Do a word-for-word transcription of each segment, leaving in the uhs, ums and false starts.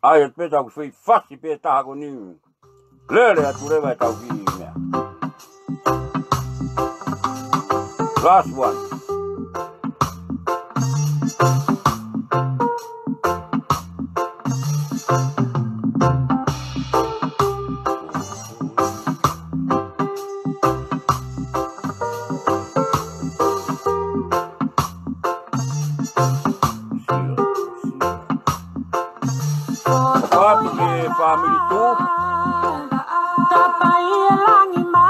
ʻAi atu pē tau fai fasi pē taha ko eni. Lele atu leva ʻetau kiʻi meʻa. Last one. Fatu ke family tu.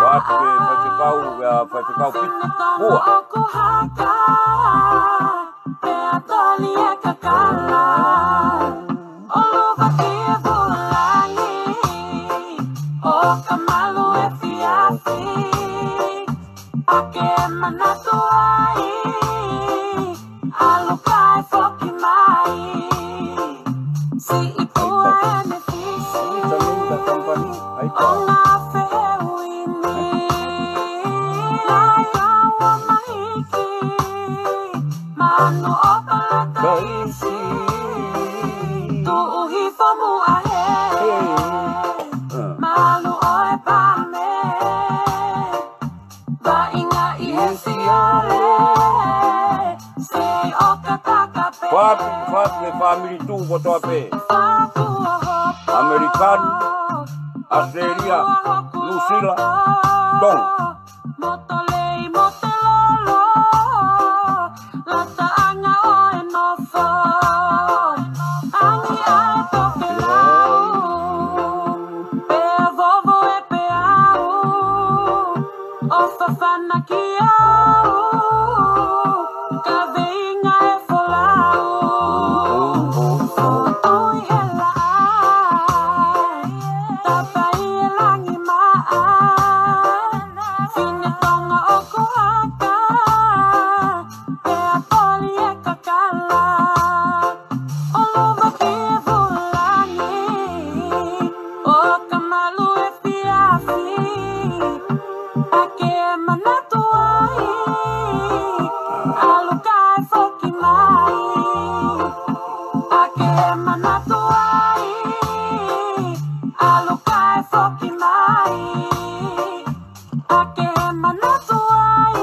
Fatu ke faifekau, ʻa, faifekau Pita. Ua. ʻAke manatu ai, ʻalu kae foki mai. Siʻi pua ʻene fisi, ʻo ngā fehuʻi ni. Lai au ʻo mahiki, manu ʻo palataisi. Tuʻu hifo muʻa he, malu ʻo e pame. Vaʻinga ʻi he siale, sei ʻoka taka pē. Fatu, fatu e family tu kotoa pē. Fatu ʻo hopo. American, Australia, New Zealand, Tonga. Moto lei, moto lolo. Lataʻanga ʻo e nofo, angi ʻa e tokelau, pea vovo e peau, ʻo fafana ki au, kaveinga e folau, foʻi he laʻā, tapai e langi maʻa, fine Tonga ʻoku haka, pea poli e kakala, ʻo lova ki e vulangi, ʻo ka malu e fiafi, ʻa ke manatu ai, ʻalu kae foki mai, ʻa ke manatu ai, ʻalu kae foki mai. ʻA ke manatu ai,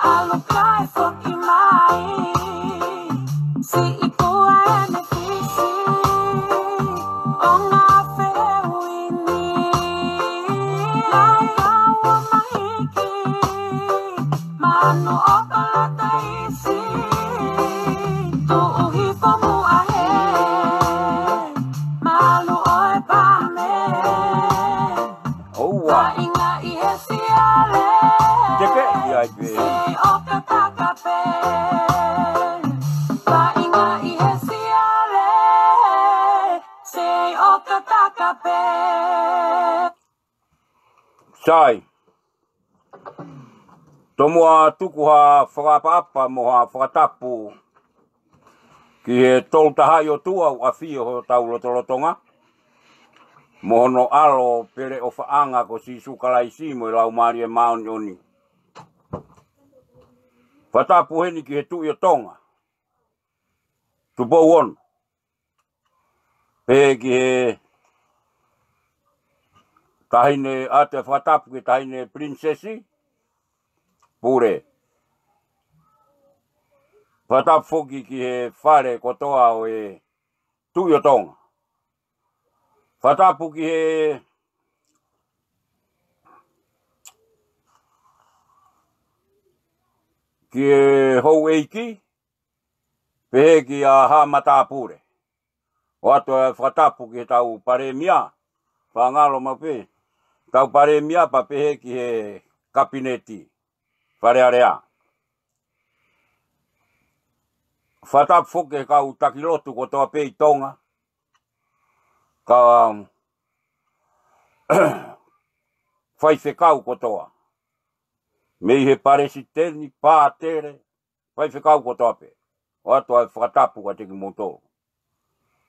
ʻalu kae foki mai. Siʻi pua ʻene fisi, ʻo ngā fehuʻi ni. Lai au ʻo mahiki, manu ʻo palataisi. Tuʻu hifo muʻa he, malu ʻo e pame. ʻOua. Vaʻinga ʻi he siale. Teke ia i pē. Sei ʻoka taka pē. Vaʻinga ʻi he siale. Sei ʻoka taka pē. Sai. Tomuʻa tuku ha fakaʻapaʻapa mo ha fakatapu ki he Tolu Tahaʻi ʻOtua ʻoku ʻafio ʻi hotau lotolotonga, mo hono ʻAlo pele ʻofaʻanga ko Sīsū Kalaisi mo e Laumālie Māʻoniʻoni. Fakatapu heni ki he Tuʻi ʻo Tonga, Tupou Ono. Pehē ki he taʻahine, ʻoatu e fakatapu ki he taʻahine Pilinisesi Pule. Fakatapu foki ki he fale kotoa ʻo e Tuʻi ʻo Tonga. Fakatapu ki he, ki he houʻeiki, pehē kia Haʻa Matāpule. ʻOatu e fakatapu ki heʻetau Palēmia, fakangalo maʻu pē, tau Palēmia pea pehē ki he Kapineti, Fale Alea. Fakatapu foki ki he kau taki lotu kotoa pē ʻi Tonga, kau faifekau kotoa. Mei he Palesiteni, Pātele, faifekau kotoa pē. ʻOatu e fakatapu kiate kimoutolu.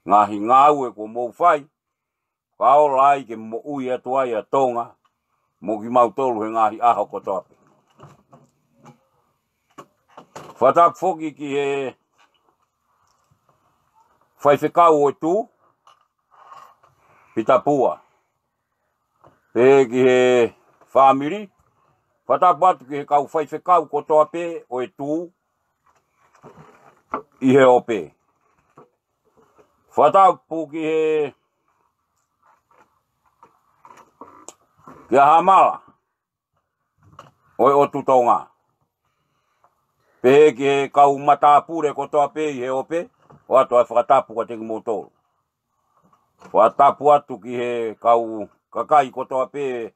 Ngaahi ngāue kuo mou fai, ka ola ai ke moʻui atu ai ʻa Tonga, mo kimautolu he ngaahi ʻaho kotoa pē. Fakatapu foki ki he faifekau ʻo e Tū, Pita Pua. Pehē ki he fāmili, fakatapu atu ki he kau faifekau kotoa pē ʻo e Tū ʻi he ope. Fakatapu ki he, ki he Hamala ʻo e ʻOtu Tonga. Pehē ki he kau matāpule kotoa pē ʻi he ope, ʻoatu ʻa e fakatapu kiate kimoutolu. Fakatapu atu ki he kau kakai kotoa pē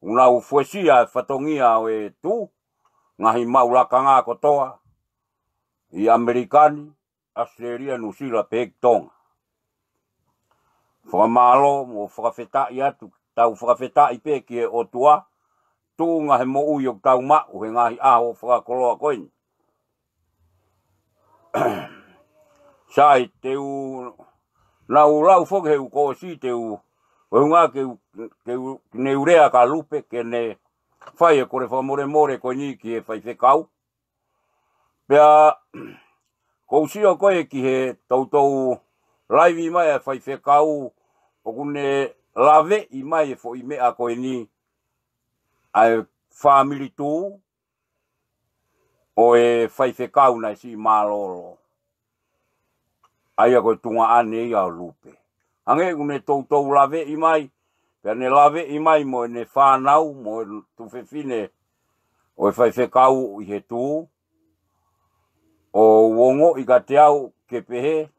ʻoku nau fuesia e fatongia ʻo e Tū, ngaahi maʻu lakanga kotoa, ʻi ʻAmelika ni, ʻAositelēlia, Nuʻusila, pehē ki Tonga. Fakamālō mo fakafetaʻi atu, tau fakafetaʻi pē ki he ʻOtua, tuʻunga he moʻui ʻoku tau maʻu he ngaahi ʻaho fakakoloa ko eni. Sai, te u, naʻa ku lau foki he ʻoku ʻosi te u, ʻuhinga ke u, ke u, ne u lea kia Lupe ke ne fai e kole fakamolemole ko eni ki he faifekau. Pea, ʻoku ou sio ko ē ki he toutou laivi mai ʻa e faifekau, ʻoku ne laveʻi mai e foʻi meʻa ko eni, ʻa e fāmili Tū, ʻo e faifekau naʻe siʻi mālōlō. ʻA ia ko e tuongaʻane ia ʻo Lupe. Hangē ʻoku ne toutou laveʻi mai, pea ne laveʻi mai mo ʻene fānau, mo e tuofefine ʻo e faifekau ʻi he Tū, ʻo ongoʻi kiate au ke pehē,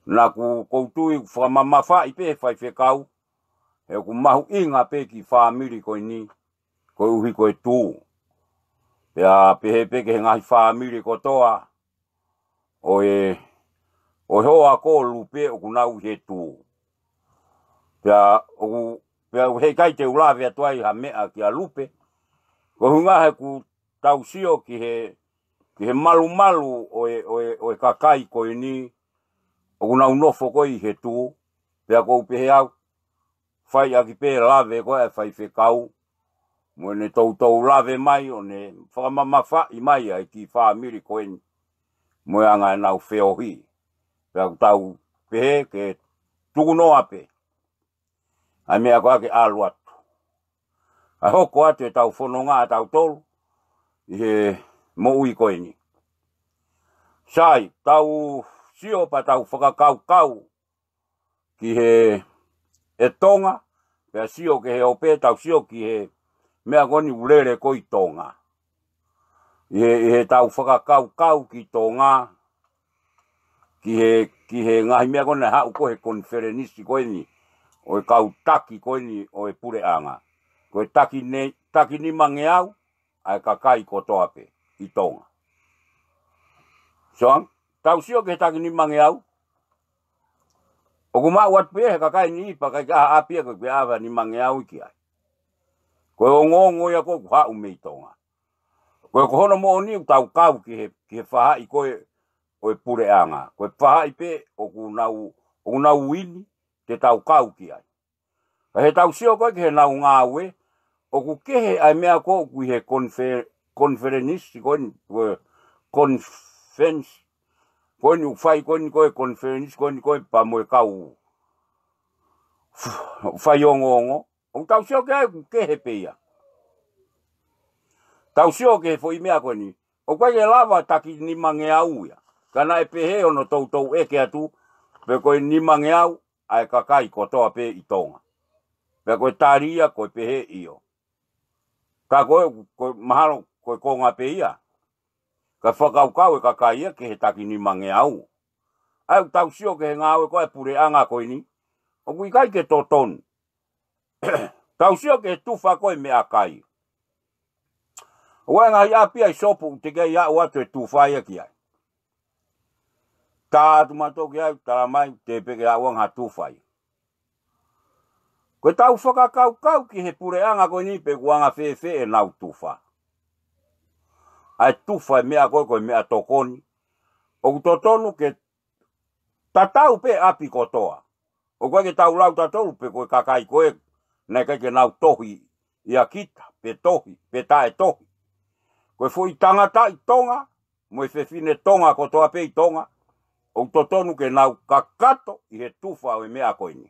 naʻa ku, ʻoku ou tui ʻoku fakamamafaʻi pē he faifekau, he ʻoku mahuʻinga pē ki he fāmili ko eni, koeʻuhi ko e Tū. Pea pehē pē ki he ngaahi fāmili kotoa ʻo e, ʻo e hoa ko Lupe ʻoku nau ʻi he Tū. Pea ʻoku, pea ʻoku heʻikai te u lave atu ai ha meʻa kia Lupe. Ko e ʻuhinga he ʻoku tau sio ki he, ki he malumalu ʻo e, ʻo e, ʻo e kakai ko eni, ʻoku nau nofo ko ē ʻi he Tū. Pea ʻoku ou pehē au, fai ʻaki pē lave ko ē ʻa e faifekau, mo ʻene toutou lave mai, ʻo ne fakamamafaʻi mai ʻa e kiʻi fāmili ko eni, mo e anga ʻenau feohi. Pea ʻoku tau pehē ke tukunoa pē ʻa e meʻa ko ē ke ʻalu atu. ʻA e hoko atu ʻetau fononga ʻa tautolu, ʻi he moʻui ko eni. Sai, tau sio pea tau fakakaukau, ki he, ʻe Tonga, pea sio ki he ope tau sio ki he, meʻa ko eni ʻoku lele ko ē ʻi Tonga. ʻI he, ʻi heʻetau fakakaukau ki Tonga, ki he, ki he ngaahi meʻa ko ē naʻe haʻu ko ē he konifelenisi ko eni, ʻo e kau taki ko eni ʻo e puleʻanga. Ko e taki ne, taki nimangeau, ʻa e kakai kotoa pē ʻi Tonga. So, tau sio ki he taki nimangeau, ʻoku maʻu atu pē he kakai ni pea ʻikai ke ʻi ai ha ʻapi ia ʻoku ʻi ai ha nimangeau ki ai. Ko e ongoongo ia ko ē ʻoku haʻu mei Tonga. Ko e ko hono moʻoni ʻoku tau kau ki he, ki he faʻahi ko ē ʻo e puleʻanga. Ko e faʻahi pē ʻoku nau, ʻoku nau ʻi heni te tau kau ki ai. Ka heʻetau sio ko ē ki heʻenau ngāue, ʻoku kehe ʻa e meʻa ko ē ʻoku ʻi he konife-, konifelenisi ko eni, ko e conference, ko eni ʻoku fai ko eni ko e konifelenisi ko eni ko e pea mo e kau f-, faiongoongo. ʻOku tau sio ki ai ʻoku kehe pē ia. Tau sio ki he foʻi meʻa ko eni, ʻoku ʻikai ke lava taki nimangeau ia. Ka naʻe pehē hono toutou ʻeke atu, pe ko e nimangeau ʻa e kakai kotoa pē ʻi Tonga. Pea ko e tali ia ko e pehē ʻio. Ka ko e, ko e mahalo, ko e konga pē ia. Ka fakakaukau e kakai ia ki he taki nimangeau. ʻA ia ʻoku tau sio ki he ngāue ko ē ʻa e puleʻanga ko eni, ʻoku ʻikai ke totonu. Tau sio ki he tufa ko ē meʻakai. ʻOku ʻi ai e ngaahi ʻapi ʻa e sopu ʻoku teʻeki ai aʻu atu e tufa ia ki ai. Tā atu mautolu ki ai, tala mai, teʻeki pē ke aʻu ange ha tufa ia. Ko ʻetau fakakaukau ki he puleʻanga ko eni pe ʻoku anga fēfē ʻenau tufa. ʻA e tufa e meʻa ko ē, ko e meʻatokoni. ʻOku totonu ke tatau pē ʻapi kotoa. ʻOku ʻikai ke tau lau tautolu pe ko e kakai ko ē, naʻe ʻikai ke nau tohi ʻia kita, pe tohi, pe taʻetohi. Ko e foʻi tangata ʻi Tonga, mo e fefine Tonga kotoa pē ʻi Tonga, ʻoku totonu ke nau kakato ʻi he tufa ʻo e meʻa ko eni.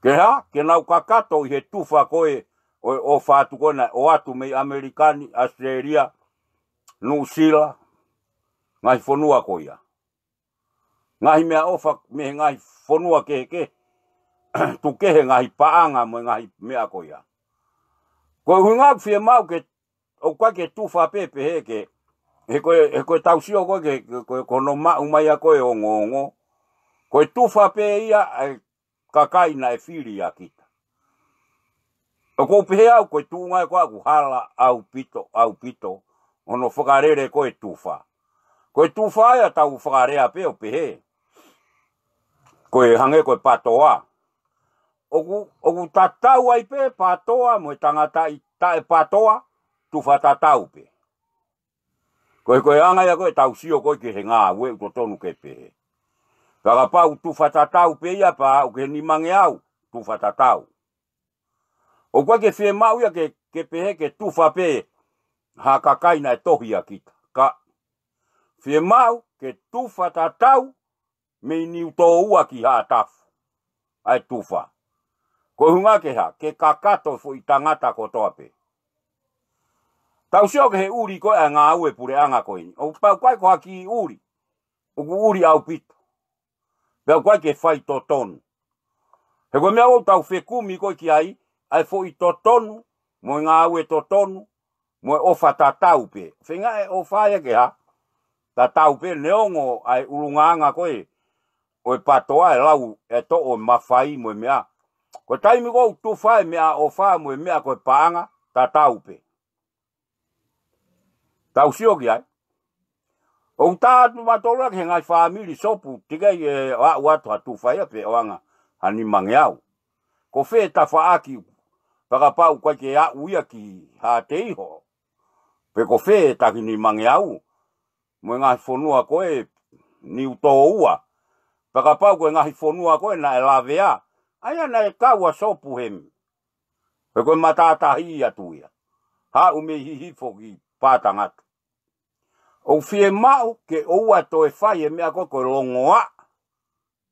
Ke hā, ke nau kakato ʻi he tufa ko ē ʻo e ʻofa atu ko ē naʻe ʻoatu mei ʻAmelika ni, ʻAositelēlia, Nuʻusila, ngaahi fonua ko ia. Ngaahi meʻaʻofa mei he ngaahi fonua kehekehe, tuku kehe ngaahi paʻanga mo e ngaahi meʻa ko ia. Ko e ʻuhinga ʻoku fiemaʻu ke ʻoku ʻikai ke tufa pē pehē ke, he ko e, he ko e tau sio ko ē ke, ke, ko e, ko hono maʻu mai ʻa ko ē ongoongo. Ko e tufa pē ia ʻa e kakai naʻe fili ʻa kita. ʻOku ou pehē au ko e tuʻunga ē ko ē ʻoku hala ʻaupito, ʻaupito, hono fakalele ko ē tufa. Ko e tufa ia tau fakalea pē ʻo pehē. Ko e hangē ko e patoa. ʻOku, ʻoku tatau ai pē patoa mo e tangata ʻi taʻe patoa, tufa tatau pē. Ko e, ko e anga ia ko ē tau sio ko ē ki he ngāue ʻoku totonu ke pehē. Ka kapau tufa tatau pē ia pea aʻu ki he nimangeau, tufa tatau. ʻOku ʻikai ke fiemaʻu ia ke, ke pehē ke tufa pē ha kakai naʻe tohi ʻa kita. Ka fiemaʻu ke tufa tatau mei Niutōua ki Haʻatafu. ʻA e tufa. Ko e ʻuhinga ke hā, ke kakato foʻi tangata kotoa pē. Tau sio ki he ʻuli ko ē ʻa e ngāue puleʻanga ko eni. ʻOku pau ʻikai ko ha kiʻi ʻuli. ʻOku ʻuli ʻaupito. Pea ʻoku ʻikai ke fai totonu. He ko e meʻa ʻoku tau fekumi ko ē ki ai, ʻa e foʻi totonu, mo e ngāue totonu, mo e ʻofa tatau pē. Feinga e ʻofa ia ke hā, tatau pē neongo ʻa e ʻulungaanga ko ē, ʻo e patoa e lau e toʻo mafai mo e meʻa. Ko e taimi ʻoku tufa e meʻaʻofa mo e meʻa ko e paʻanga, tatau pē. Tau sio ki ai. ʻOku tā atu mātolu ki he ngaahi fāmili sopu, teʻeki ai ʻe aʻu atu ha tufa ia pe ʻoange ha nimangeau. Ko fē tafaʻaki, pea kapau ʻoku ʻikai ke aʻu ia ki Haʻateiho. Pe ko fē taki nimangeau. Mo e ngaahi fonua ko ē Niutōua. Pea kapau ko e ngaahi fonua ko ē naʻe lavea. ʻA ia naʻe kau ʻa sopu hemi. He ko e matātahi atu ia. Haʻu mei Hihifo ki Pātangata. ʻOku fiemaʻu ke ʻoua toe fai e meʻa ko ē ko e longoaʻa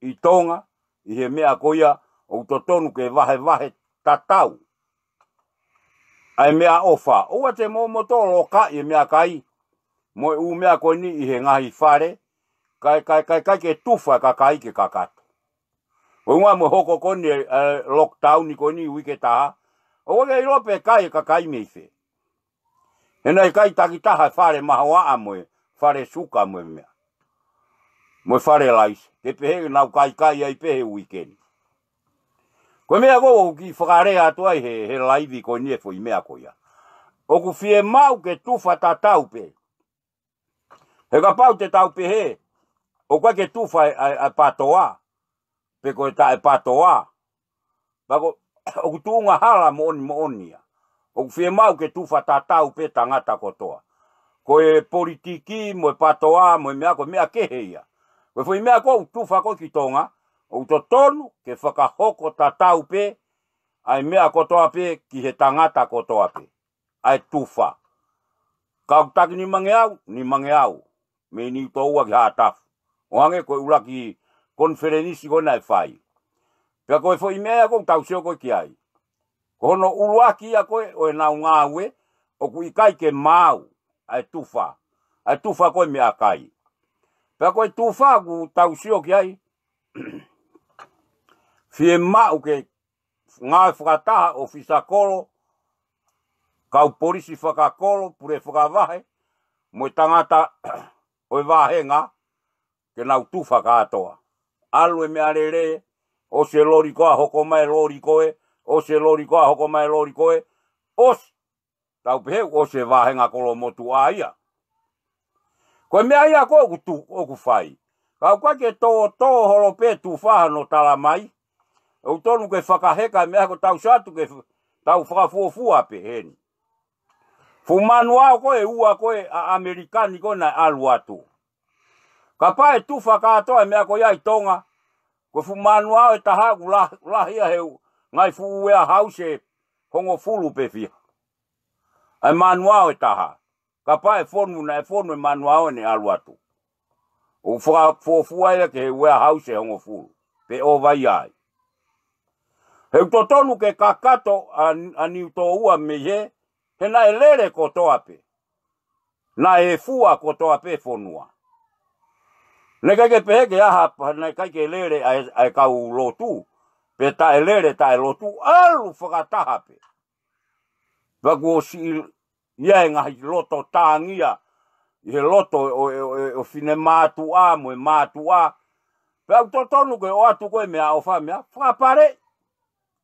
ʻi Tonga, ʻi he meʻa ko ia ʻoku totonu ke vahevahe tatau. ʻA e meʻaʻofa, ʻoua te mou moutolu lokaʻi e meʻakai, mo e ʻū meʻa ko eni ʻi he ngaahi fale, kae, kae, kae, kae ke tufa e kakai ke kakato. Ko e ʻuhinga mo e hoko ko eni, e, lockdown ko eni uike taha, ʻoua ke ʻilo pe kai e kakai mei fē. He naʻe kai takitaha e fale mahoaʻa mo e fale suka mo e meʻa. Mo e fale laisi, ke pehē nau kaikai ai pē he uike ni. Ko e meʻa ko ē ʻoku kiʻi fakalea atu ai he, he laivi ko eni e foʻi meʻa ko ia. ʻOku fiemaʻu ke tufa tatau pē. He kapau te tau pehē, ʻoku ʻikai ke tufa e, e, e patoa, pe ko e taʻe patoa. Pea ko, ʻoku tuʻunga hala moʻoni moʻoni ia. ʻOku fiemaʻu ke tufa tatau pē tangata kotoa. Ko e politiki, mo e patoa, mo e meʻa ko e meʻa kehe ia. Ko e foʻi meʻa ko ē ʻoku tufa ko ē ki Tonga, ʻoku totonu ke fakahoko tatau pē, ʻa e meʻa kotoa pē ki he tangata kotoa pē. ʻA e tufa. Ka ʻoku taki nimangeau, nimangeau. Mei Niutōua ki Haʻatafu. ʻO hangē ko e ʻuluaki konifelenisi ko ē naʻe fai. Pea ko e foʻi meʻa ia ʻoku tau sio ko ē ki ai. Ko hono ʻuluaki ia ko ē ʻo ʻenau ngāue, ʻoku ʻikai ke maau, ʻa e tufa. ʻA e tufa ko ē meʻakai. Pea ko e tufa ʻoku tau sio ki ai. Fiemaʻu ke ngāue fakataha ʻofisa kolo, kau polisi fakakolo, pule fakavahe, mo e tangata ʻo e vāhenga, ke nau tufa kātoa. ʻAlu e meʻalele, ʻosi e loli ko ē hoko mai e loli ko ē, ʻosi e loli ko ē hoko mai e loli ko ē, ʻosi, tau pehē ʻosi e vāhenga kolomotuʻa ia. Ko e meʻa ia ko ē ʻoku tu, ʻoku fai. Ka ʻoku ʻikai ke tō, tō holo pē tufa hano tala mai. ʻOku tonu ke fakaheka e meʻa ko ē tau sio atu ke f-, tau fakafuofua pē heni. Fuʻu manuao ko ē ʻe ua ko ē ʻa ʻAmelika ni ko ē naʻe ʻalu atu. Kapau ʻe tufa kātoa e meʻa ko ia ʻi Tonga. Ko e fuʻu manuao ʻe taha ʻoku lah-, lahi ia he ngaahi fuʻu warehouse ʻe hongofulu pe fiha. ʻA e manuao ʻe taha. Kapau ʻe fonu naʻe fonu e manuao ʻene ʻalu atu. ʻOku fakafuofua ia ki he ueahausi ʻe hongofulu pe ʻova ia ai. He ʻoku totonu ke kakato ʻa, ʻa Niutōua mei he, he naʻe lele kotoa pē. Naʻe fua kotoa pē fonua. Naʻe ʻikai ke pehē ke ʻi ai ha, naʻe ʻikai ke lele ʻa e, ʻa e kau lotu, pe taʻe lele taʻe lotu, ʻalu fakataha pē. Pea kuo ʻosi ʻi ai e ngaahi loto tāngia ʻi he loto ʻo, ʻo, ʻo, ʻo finemātuʻa mo e mātuʻa. Pea ʻoku totonu ke ʻoatu ko e meʻaʻofa, meʻa fakapale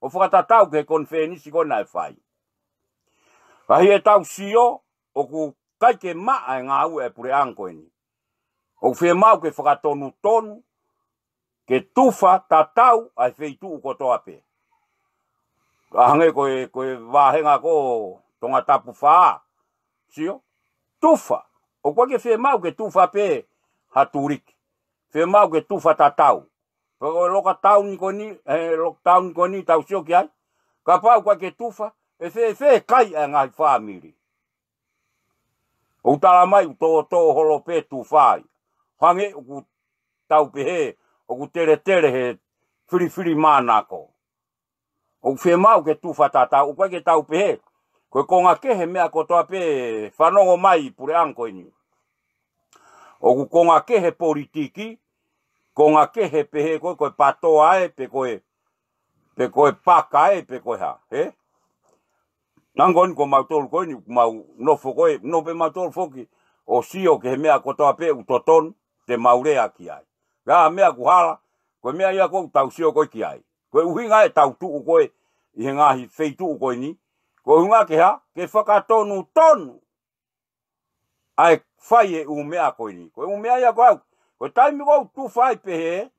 ʻo fakatatau ki he konifelenisi ko ē naʻe fai. Ka ʻi heʻetau sio, ʻoku ʻikai ke maʻa e ngāue ʻa e puleʻanga ko eni. ʻOku fiemaʻu ke fakatonutonu, ke tufa tatau ʻa e feituʻu kotoa pē. ʻA hangē ko e, ko e vāhenga ko Tongatapu fā. Sio? Tufa. ʻOku ʻikai ke fiemaʻu ke tufa pē ha tuliki. Fiemaʻu ke tufa tatau. Pea ko e lockdown ko eni, e lockdown ko eni tau sio ki ai. Kapau ʻoku ʻikai ke tufa, ʻe fēfē kai ʻa e ngaahi fāmili. ʻOku tala mai ʻoku tōtō holo pē tufa ai. Hangē ʻoku tau pehē, ʻoku teletele he filifilimānako. ʻOku fiemaʻu ke tufa tatau, ʻoku ʻikai ke tau pehē. Ko e konga kehe meʻa kotoa pē fanongo mai puleʻanga ko eni. ʻOku konga kehe politiki, konga kehe pehē ko e, ko e patoa ē, pe ko e, pe ko e paka ē, pe ko e hā, he? Nangoni ko mautolu ko eni, mau nofo ko ē, nofo pē mautolu foki, ʻo sio ki he meʻa kotoa pē ʻoku totonu, te mau lea ki ai. Ka meʻa ʻoku hala, ko e meʻa ia ʻoku tau sio ko ē ki ai. Ko e ʻuhinga ʻetau tuʻu ko ē, ʻi he ngaahi feituʻu ko eni, ko e ʻuhinga ke hā, ke fakatonutonu ʻa e fai e ʻū meʻa ko eni. Ko e ʻū meʻa ia ko au. Ko e taimi ʻoku tufa ai pehē,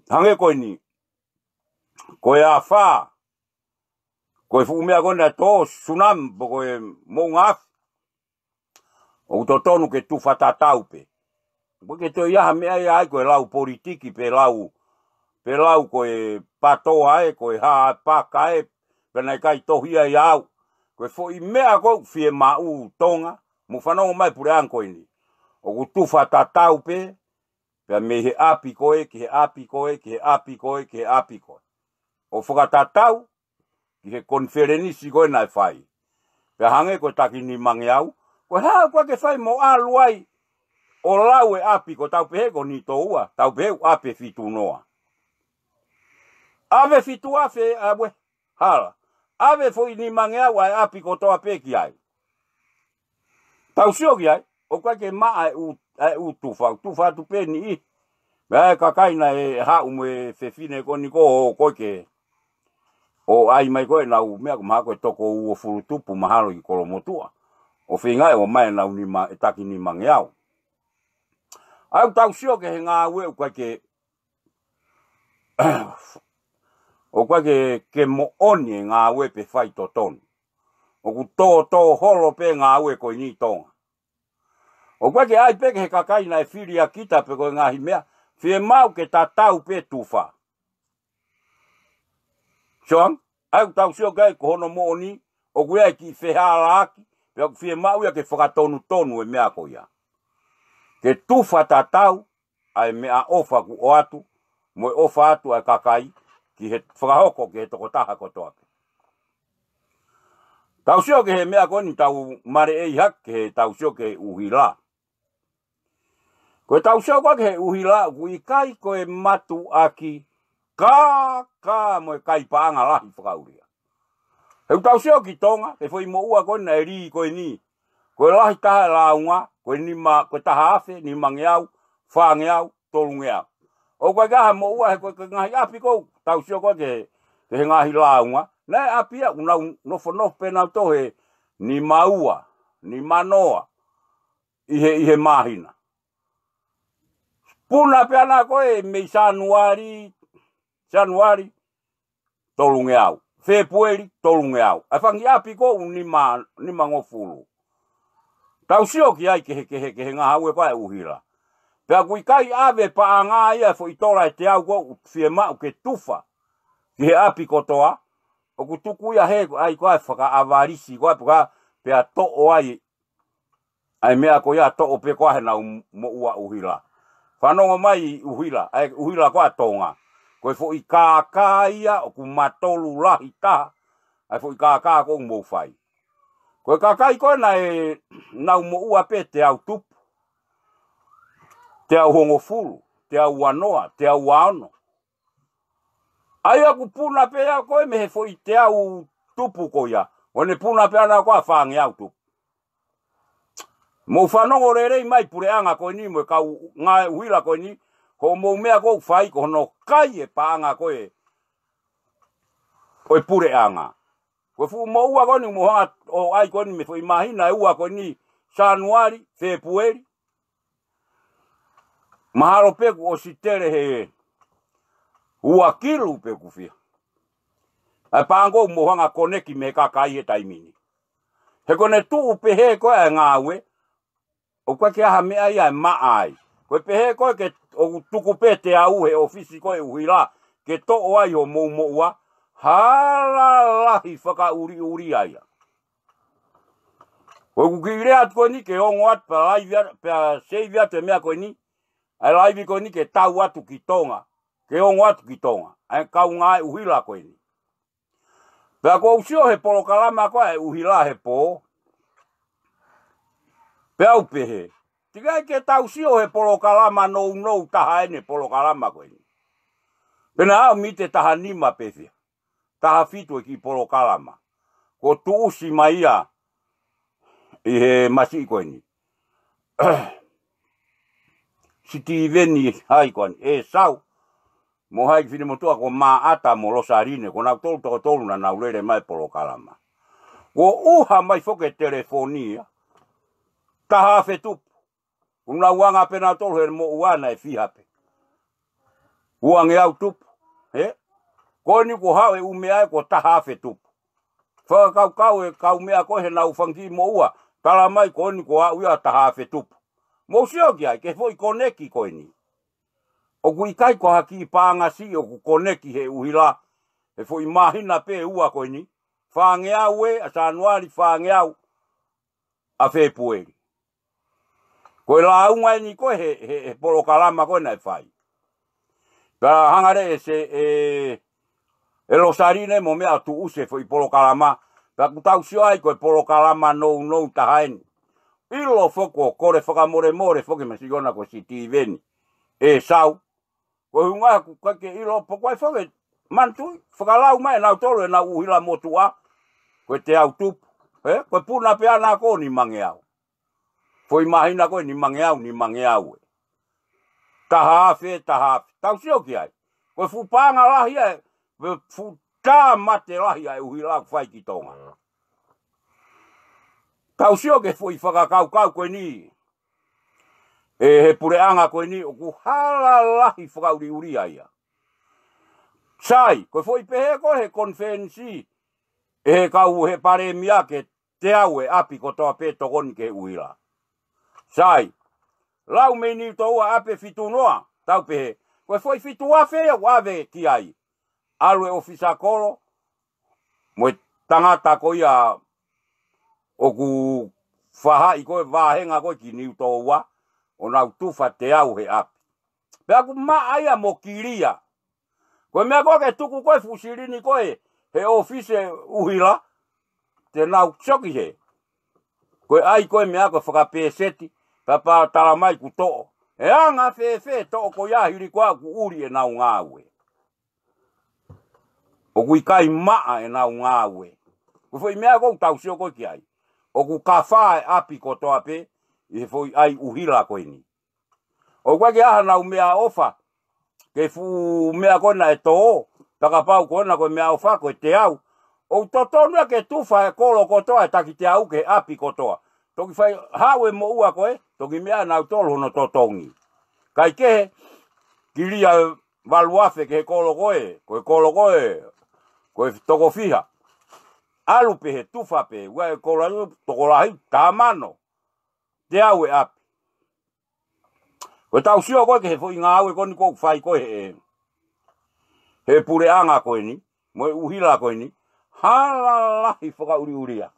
hangē ko eni. Ko e afā. Ko e fuʻu meʻa ko ena tō, tsunami, pe ko e moʻunga afi. ʻOku totonu ke tufa tatau pē. ʻOku ʻikai ke toe ʻi ai ha meʻa ia ai ko e lau politiki pe lau, pe lau ko e patoa ē, ko e hā paka ē, pea naʻe ʻikai tohi ia ʻia au. Ko e foʻi meʻa ʻoku fiemaʻu Tonga, mou fanongo mai puleʻanga ko eni. ʻOku tufa tatau pē, pea mei he ʻapi ko ē, ki he ʻapi ko ē, ki he ʻapi ko ē, ki he ʻapi ko ē. ʻO fakatatau, ki he konifelenisi ko ē naʻe fai. Pea hangē ko e taki nimangeau, ko e hā ʻoku ʻikai ke fai mo ʻalu ai, ʻo lau e ʻapi ko tau pehē ko Niutōua, tau pehē ʻoku ʻave fitu noa. ʻAve fitu afe, ʻave, hala. ʻAve foʻi nimangeau ʻa e ʻapi kotoa pē ki ai. Tau sio ki ai, ʻoku ʻikai ke maʻa e ʻū, e ʻū tufa, tufa atu pē niʻihi. Meʻa e kakai naʻe haʻu mo e fefine ko eni ko ē ko ē ke. ʻO ʻai mai ko ē ʻenau meʻa ko mahalo ko e toko uofulu tupu mahalo ʻi Kolomotuʻa. ʻO feinga ʻe ʻomai ʻenau nima, e taki nimangeau. ʻA ia ʻoku tau sio ki he ngāue ʻoku ʻikai ke ʻoku ʻikai ke, ke moʻoni e ngāue pe fai totonu. ʻOku tōtō holo pē ngāue ko eni ʻi Tonga. ʻOku ʻikai ke ʻai pē ki he kakai naʻe fili ʻa kita pe ko e ngaahi meʻa, fiemaʻu ke tatau pē tufa. Soang, ʻa ia ʻoku tau sio ki ai ko hono moʻoni, ʻoku ʻi ai e kiʻi fehālaaki, pea ʻoku fiemaʻu ia ke fakatonutonu e meʻa ko ia. Ke tufa tatau, ʻa e meʻaʻofa ʻoku ʻoatu, mo e ʻofa atu ʻa e kakai, ki he fakahoko ki he tokotaha kotoa pē. Tau sio ki he meʻa ko eni tau maleʻei hake, tau sio ki he ʻuhila. Ko e tau sio ko ē ki he ʻuhila, ʻoku ʻikai ko e matuʻaki, ka, ka mo e kai paʻanga lahi fakaʻulia. He ʻoku tau sio ki Tonga, he foʻi moʻua ko ē naʻe lī ko eni. Ko e lahi taha e lāunga, ko e nima, ko e taha afe, nimangeau, fāngeau, tolungeau. ʻOku ʻikai ke ʻi ai ha moʻua he ko e, ko e ngaahi ʻapi ʻoku tau sio ko ē ki he, ki he ngaahi lāunga. Naʻe ʻapi ia ʻoku nau nofonofo pē nautolu he nima ua, nima noa, ʻi he, ʻi he māhina. Puna pē ʻana ko ē mei Sānuali, Sānuali, tolungeau. Fepueli, tolungeau. ʻA e fanga ʻapi ʻoku nima, nimangofulu. Tau sio ki ai ki he, ki he, ki he ngāue ko ē ʻa e ʻuhila. Pea ʻoku ʻikai ʻave paʻanga ia foʻi tola ʻe teau ʻoku fiemaʻu ke tufa. Ki he ʻapi kotoa, ʻoku tuku ia he, ʻai ko ē fakaʻavalisi ko ē pea, pea toʻo ai ʻa e meʻa ko ia toʻo pē ko ē heʻenau moʻua ʻuhila. Fanongo mai ʻUhila, ʻa e ʻUhila ko ē ʻa Tonga. Ko e foʻi kākā ia ʻoku matolu lahi taha, ʻa e foʻi kākā ʻoku mou fai. Ko e kakai ko ē naʻe nau moʻua pē teau tupu, teau hongofulu, teau uanoa, teau uaono. ʻA ia ʻoku puna pē ia ko ē mei he foʻi teau tupu ko ia, ʻo ne puna pē ʻana ko ē ʻa fāngeau tupu. Mou fanongo lelei mai puleʻanga ko eni mo e kau ngāue ʻUhila ko eni, ko hoʻomou meʻa ʻoku fai ko hono kai e paʻanga ko ē ʻo e puleʻanga. Ko e fuʻu moʻua ko eni mou hanga ʻo ʻai ko eni mei he foʻi māhina ʻe ua ko eni, Sānuali, Fēpueli. Mahalo pē kuo ʻosi tele he ua kilu pe ʻoku fiha ʻa e paʻanga ʻoku mou hanga ʻo koneki mei he kakai he taimi ni. He ko ʻene tuʻu pehē ko ē ʻa e ngāue, ʻoku ʻikai ke ʻi ai ha meʻa ia ʻe maʻa ai. Ko e pehē ko ē ke ʻoku tuku pē teau he ʻōfisi ko ē ʻUhila ke toʻo ai hoʻomou moʻua, hala lahi fakaʻuliʻulia ia. Ko ʻeku kiʻi lea atu ko eni ke ongo atu pea laivi atu, pea seivi atu e meʻa ko eni, ʻa e laivi ko eni ke tau atu ki Tonga, ke ongo atu ki Tonga, ʻa e kau ngāue ʻUhila ko eni. Pea ʻoku ou sio he polokalama ko ē ʻa e ʻUhila he pō, pea u pehē, teʻeki ai ke tau sio he polokalama nounou taha eni e polokalama ko eni. Pea naʻa mou ʻite taha nima pe fiha, taha fitu e kiʻi polokalama kuo tuʻusi mai ia ʻi he masiʻi ko eni. Sitīveni hai ko eni, ʻEsau, mo hai, kiʻi finemotuʻa ko Maʻata mo Losaline, ko nautolu toko tolu naʻa nau lele mai polokalama. Kuo ʻuha mai foki e telefoni ia, taha afe tupu. Kuo nau anga pē nautolu he moʻua naʻe fiha pē, uangeau tupu. He ko eni kuo haʻu e ʻū meʻa ē kuo taha afe tupu. Fakakaukau e kau meʻa ko ē heʻenau fanga kiʻi moʻua, tala mai ko eni kuo aʻu ia taha afe tupu. Mou sio ki ai, ki he foʻi koneki ko eni. ʻOku ʻikai ko ha kiʻi paʻanga siʻi ʻoku koneki he ʻUhila he foʻi māhina pē ʻe ua ko eni. Fāngeau ē ʻa Sānuali, fāngeau ʻa Fēpueli. Ko e lāunga eni ko ē he, he, he polokalama ko ē naʻe fai. Pea hanga leva ʻe se, ʻe, ʻe Losaline mo meʻa ʻo tuʻusi e foʻi polokalama, pea ʻoku tau sio ai ko e polokalama nounou taha eni. ʻIlo foki kuo kole fakamolemole foki masiʻi ko ena ko Sitīveni, ʻEsau. Ko e ʻuhinga ʻoku ʻikai ke ʻilo pe ko hai foki, manatuʻi, fakalau mai ʻe nautolu ʻenau ʻUhila motuʻa, ko e teau tupu. He ko e puna pē ʻana ko ē nimangeau. Foʻi māhina ko ē nimangeau, nimangeau ē. Taha afe, taha afe. Tau sio ki ai. Ko e fuʻu paʻanga lahi ē, ko e fuʻu tāmate lahi ʻa e ʻUhila ʻoku fai ki Tonga. Tau sio ki he foʻi fakakaukau ko eni ʻe he puleʻanga ko eni, ʻoku hala lahi fakaʻuliʻulia ia. Sai, ko e foʻi pehē ko ē he konifelenisi ʻe he kau he palēmia ke teau e ʻapi kotoa pē tokoni ki he ʻUhila. Sai, lau mei Niutōua ʻapi ʻe fitu noa, tau pehē, ko e foʻi fitu afe ia ʻoku ʻave ki ai. ʻAlu e ʻōfisa kolo mo e tangata ko ia ʻoku faʻahi ko ē vāhenga ko ē ki Niutōua, ʻo nau tufa teau he ʻapi. Pea ʻoku maʻa ia mo kilia. Ko e meʻa ko ē ke tuku ko ē fuʻu silini ko ē he ʻōfisi ʻUhila, te nau sio ki hē. Ko e ʻai ko ē meʻa ko ē fakapēseti, pea pā tala mai kuo toʻo. ʻE anga fēfē toʻo ko ia hili ko ā ʻoku ʻuli ʻenau ngāue. ʻOku ʻikai maʻa ʻenau ngāue. Ko e foʻi meʻa ʻoku tau sio ko ē ki ai. ʻOku kafā e ʻapi kotoa pē ʻi he foʻi ʻai ʻUhila ko eni. ʻOku ʻikai ke ʻi ai hanau meʻaʻofa ki he fuʻu meʻa ko ena ʻe tō, tā kapau ko ena ko e meʻaʻofa ko e teau. ʻOku totonu ia ke tufa e kolo kotoa e taki teau ki he ʻapi kotoa. Toki fai haʻu e moʻua ko ē, toki meʻa nautolu hono totongi. Kae kehe, kilia valu afe ki he kolo ko ē, ko e kolo ko ē, ko e toko fiha. ʻAlu pē he tufa pē, ua e kolo ʻalu tokolahi, taha mano. Teau e ʻapi. Ko e tau sio ko ē ki he foʻi ngāue ko eni ʻoku fai ko ē he, he puleʻanga ko eni, mo e ʻUhila ko eni, hala lahi fakaʻuliʻulia.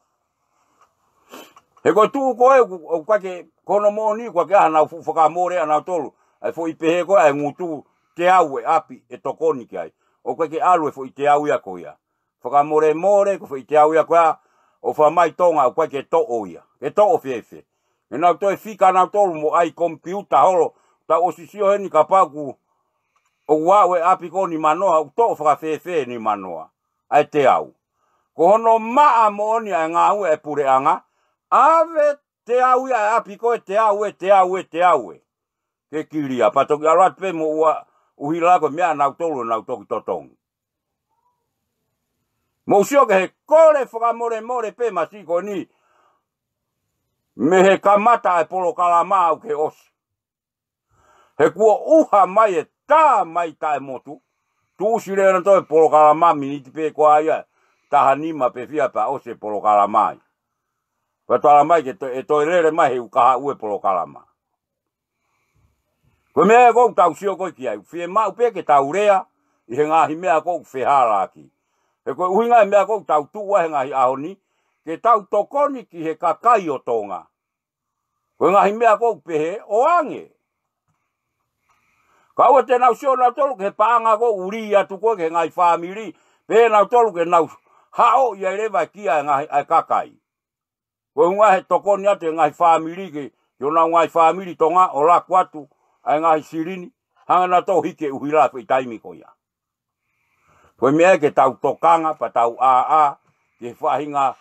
He ko e tuʻu ko ē ʻoku, ʻoku ʻikai ke, ko hono moʻoni ʻoku ʻikai ke ʻi ai hanau fuʻu fakamole ʻanautolu. ʻa e foʻi pehē ko ē ʻa e ngutu teau ʻe ʻapi ʻe tokoni ki ai. ʻOku ʻikai ke ʻalu e foʻi teau ia ko ia. Fakamolemole, ko e foʻi teau ia ko ia ʻoku fai mai Tonga, ʻoku ʻikai ke toʻo ia. Ke toʻo fēfē? Ke nau toe fika nautolu mo ʻai komipiuta holo, tau ʻosi sio heni kapau ʻoku, ʻoku aʻu e ʻapi ko eni manoa, ʻoku toʻo fakafēfē eni manoa ʻa e teau? Ko hono maʻa moʻoni ʻa e ngāue ʻa e puleʻanga, ʻave teau ia ʻa e ʻapi ko ē, teau ē, teau ē, teau ē. Ke kilia, pea toki ʻalu atu pē mo ua ʻuhila ko e meʻa ʻanautolu ʻo nau toki totongi. Mou sio ki he kole fakamolemole pē masiʻi ko eni mei he kamata ʻa e polokalama ʻo aʻu ki he ʻosi. He kuo ʻuha mai e tā mai taʻemotu, tuʻusi leva nautolu e polokalama miniti pē ko ia, taha nima pē fiha pea ʻosi e polokalama ia. Pea tala mai ke toe, ʻe toe lele mai he ʻoku kahaʻu e polokalama. Ko e meʻa ē ʻoku tau sio ko ē ki ai, fiemaʻu pē ke tau lea ʻi he ngaahi meʻa ʻoku fehālaaki. He ko e ʻuhinga e meʻa ʻoku tau tuʻu ai he ngaahi ʻaho ni, ke tau tokoni ki he kakai ʻo Tonga. Ko e ngaahi meʻa ʻoku pehē ʻoange. Kae ʻoua te nau sio nautolu ki he paʻanga ʻoku lī atu ko ē ki he ngaahi fāmili, pehē nautolu ke nau haʻo ia leva e kia e ngaahi ʻa e kakai. Ko e ʻuhinga he tokoni atu e ngaahi fāmili ki, ki honau ngaahi fāmili Tonga ʻo laku atu ʻa e ngaahi silini, hanga nautolu ʻo hiki e ʻuhila foʻi taimi ko ia. Ko e meʻa ia ke tau tokanga pea tau ʻāʻā ki he faʻahinga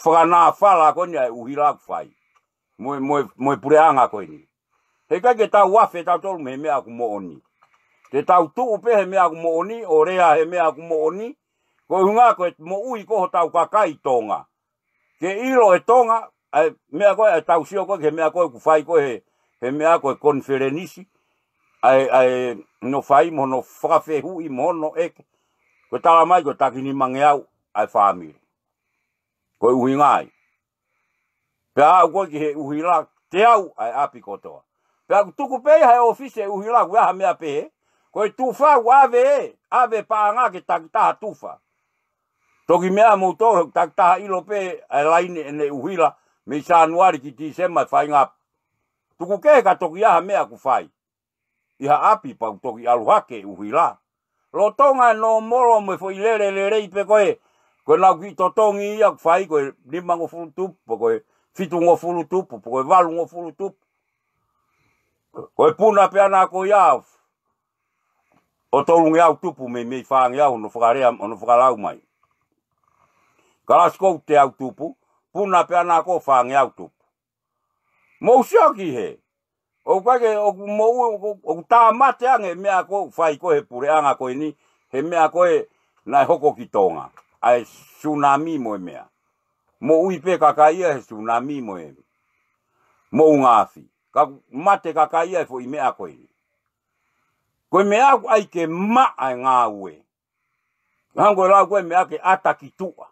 fakanāfala ko eni ʻa e ʻuhila ʻoku fai. Mo e, mo e, mo e puleʻanga ko eni. He ʻikai ke tau afe tautolu mei he meʻa ʻoku moʻoni. Te tau tuʻu pē he meʻa ʻoku moʻoni, ʻo lea he meʻa ʻoku moʻoni, ko e ʻuhinga ko e moʻui ko ē hotau kakai Tonga. Ke ʻilo e Tonga, ʻa e meʻa ko ē, ʻa e tau sio ko ē ki he meʻa ko ē ʻoku fai ko ē he, he meʻa ko ē konifelenisi, ʻa e, ʻa e hono fai mo hono fakafehuʻi mo hono ʻeke. Ko e tala mai ko e taki nimangeau ʻa e fāmili. Ko e ʻuhinga ia. Pea aʻu ko ē ki he ʻuhila teau ʻa e ʻapi kotoa. Pea ʻoku tuku pē ia he ʻōfisi e ʻuhila ʻoku ʻi ai ha meʻa pehē, ko e tufa ʻoku ʻave ē, ʻave paʻanga ke takitaha tufa. Toki meʻa moutolu he ʻoku takitaha ʻilo pē ʻa e laine ʻene ʻuhila mei Sānuali ki Tīsema e faʻahinga. Tuku kehe ka toki ʻi ai ha meʻa ʻoku fai ʻi ha ʻapi pea ʻoku toki ʻalu hake e ʻuhila. Lolotonga e nōmolo mo e foʻi lele lelei pē ko ē, ko ʻenau kiʻi totongi ia ʻoku fai ko e limangofulu tupu, pe ko e fitungofulu tupu, pe ko e valungofulu tupu. Ko e puna pē ʻana ko ia ʻo tolungeau tupu mei, mei fāngeau hono fakalea, hono fakalau mai. Kalasi ʻoku teau tupu, puna pē ʻana ko ē fāngeau tupu. Mou sio ki he. ʻOku ʻikai ke, ʻoku moʻu, ʻoku, ʻoku tāmate ange e meʻa ʻoku fai ko ē he puleʻanga ko eni, he meʻa ko ē naʻe hoko ki Tonga. ʻA e tsunami mo e meʻa. Moʻui pē kakai ia he tsunami mo e moʻunga afi. Ka mate kakai ia he foʻi meʻa ko eni. Ko e meʻa ʻoku ʻai ke maʻa e ngāue. Hangē ko e lau ko ē meʻa ke ʻata ki tuʻa.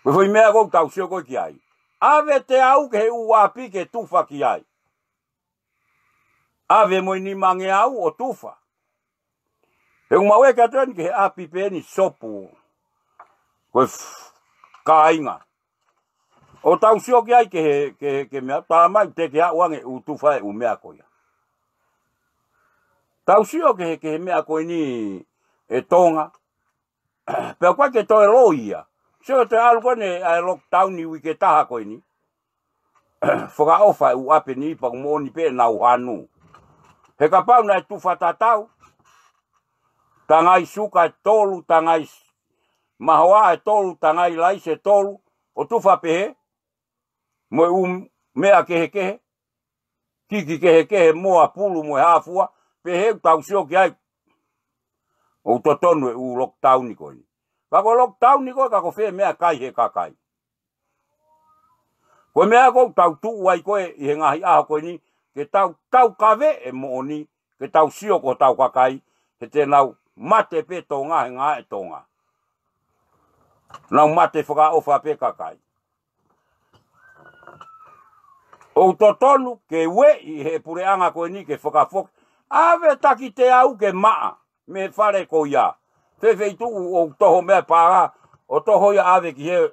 Ko e foʻi meʻa ʻoku tau sio ko ē ki ai. ʻAve teau ki he ʻū ʻapi ke tufa ki ai. ʻAve mo e nimangeau ʻo tufa. He ʻoku mau ʻeke atu eni ki he ʻapi pē eni sopu. Ko e f-, kāinga. ʻO tau sio ki ai ki he, ki he, ki he meʻa, tala mai te ke aʻu ange ʻū tufa e ʻū meʻa ko ia. Tau sio ki he, ki he meʻa ko eni ʻe Tonga. Pea ʻoku ʻikai ke toe loi ia. Sio ki he toe ʻalu ko eni ʻa e lockdown ʻi he uike ʻe taha ko eni. Fakaʻofa e ʻū ʻapi ni pea ʻoku moʻoni pē ʻenau hanu. He kapau naʻe tufa tatau. Tangai suka ʻe tolu, tangai s-, mahoa ʻe tolu, tangai laisi ʻe tolu, ʻo tufa pehē, mo e ʻū meʻa kehekehe, kiki kehekehe, moa, pulu mo e hā fua, pehē ʻoku tau sio ki ai, ʻoku totonu e ʻū lockdown ko eni. Ka ko e lockdown ko ē, ka ko fē meʻakai he kakai. Ko e meʻa ʻoku tau tuʻu ai ko ē ʻi he ngaahi ʻaho ko eni, ke tau, tau kave e moʻoni, ke tau sio ko hotau kakai, he te nau mate pē Tonga, he ngāue Tonga. Nau mate fakaʻofa pē kakai. ʻOku totonu ke ueʻi he puleʻanga ko eni ke fakafoki. ʻAve taki teau ke maʻa mei he fale ko ia. Fēfē ʻi tuʻu ʻo toho meʻa paʻanga, ʻo toho ia ʻave ki he,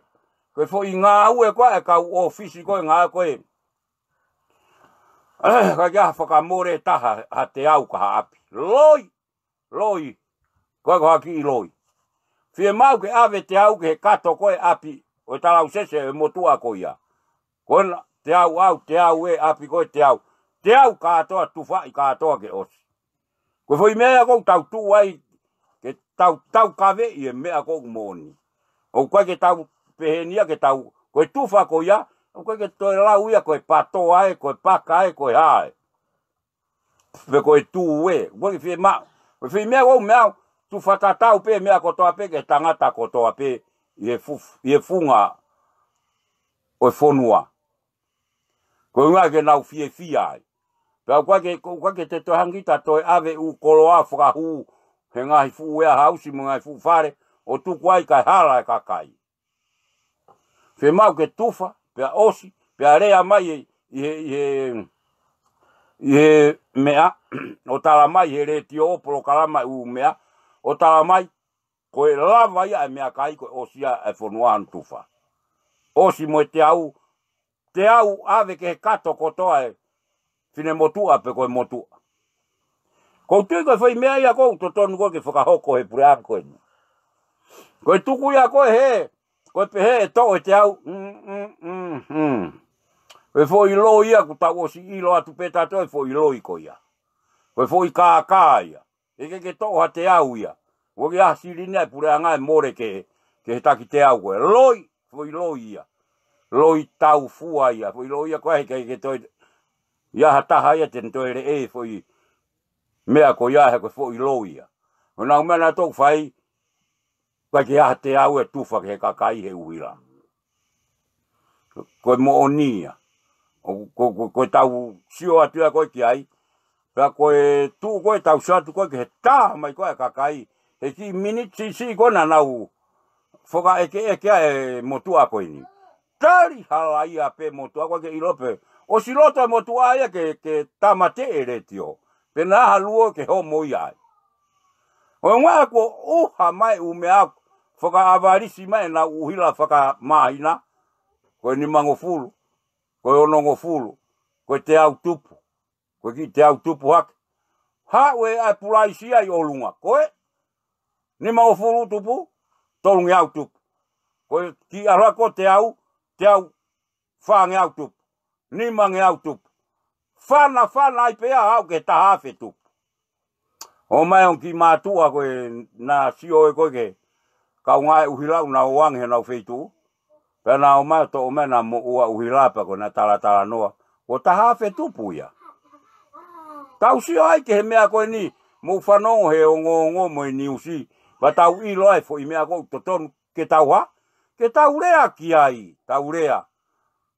ko e foʻi ngāue ko ē kau ʻōfisi ko ē ngāue ko ē. Ka ke ʻai ha fakamole taha ha teau ki ha ʻapi. Loi, loi, ko e ko ha kiʻi loi. Fiemaʻu ke ʻave teau ki he kato ko ē ʻapi ʻo e talausese ʻo e motuʻa ko ia. Ko ena, teau ʻau, teau ē, ʻapi ko ē teau. Teau kātoa, tufaʻi kātoa ke ʻosi. Ko e foʻi meʻa ia ʻoku tau tuʻu ai, ke tau, tau kaveʻi e meʻa ʻoku moʻoni. ʻOku ʻikai ke tau pehē ni ia ke tau, ko e tufa ko ia, ʻoku ʻikai ke toe lau ia ko e patoa ē, ko e paka ē, ko e hā ē. Pe ko e tū ē, ʻoku ʻikai ke fiemaʻu. Ko e foʻi meʻa ʻoku meʻa, tufa tatau pē meʻa kotoa pē ki he tangata kotoa pē ʻi he fu-, ʻi he funga ʻo e fonua. Ko e ʻuhinga ke nau fiefia ai. Pea ʻoku ʻikai ke, ʻoku ʻikai ke te toe hangē ta toe ʻave ʻū koloa fakahū he ngaahi fuʻu ʻea hausi mo e ngaahi fuʻu fale, ʻo tuku ai kae hala e kakai. Fiemaʻu ke tufa, pea ʻosi, pea lea mai ʻi he, ʻi he, ʻi he, ʻi he meʻa, ʻo tala mai he letiō, polokalama ʻū meʻa, ʻo tala mai, ko e lava ia e meʻakai ko e ʻosi ia e fonua hono tufa. ʻOsi mo e teau, teau ʻave ki he kato kotoa e finemotuʻa pe ko e motuʻa. ʻOku ou tui ko e foʻi meʻa ia ʻoku totonu ko ē ke fakahoko he puleʻanga ko eni. Ko e tuku ia ko ē he, ko e pehē ʻe toʻo e teau, mm, mm, mm, mm. Ko e foʻi loi ia ʻoku tau ʻosi ʻilo atu pē tautolu e foʻi loi ko ia. Ko e foʻi kākā ia. ʻIkai ke toʻo ha teau ia. ʻOku ʻikai ha silini ʻa e puleʻanga ʻe mole ki he, ki he taki teau ko ē. Loi, foʻi loi ia. Loi taufua ia. Foʻi loi ia ko ē ʻikai ke toe ʻi ai ha taha ia te ne toe leʻei e foʻi meʻa ko ia he ko e foʻi loi ia. Ko ʻenau meʻa naʻa tau fai, ʻikai ke ʻi ai ha teau ʻe tufa ki he kakai he ʻuhila. Ko e moʻoni ia. ʻO, ko, ko, ko e tau sio atu ia ko ē ki ai. Pea ko e tuʻu ko ē tau sio atu ko ē ki he tā mai ko ē e kakai. He kiʻi miniti siʻisiʻi ko ē naʻa nau fakaʻekeʻeke ai e motuʻa ko eni. Tali hala ia pē motuʻa ko ē ke ʻilo pē. ʻOsi loto e motuʻa ia ke, ke tāmateʻi e letiō. Pe naʻa ha luo ke homo ia ai. ʻO e ʻuhinga kuo ʻuha mai ʻū meʻa fakaʻavalisi mai ʻenau ʻuhila fakamāhina. Ko e nimangofulu, ko e onongofulu, ko e teau tupu, ko e kiʻi teau tupu hake. Haʻu e ʻai pulaisi ia ʻi ʻolunga. Ko e nimangofulu tupu, tolungeau tupu. Ko e kiʻi ʻalu ko ē teau, teau fāngeau tupu. Nimangeau tupu. Fana, fana ai pē ia ʻo aʻu ki he taha afe tupu. ʻOmai ʻo e kiʻi mātuʻa ko ē naʻa sio ē ko ē ki he kaungā ʻuhila ʻoku nau ō ange he ʻenau feituʻu. Pea naʻa ōmai ʻo toʻo mai ʻena moʻua ʻuhila pea ko ʻena talatalanoa. Ko e taha afe tupu ia. Tau sio ai ki he meʻa ko eni, mou fanongo he ongoongo mo e niusi. Pea tau ʻilo ai e foʻi meʻa ʻoku totonu ke tau hā, ke tau lea ki ai, tau lea.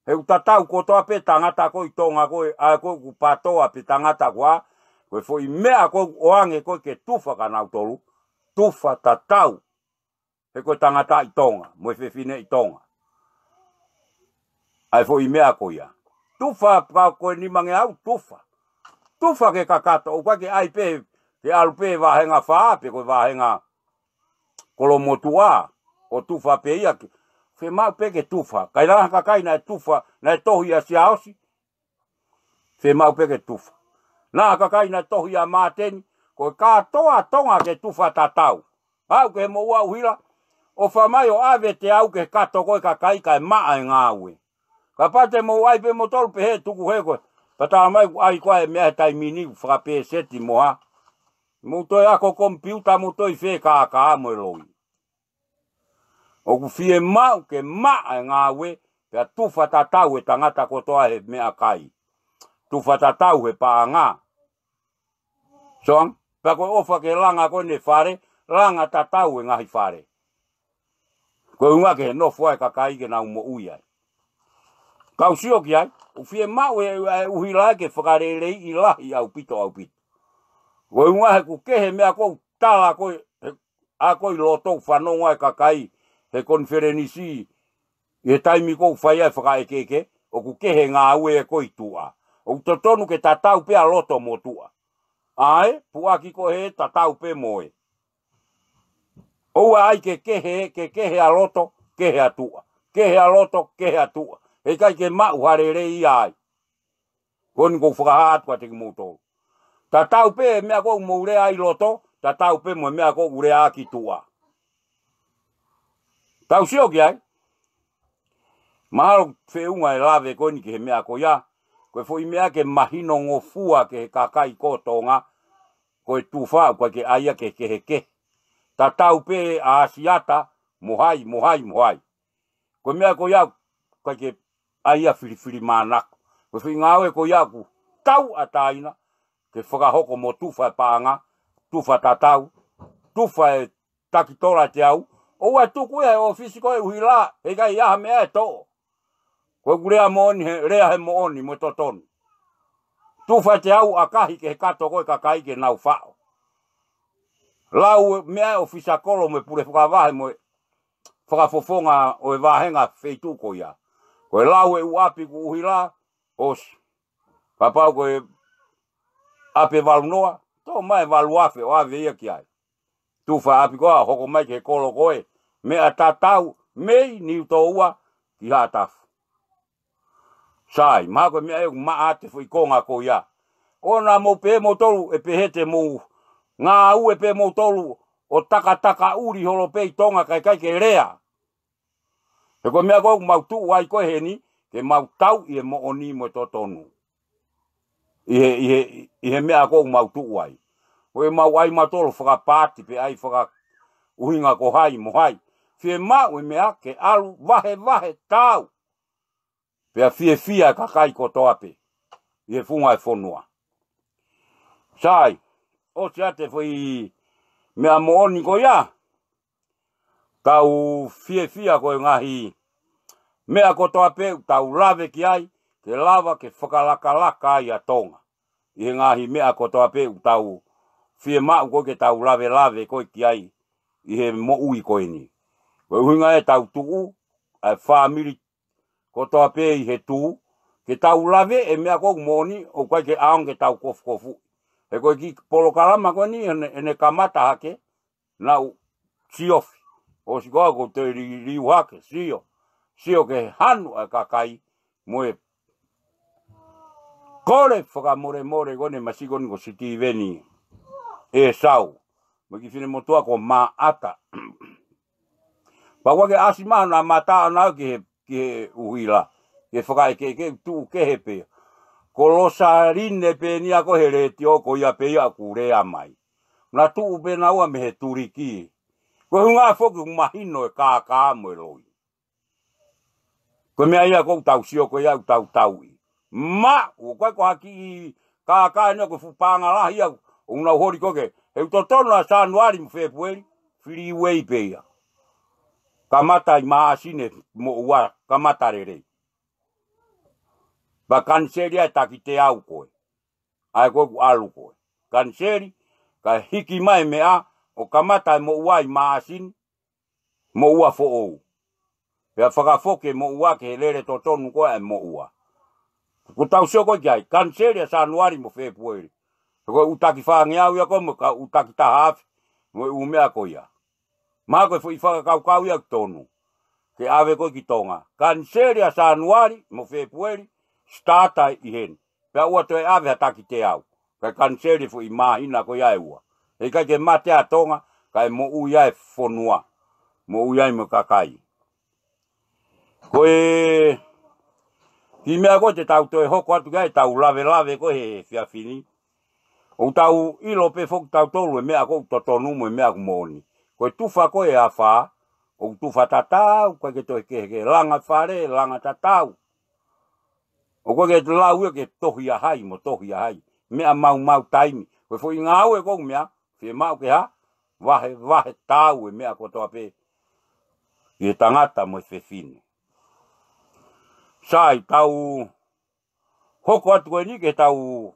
He ʻoku tatau kotoa pē tangata ko ē ʻi Tonga ko ē, ʻa ē ko ē ʻoku patoa pe tangata ko ē, ko e foʻi meʻa ko ē ʻoku ʻoange ko ē ke tufa kia nautolu, tufa tatau. He ko e tangata ʻi Tonga, mo e fefine ʻi Tonga. ʻA e foʻi meʻa ko ia. Tufa pea ko e nimangeau, tufa. Tufa ke kakato, ʻoku ʻikai ke ʻai pē, ke ʻalu pē vāhenga fā, pe ko e vāhenga kolomotuʻa, ʻo tufa pē ia ke, fiemaʻu pē ke tufa. Kae ʻi ai ha kakai naʻe tufa, naʻe tohi ʻa Siaosi, fiemaʻu pē ke tufa. Naʻa ha kakai naʻe tohi ʻa Māteni, ko e kātoa Tonga ke tufa tatau. Aʻu ki he moʻua ʻuhila, ʻofa mai ʻo ʻave teau ki he kato ko ē kakai kae maʻa e ngāue. Kapau te mou ʻai pē moutolu pehē tuku he ko ē. Pea tā mai ʻoku ʻai ko ē e meʻa he taimi ni ʻoku fakapēseti mo hā. Mou toe ako komipiuta mou toe fekākā mo e loi. ʻOku fiemaʻu ke maʻa e ngāue, pea tufa tatau e tangata kotoa he meʻakai. Tufa tatau he paʻanga. Soang, pea ko e ʻofa ke langa ko ʻene fale, langa tatau e ngaahi fale. Ko e ʻuhinga ke nofo ai e kakai ke nau moʻui ai. Kau sio ki ai, ʻoku fiemaʻu e, e ʻuhila ke fakaleleiʻi lahi ʻaupito, ʻaupito. Ko e ʻuhinga he ʻoku kehe e meʻa ʻoku tala ko ē, he, ʻa ko ē ʻi loto ʻoku fanongo ai e kakai, he konifelenisi, ʻi he taimi ʻoku fai ai e fakaʻekeʻeke, ʻoku kehe e ngāue ko ē ʻi tuʻa. ʻOku totonu ke tatau pē ʻa loto mo tuʻa. ʻA e, puʻaki ko ē he tatau pē mo e. ʻOua ʻai ke kehe, ke kehe ʻa loto, kehe ʻa tuʻa. Kehe ʻa loto, kehe ʻa tuʻa. He ʻikai ke maʻu ha lelei ia ai. Ko eni ʻoku ou fakahā atu kiate kimoutolu. Tatau pē e meʻa ʻoku mou lea ai ʻi loto, tatau pē mo e meʻa ʻoku lea ʻaki tuʻa. Tau sio ki ai. Mahalo feʻunga e lave ko eni ki he meʻa ko ia. Ko e foʻi meʻa ke mahinongofua ki he kakai ko Tonga, ko e tufa ʻoku ʻikai ke ʻai ia ke kehekehe. Tatau pē ʻa Asiata, mo hai, mo hai, mo hai. Ko e meʻa ko ia ʻoku ʻikai ke ʻai ia filifilimānako. Ko e foʻi ngāue ko ia ʻoku tauʻatāina ke fakahoko mo tufa e paʻanga, tufa tatau, tufa e taki tola ʻe teau. ʻOua ʻe tuku ia he ʻōfisi ko ē ʻuhila, heʻikai ʻi ai ha meʻa ʻe toʻo. Ko ʻeku lea moʻoni he, lea he moʻoni mo e totonu. Tufa ʻe teau ʻakahi ki he kato ko ē kakai ke nau faʻo. Lau e meʻa ʻa e ʻōfisa kolo mo e pule fakavahe mo e fakafofonga ʻo e vāhenga feituʻu ko ia. Ko e lau e ʻū ʻapi kuo ʻuhila, ʻosi. Kapau ko e ʻapi ʻe valu noa, toʻo mai e valu afe ʻo ʻave ia ki ai. Tufa ʻapi ko ā, hoko mai ki he kolo ko ē, meʻa tatau, mei Niutōua ki Haʻatafu. Sai, mahalo ko e meʻa ʻoku maʻa atu e foʻi konga ko ia. ʻOua naʻa mou pehē moutolu ʻe pehē te mou ngāue pē moutolu ʻo takataka ʻuli holo pē ʻi Tonga kae ʻikai ke lea. He ko e meʻa ko ē ʻoku mau tuʻu ai ko ē heni, ke mau tauʻi e moʻoni mo e totonu. ʻI he, ʻi he, ʻi he meʻa ko ē ʻoku mau tuʻu ai. Ko e mau ʻai mautolu fakapaati pē ʻai fakaʻuhinga ko hai mo hai. Fiemaʻu e meʻa ke ʻalu vahevahe taau. Pea fiefia e kakai kotoa pē ʻi he funga e fonua. Sai, ʻosi atu e foʻi meʻa moʻoni ko ia. Tau fiefia ko e ngaahi meʻa kotoa pē ʻoku tau lave ki ai, ke lava ke fakalakalaka ai ʻa Tonga. ʻI he ngaahi meʻa kotoa pē ʻoku tau fiemaʻu ko ē ke tau lavelave ko ē ki ai ʻi he moʻui ko eni. Ko e ʻuhinga ʻetau tuʻu, ʻa e fāmili kotoa pē ʻi he tuʻu, ke tau lave e meʻa ko ē ʻoku moʻoni, ʻoku ʻikai ke ʻaonga ke tau kofukofu. He ko e kiʻi polokalama ko eni, ʻene, ʻene kamata hake, naʻu siofi. ʻOsi ko ā ʻoku te li-, liu hake, sio. Sio ki he hanu ʻa e kakai, mo e kole fakamolemole ko eni masiʻi ko eni ko Sitīveni ʻEsau. Mo e kiʻi finemotuʻa ko Maʻata. Pea ʻoku ʻikai ke ʻasi mai hona mata ʻana ki he, ki he ʻuhila. Ke fakaʻekeʻeke tuʻu kehe pē. Ko Losaline pē eni ia ko ē he letiō ko ia pē ia ʻoku lea mai. Na tuʻu pē naua mei he tuliki. Ko e ʻuhinga foki ʻoku mahino e kākā mo e loi. Ko e meʻa ia ʻoku tau sio ko ia ʻoku tau tauʻi. Maʻu, ʻoku ʻikai ko ha kiʻi kākā eni ko e fuʻu paʻanga lahi ia ʻoku nau holi ko ē. He ʻoku totonu ʻa Sānuali mo Fēpueli, filiuei pē ia. Kamata ʻi Māʻasine mo ua kamata lelei. Pea kaniseli ʻa e taki teau ko ē. ʻA ē ko ē ʻoku ʻalu ko ē. Kaniseli, kae hiki mai e meʻa, ʻo kamata e moʻua ʻi Māʻasine, moʻua foʻou. Pea fakafoki e moʻua ki he lele totonu ko ē e moʻua. Ko ʻetau sio ko ē ki ai, kaniseli ʻa Sānuali mo Fēpueli. Ko e ʻū taki fāngeau ia ko ē mo e kau ʻū taki taha afe, mo e ʻū meʻa ko ia. Mahalo ko e foʻi fakakaukau ia ʻoku tonu. Ke ʻave ko ē ki Tonga. Kaniseli ʻa Sānuali mo Fēpueli, sitaata ʻi heni. Pea ʻoua toe ʻave ha taki teau. Kae kaniseli e foʻi māhina ko ia ʻe ua. Heʻikai ke mate ʻa Tonga, kae moʻui ai e fonua. Moʻui ai mo e kakai. Ko e kiʻi meʻa ko ē te tau toe hoko atu ki ai ʻetau lavelave ko ē he efiafi ni. ʻOku tau ʻilo pē foki tautolu e meʻa ʻoku totonu mo e meʻa ʻoku moʻoni. Ko e tufa ko ē ʻe afā, ʻoku tufa tatau, ʻikai ke toe kehekehe, langa fale, langa tatau. ʻOku ʻikai ke lau ia ke tohi ʻa hai mo tohi ʻa hai. Meʻa maumau taimi. Ko e foʻi ngāue ko ē ʻoku meʻa, fiemaʻu ke hā, vahevahe taau e meʻa kotoa pē. ʻI he tangata mo e fefine. Sai, tau hoko atu ko eni ke tau,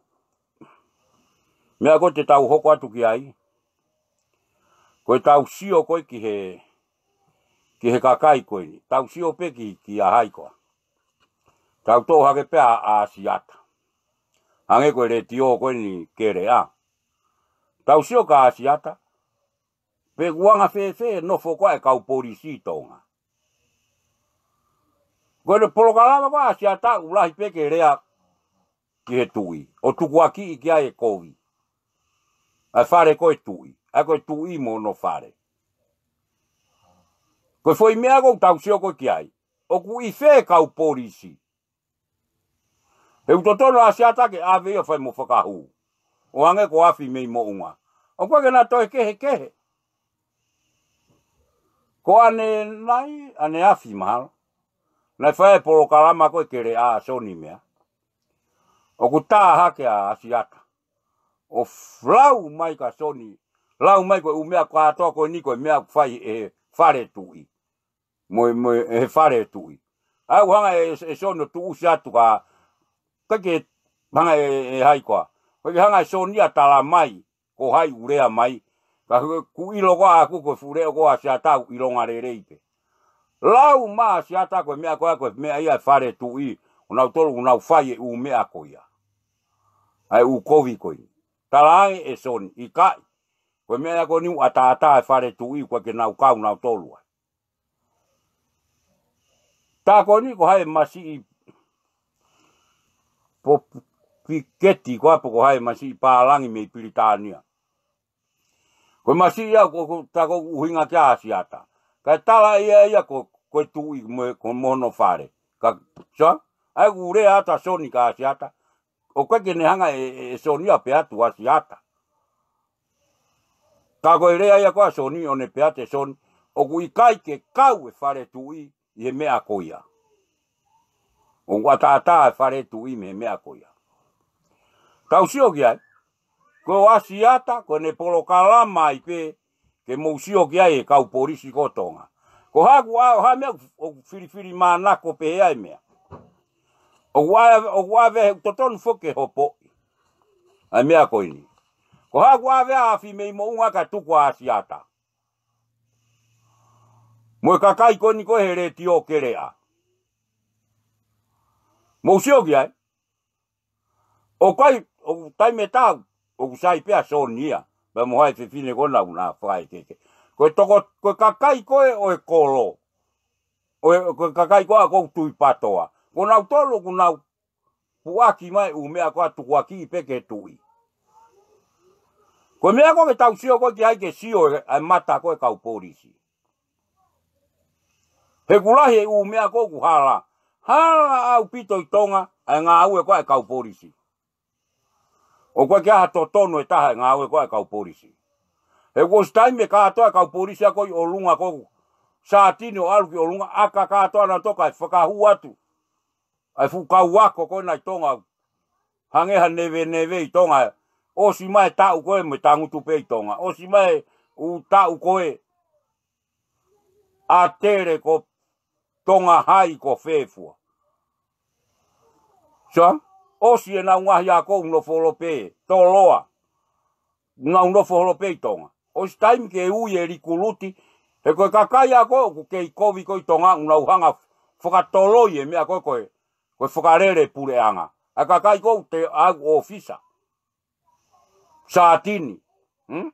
meʻa ko ē te tau hoko atu ki ai. Ko ʻetau sio ko ē ki he, ki he kakai ko eni. Tau sio pē ki, ki ʻa hai ko ā. Tau toʻo hake pē ʻa, ʻa Asiata. Hangē ko e letiō ko eni kele ā. Tau sio kia Asiata. Pe ʻoku anga fēfē e nofo ko ē ʻa e kau polisi ʻi Tonga. Ko e polokalama ko ē ʻa Asiata ʻoku lahi pē ke lea ki he tuʻi, ʻo tukuakiʻi ki ai e kovi. ʻA e fale ko e tuʻi, ʻa ko e tuʻi mo hono fale. Ko e foʻi meʻa ko ʻoku tau sio ko ē ki ai, ʻoku ʻi fē kau polisi? He ʻoku totonu ʻa Siata ke ʻave ia ʻo fai mo fakahū. ʻO hangē ko Afi mei Moʻunga. ʻOku ʻikai ke na toe kehekehe. Ko ʻAne nai, ʻAne Afi mahalo. Naʻe fai e polokalama ko ē kele ʻa Soni meʻa. ʻOku tā hake ʻa Siata. ʻO lau mai ka Soni. Lau mai ko e ʻū meʻa kātoa ko eni ko e meʻa ʻoku fai ʻe he fale tuʻi. Mo, mo e fale tuʻi. ʻA ʻoku hanga ʻe, ʻe Soni ʻo tuʻusi atu ka, ka ke hanga ʻe, ʻe hai koā. Ka ke hanga ʻe Soni ʻo tala mai, ko hai ʻoku lea mai. Ka ʻoku ʻilo koā ʻaku ko e fuʻu leʻo ko ē ʻa Siata ʻoku ʻilonga lelei pē. Lau mai ʻa Siata ko e meʻa ko ē, ko e meʻa ia e fale tuʻi, ʻo nau tolu, ʻo nau fai e ʻū meʻa ko ia. ʻA e ʻū kovi ko ē. Tala ange ʻe Soni, ʻikai. Ko e meʻa ia ko eni ʻoku ʻataʻatā e fale tuʻi, ʻoku ʻikai ke nau kau nau tolu ai. Tā ko eni ko hai masiʻi po piketi ko ē pe ko hai masiʻi pālangi mei Pilitānia. Ko e masiʻi ia ko, ko, tā ko ʻuhinga ki ai ʻa Siata. Kae tala ia ia ko, ko e tuʻi mo, ko mo hono fale. Ka, so, ʻa ʻoku lea atu ʻa Soni kia Siata. ʻOku ʻikai ke ne hanga ʻe, ʻe, ʻe Soni ʻo pehē atu ʻa Siata. Ka ko e lea ia ko ē ʻa Soni ʻo ne pehē atu ʻe Soni, ʻoku ʻikai ke kau e fale tuʻi ʻi he meʻa ko ia. ʻOku ʻataʻatā e fale tuʻi mei he meʻa ko ia. Tau sio ki ai, ko ʻa Siata, ko ʻene polokalama ai pē, ke mou sio ki ai e kau polisi ko Tonga. Ko haku ʻa, ʻo ha meʻa ʻoku, ʻoku filifilimānako pē ai meʻa. ʻOku ʻave, ʻoku ʻave he totonu foki ke hopoʻi. ʻA e meʻa ko eni. Ko haku ʻave ʻa Afi mei Moʻunga ka tuku ʻa Siata. Mo e kakai ko eni ko ē he letiō kele ʻa. Mou sio ki ai. ʻOku ʻikai, ʻoku taimi ʻe taha, ʻoku sai pē ʻa Soni ia. Pea mo hai fefine ko ena ʻoku na fai keke. Ko e toko, ko e kakai ko ē ʻo e kolo. ʻO e, ko e kakai ko ē ʻa ko Tuʻi Patoa. Ko nau tolu ʻoku nau puʻaki mai ʻū meʻa ko ē ʻo tukuakiʻi pē ki he tuʻi. Ko e meʻa ko ē ke tau sio ko ē ki ai ke sio e, ʻa e mata ko ē kau polisi. He ʻoku lahi e ʻū meʻa ko ē ʻoku hala. Hala ʻaupito ʻi Tonga, ʻa e ngāue ko ē ʻa e kau polisi. ʻOku ʻikai ke ʻi ai ha totonu ʻe taha e ngāue ko ē ʻa e kau polisi. He kuo ʻosi taimi ʻe kātoa e kau polisi ʻa ko ē ʻi ʻolunga ko ē. Sātini ʻo ʻalu ki ʻolunga, ʻaka kātoa nautolu kae fakahū atu. ʻA e fuʻu kau ako ko ena ʻi Tonga. Hangē ha neveneve ʻi Tonga. ʻOsi mai taʻu ko ē mo e tangutu pē ʻi Tonga. ʻOsi mai ʻū taʻu ko ē ʻa Tele ko Tonga Hai ko fē fua. So, ʻosi ʻenau ngaahi ako ʻoku nofo holo pē, toloa. ʻOku nau nofo holo pē ʻi Tonga. ʻOsi taimi ke ui e likuluti, he ko e kakai ʻa ko ē ʻoku kei kovi ko ē ʻi Tonga, ʻoku nau hanga fakatoloi e meʻa ko ē ko e, ko e fakalele puleʻanga. ʻA e kakai ko ē ʻoku te au ʻōfisa. Sātini. Hmm?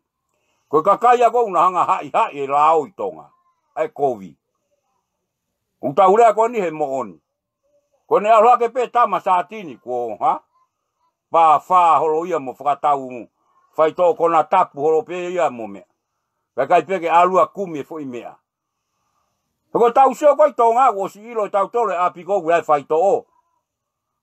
Ko e kakai ʻa ko ē ʻoku na hanga haʻihaʻi e lao ʻi Tonga. ʻA e kovi. ʻOku tau lea ko eni he moʻoni. Ko ʻene ʻalu hake pē tama Sātini, ko, ha? Pā fā holo ia mo fakatau faitoʻo konatapu holo pē ia mo meʻa. Kae ʻikai pē ke ʻalu ʻo kumi e foʻi meʻa. He ko e tau sio ko ē ʻi Tonga, ʻoku ʻosi ʻilo ʻe tautolu e ʻapi ko ē ʻoku ʻi ai e faitoʻo.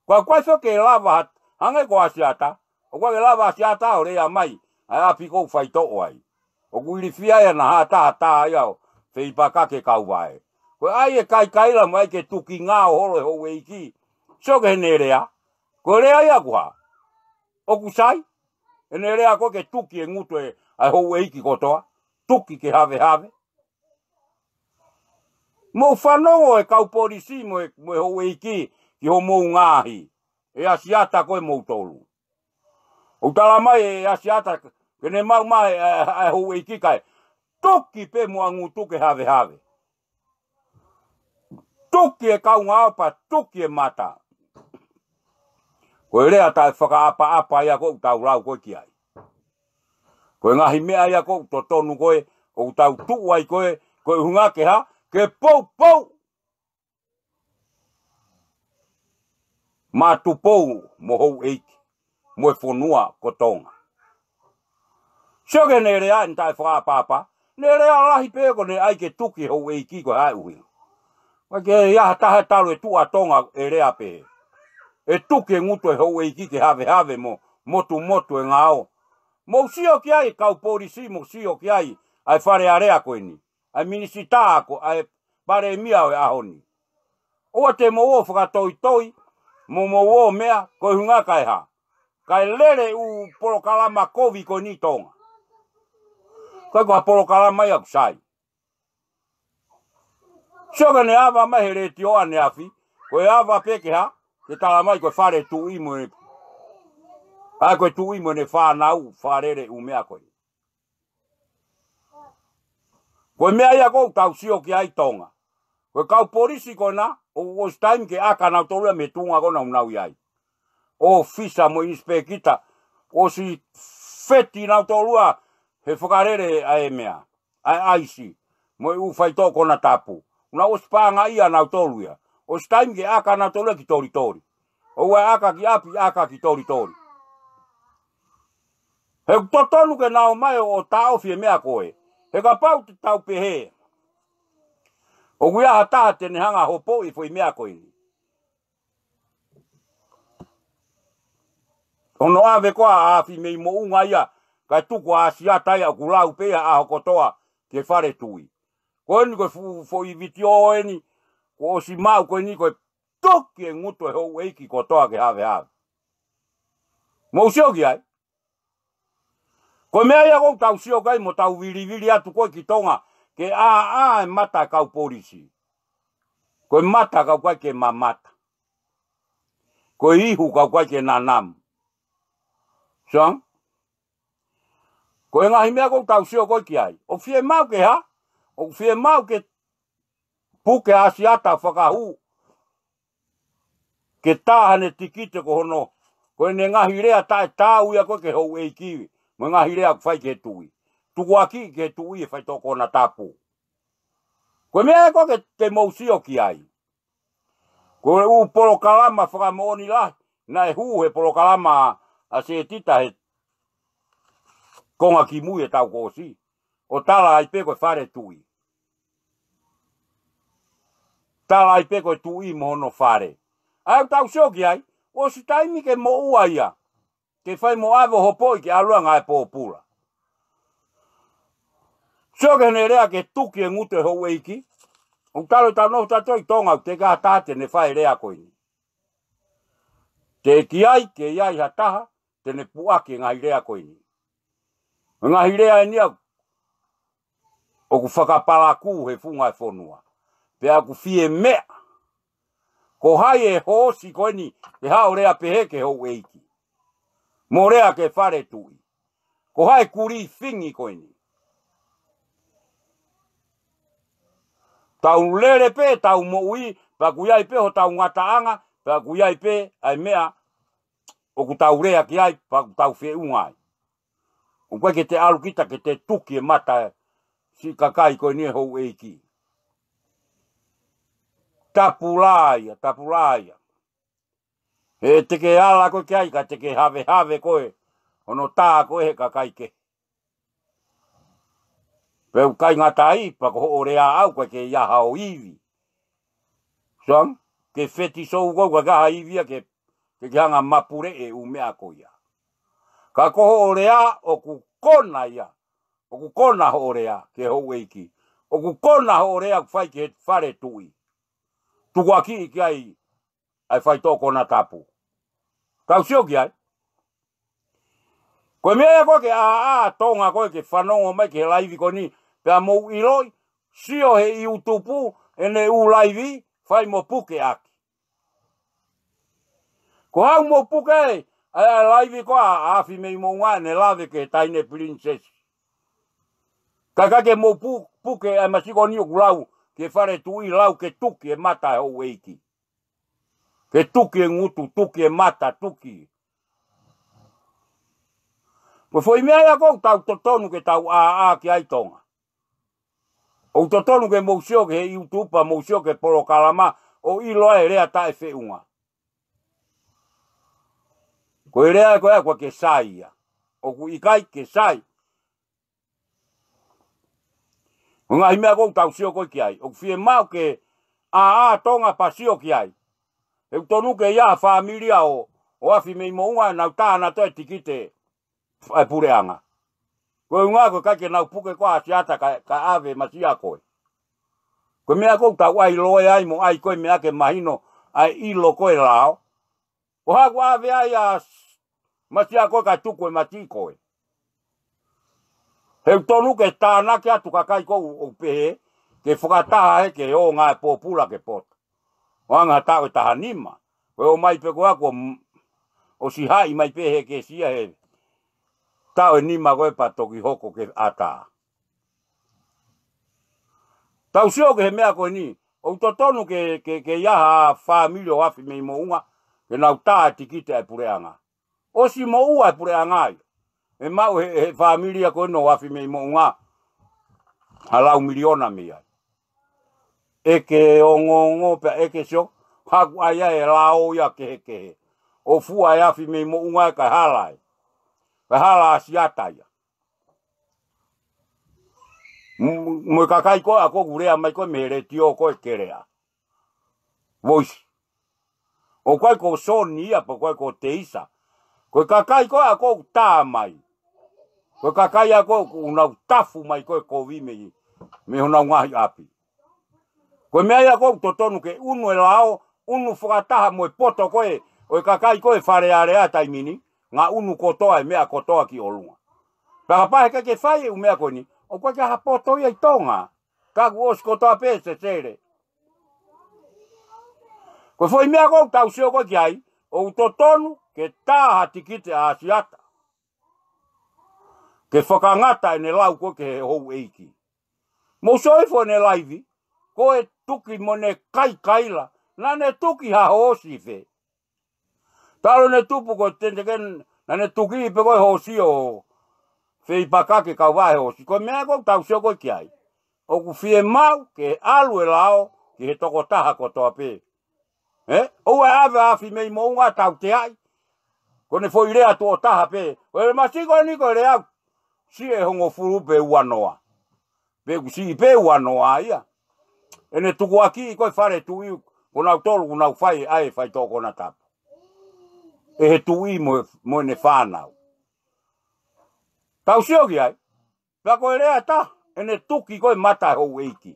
Ko e ʻikai foki ke lava ha, hangē ko ʻa Siata, ʻoku ʻikai ke lava ʻa Siata ʻo lea mai, ʻa e ʻapi ko ē ʻoku faitoʻo ai. ʻOku ilifia ia naʻa hatahatā ia ʻo feipaka ke kau vae. Ko e ʻai e kaikaila mo e ʻai ke tuki ngao holo e houʻeiki. Sio ki heʻene lea. Ko e lea ia ʻoku hā. ʻOku sai. ʻEne lea ko ē ke tuki e ngutu e, ʻa e houʻeiki kotoa. Tuki ke havehave. Mou fanongo e kau polisi mo e, mo e houʻeiki ki hoʻomou ngaahi. ʻE ʻa Siata ko ē moutolu. ʻOku tala mai ʻe ʻa Siata, ke ne maʻu mai e, e, e houʻeiki kae. Tuki pē mo ʻa ngutu ke havehave. Tuki e kaungāʻapi, tuki e mata. Ko e lea taʻefakaʻapaʻapa ia ko ē ʻoku tau lau ko ē ki ai. Ko e ngaahi meʻa ia ko ē ʻoku totonu ko ē, ʻoku tau tuʻu ai ko ē, ko e ʻuhinga ke hā, ke poupou. Maʻa Tupou mo houʻeiki mo e fonua ko Tonga. Sio ki heʻene lea ʻeni taʻefakaʻapaʻapa, ne lea lahi pē ko ʻene ʻai ke tuki e houʻeiki ko e hā e ʻuhinga. Ka ke ʻi ai ha taha talu e tuʻa Tonga ʻe lea pehē, ʻe tuki e ngutu e houʻeiki ke havehave mo motumotu e ngao. Mou sio ki ai kau polisi, mou sio ki ai ʻa e Fale Alea ko eni, ʻa e minisitā ko ē, ʻa e palēmia ʻo e ʻaho ni. ʻOua te mou ō fakatoitoi mo mou ō meʻa ko e ʻuhinga kae hā? Kae lele ʻū polokalama kovi ko eni Tonga. Ko e ko ha polokalama ia ʻoku sai. Sio ki heʻene ava mai he letiō ʻaneafi, ko e ava pē ke hā? Ke tala mai ko e fale tuʻi mo e, ʻa, ko e tuʻi mo ʻene fānau, fakalele ʻū meʻa ko ē. Ko e meʻa ia ʻoku tau sio ki ai Tonga. Ko e kau polisi ko ena, ʻo, ʻosi taimi ke ʻaka nautolu ia mei he tuʻunga ko ena ʻoku nau ʻi ai. ʻŌfisa mo e ʻinisipēkita, ʻosi feti nautolu ia he fakalele ʻa e meʻa, ʻa e ʻaisi, mo e ʻū faitoʻo konatapu. Naʻa nau ʻosi paʻangaʻia nautolu ia. ʻOsi taimi ke ʻaka nautolu ia ki Tolitoli. ʻOua ʻe ʻaka ki ʻapi, ʻaka ki Tolitoli. He ʻoku totonu ke nau ō mai ʻo taʻofi e meʻa ko ē. He kapau te tau pehē ʻoku ʻi ai ha taha te ne hanga ʻo hopoʻi e foʻi meʻa ko eni, ʻo ne ʻave ko ā ʻa ʻAfi mei Moʻunga ia, kae tuku ʻa ʻAsiata ia ʻoku lau pē ia ʻaho kotoa ki he fale tuʻi. Ko eni ko e fu-, foʻi vitiō eni, kuo ʻosi maʻu ko eni ko e tuki e ngutu e houʻeiki kotoa ke havehave. Mou sio ki ai. Ko e meʻa ia ʻoku tau sio ki ai mo tau vilivili atu ko ē ki Tonga, ke ʻāʻā e mata e kau polisi. Ko e mata ka ʻoku ʻikai ke mamata. Ko e ihu ka ʻoku ʻikai ke nanamu. Sio? Ko e ngaahi meʻa ʻoku tau sio ko ē ki ai. ʻOku fiemaʻu ke hā? ʻOku fiemaʻu ke puke ʻa ʻAsiata fakahū ke tā haʻane tikite ko hono, ko ʻene ngaahi lea taʻetaau ia ko ē ki he houʻeiki, mo e ngaahi lea ʻoku fai ki he tuʻi. Tukuakiʻi ki he tuʻi e faitoʻo konatapu. Ko e meʻa ia ko ē ke, ke mou sio ki ai. Ko e ʻū polokalama fakamoʻoni lahi, naʻe hū he polokalama ʻa Setita he konga kimui e taʻu kuo ʻosi, ʻo tala ai pē ko e fale tuʻi. Tala ai pē ko e tuʻi mo hono fale. ʻA ia ʻoku tau sio ki ai, ʻosi taimi ke moʻua ia, ke fai mo ʻave ʻo hopoʻi ke ʻalu ʻa e ngāue pōpula. Sio ki heʻene lea ke tuki e ngutu e houʻeiki. ʻOku talu ʻetau nofo tautolu ʻi Tonga, ʻoku teʻeki ai ha taha te ne fai e lea ko eni. Teʻeki ai ke ʻi ai ha taha te ne puʻaki e ngaahi lea ko eni. Ngaahi lea eni ia ʻoku fakapalakū he funga e fonua. Pea ʻoku fie meʻa. Ko hai e hoosi ko eni ke haʻu ʻo lea pehē ki he houʻeiki, mo lea ki he fale tuʻi? Ko hai e kulifingi ko eni? Tau lele pē, tau moʻui, pea ʻoku ʻi ai pē hotau ngataʻanga, pea ʻoku ʻi ai pē ʻa e meʻa ʻoku tau lea ki ai, pea ʻoku tau feʻunga ai. ʻOku ʻikai ke te ʻalu kita ke te tuki e mata e siʻi kakai ko eni e houʻeiki. Tapu lā ia, tapu lā ia. He te ke ala koe ki ai, ka te ke havehave koe hono tā ko ē he kakai kehe. Pea ʻoku ʻikai ngata ai, pea ko hoʻo lea ʻaʻau ʻoku ʻikai ke ʻi ai haʻo ivi. Sio ange, ke fetisou koe, ʻoku ʻikai ha ivi ia ke, ke ke hanga mapuleʻi e ʻū meʻa ko ia. Ka ko hoʻo lea ʻoku kona ia. ʻOku kona hoʻo lea ki he houʻeiki. ʻOku kona hoʻo lea ʻoku fai ki he fale tuʻi. Tukuakiʻi ki ai ʻa e faitoʻo konatapu. Tau sio ki ai. Ko e meʻa ia ko ē ke ʻāʻā Tonga ko ē ke fanongo mai ki he laivi ko eni, pea mou ʻiloʻi, sio he YouTube ʻene ʻū laivi, fai mo puke ʻaki. Ko haʻu mo puke ʻa e, ʻa e laivi ko ē ʻa ʻAfi mei Moʻunga ʻene lave ki he taʻahine pilinisesi. Ka ʻikai ke mou pu-, puke ʻa e masiʻi ko eni ʻoku lau ki he fale tuʻi, lau ke tuki e mata e houʻeiki. Ke tuki e ngutu, tuki e mata, tuki. Ko e foʻi meʻa ia ʻoku tau totonu ke tau ʻāʻā ki ai Tonga. ʻOku totonu ke mou sio ki he YouTube, mou sio ki he polokalama, ʻo ʻilo ai e lea taʻefeʻunga. Ko e lea ko ē ʻoku ʻikai ke sai ia. ʻOku ʻikai ke sai. Ko e ngaahi meʻa ʻoku tau sio ko ē ki ai. ʻOku fiemaʻu ke ʻā ʻa Tonga pea sio ki ai. He ʻoku tonu ke ʻi ai ha fāmili ʻo, ʻo afi mei moʻunga ʻenau tā ʻanautolu e tikite ʻa e puleʻanga. Ko e ʻuhinga ko e ʻikai ke nau puke ko ē ʻa Siata kae, kae ʻave Masiakoe. Ko e meʻa ʻoku tau ʻai loea ai mo ʻai ko ē meʻa ke mahino ʻa e ʻilo ko ē lao. Ko haku ʻave ai ʻa Masiakoe kae tuku e mati ko ē. He ʻoku tonu ke tānaki atu kakai ko ē ʻoku pehē, ke fakataha hake ʻo ngāue pōpula ke poto. ʻO anga ha taʻu ʻe taha nima. Ko e ō mai pē ko ē ʻoku m-, ʻosi haʻi mai pē he kesia he taʻu ʻe nima ko ē pea toki hoko ke ʻatā. Tau sio ki he meʻa ko eni, ʻoku totonu ke, ke, ke ʻi ai ha fāmili ʻo afi mei moʻunga, ke nau tā e tikite ʻa e puleʻanga. ʻOsi moʻua e puleʻanga ia. ʻE maʻu he, he fāmili ia ko eni ʻo afi mei moʻunga, ha laui miliona mei ai. ʻEke ongoongo pea ʻeke sio, haku ʻai ʻa e lao ia kehekehe. ʻO fua e afi mei moʻunga ē kae hala ai. Kae hala ʻa Siata ia. M-, mo e kakai ko ē ʻoku lea mai ko ē mei he letiō ko ē ke lea. Voice. ʻOku ʻikai ko Soni ia pe ʻoku ʻikai ko Teisa. Ko e kakai ko ē ʻoku tā mai. Ko e kakai ʻoku nau tafu mai ko ē kovi mei, mei honau ngaahi ʻapi. Ko e meʻa ia ʻoku totonu ke ʻunu e lao, ʻunu fakataha mo e poto ko ē, ʻo e kakai ko ē Fale Alea taimi ni, ngaahi ʻunu kotoa e meʻa kotoa ki ʻolunga. Pea kapau he ʻikai ke fai e ʻū meʻa ko eni, ʻoku ʻikai ke ʻi ai ha poto ia ʻi Tonga. Ka kuo ʻosi kotoa pē sesele. Ko e foʻi meʻa ʻoku tau sio ko ē ki ai, ʻoku totonu ke tā ha tikite ʻa Siata. Ke fakangata ʻene lau ko ē ki he houʻeiki. Mou sio hifo ʻene laivi, ko e tuki mo ʻene kaikaila, naʻa ne tuki ha hoosi fē. Talu ʻene tupu ko e ten second, naʻa ne tuki pē ko e hoosi ʻo feipaka ke kau vaʻe hoosi. Ko e meʻa ʻoku tau sio ko ē ki ai. ʻOku fiemaʻu ke ʻalu e lao ki he tokotaha kotoa pē. ʻE? ʻOua ʻe ʻave afi mei moʻunga tauteaʻi. Ko ʻene foʻi lea tuʻo taha pē. Ko e masi ko eni ko e lea. Siʻi ʻe hongofulu pe uanoa. Pe ʻoku siʻi pē uanoa ia. ʻEne tukuakiʻi ko ē fale tuʻi, ko nautolu, ko nau fai ʻa e faitoʻo konatapu. ʻE he tuʻi mo, mo ʻene fānau. Tau sio ki ai. Pea ko e lea taha, ʻene tuki ko ē mata houʻeiki.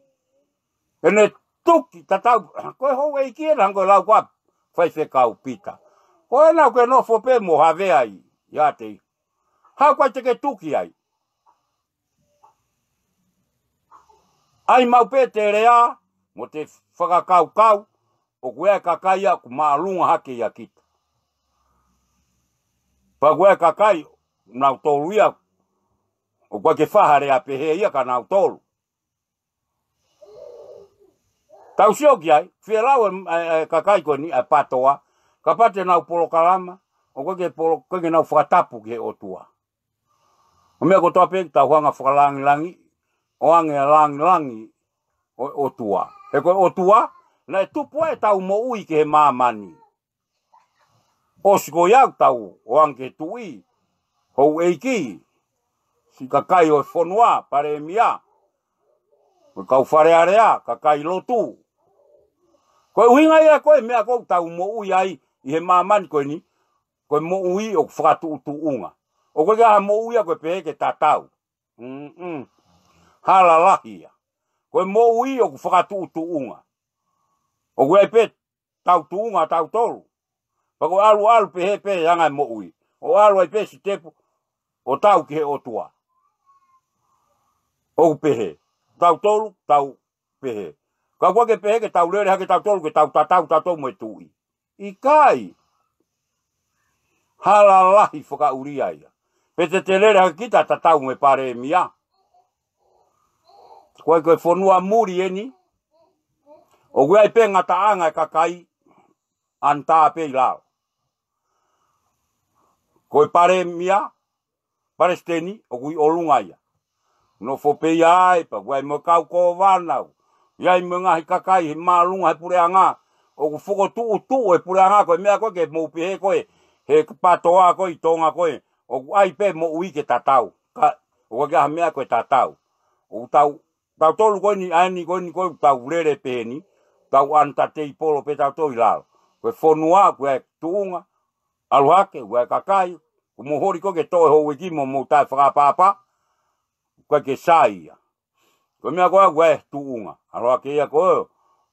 ʻEne tuki tatau, ko e houʻeiki ʻena ko e lau ko ē ʻa Faifekau Pita. Ko ʻena ʻoku ke nofo pē mo havea ai, ia te. Haʻu ko ē te ke tuki ai. ʻAi maʻu pē te lea, mo te fakakaukau, ʻoku ʻi ai e kakai ia ʻoku māʻolunga hake ia kita. Pea ʻoku ʻi ai e kakai, nautolu ia, ʻoku ʻikai ke fai ha lea pehē ia kia nautolu. Tau sio ki ai, fielau e, e, e kakai ko eni, e PATOA, kapau te nau polokalama, ʻoku ʻikai ke polo-, ʻikai ke nau fakatapu ki he ʻOtua. Ko e meʻa kotoa pē ʻoku tau hanga fakalangilangi, ʻoange ʻa e langilangi ʻo, ʻOtua. He ko e ʻOtua, naʻe tupu ai ʻetau moʻui ki he māmani. ʻOsi ko ia ʻoku tau ʻoange ki he tuʻi, houʻeiki, siʻi kakai ʻo e fonua, palēmia, mo e kau Fale Alea, kakai lotu. Ko e ʻuhinga ia ko e meʻa ʻoku tau moʻui ai ʻi he māmani ko eni, ko e moʻui ʻoku fakatuʻutuʻunga. ʻOku ʻikai ha moʻui ia ko e pehē ke tatau. Mm-mm. Hala lahi ia. Ko e moʻui ʻoku fakatuʻutuʻunga. ʻOku ʻi ai pē tautuʻunga tautolu. Pea ko e ʻalu ʻalu pehē pē ʻa e anga e moʻui. ʻO ʻalu ai pē sitepu ʻo tau ki he ʻOtua. ʻOku pehē. Tautolu, tau pehē. Ka ʻoku ʻikai ke pehē ke tau lele hake tautolu ke tau tatau tautolu mo e tuʻi. ʻIkai. Hala lahi fakaʻulia ia. Pe te te lele hake kita tatau mo e palēmia. Ko e ko e fonua muli eni. ʻOku ʻi ai pē ngataʻanga e kakai ʻanitā pē ʻi lalo. Ko e palēmia, palesiteni, ʻoku ʻi ʻolunga ia. Nofo pē ia ai, pea ʻoku ʻi ai mo e kau kōvana. ʻI ai mo e ngaahi kakai he māʻolunga he puleʻanga. ʻOku fokotuʻutuʻu e puleʻanga ko e meʻa ko ē ke mou pehē ko ē. he pātoa ko ē ʻi Tonga ko ē, ʻoku ʻai pē moʻui ke tatau. Ka, ʻoku ʻikai ha meʻa ko e tatau. ʻOku tau, tautolu ko eni, ʻa eni ko eni ko ē, tau lele pehē ni, tau ʻalu ta teipolo pē tautolu ʻi lalo. Ko e fonua, ko e tuʻunga, ʻalu hake, ko e kakai, ko mou holi ko ē ke toʻo e houʻeiki mo mou taʻe fakaʻapaʻapa, ʻoku ʻikai ke sai ia. Ko e meʻa ko ē ʻoku ʻi ai e tuʻunga. ʻAlu hake ia ko e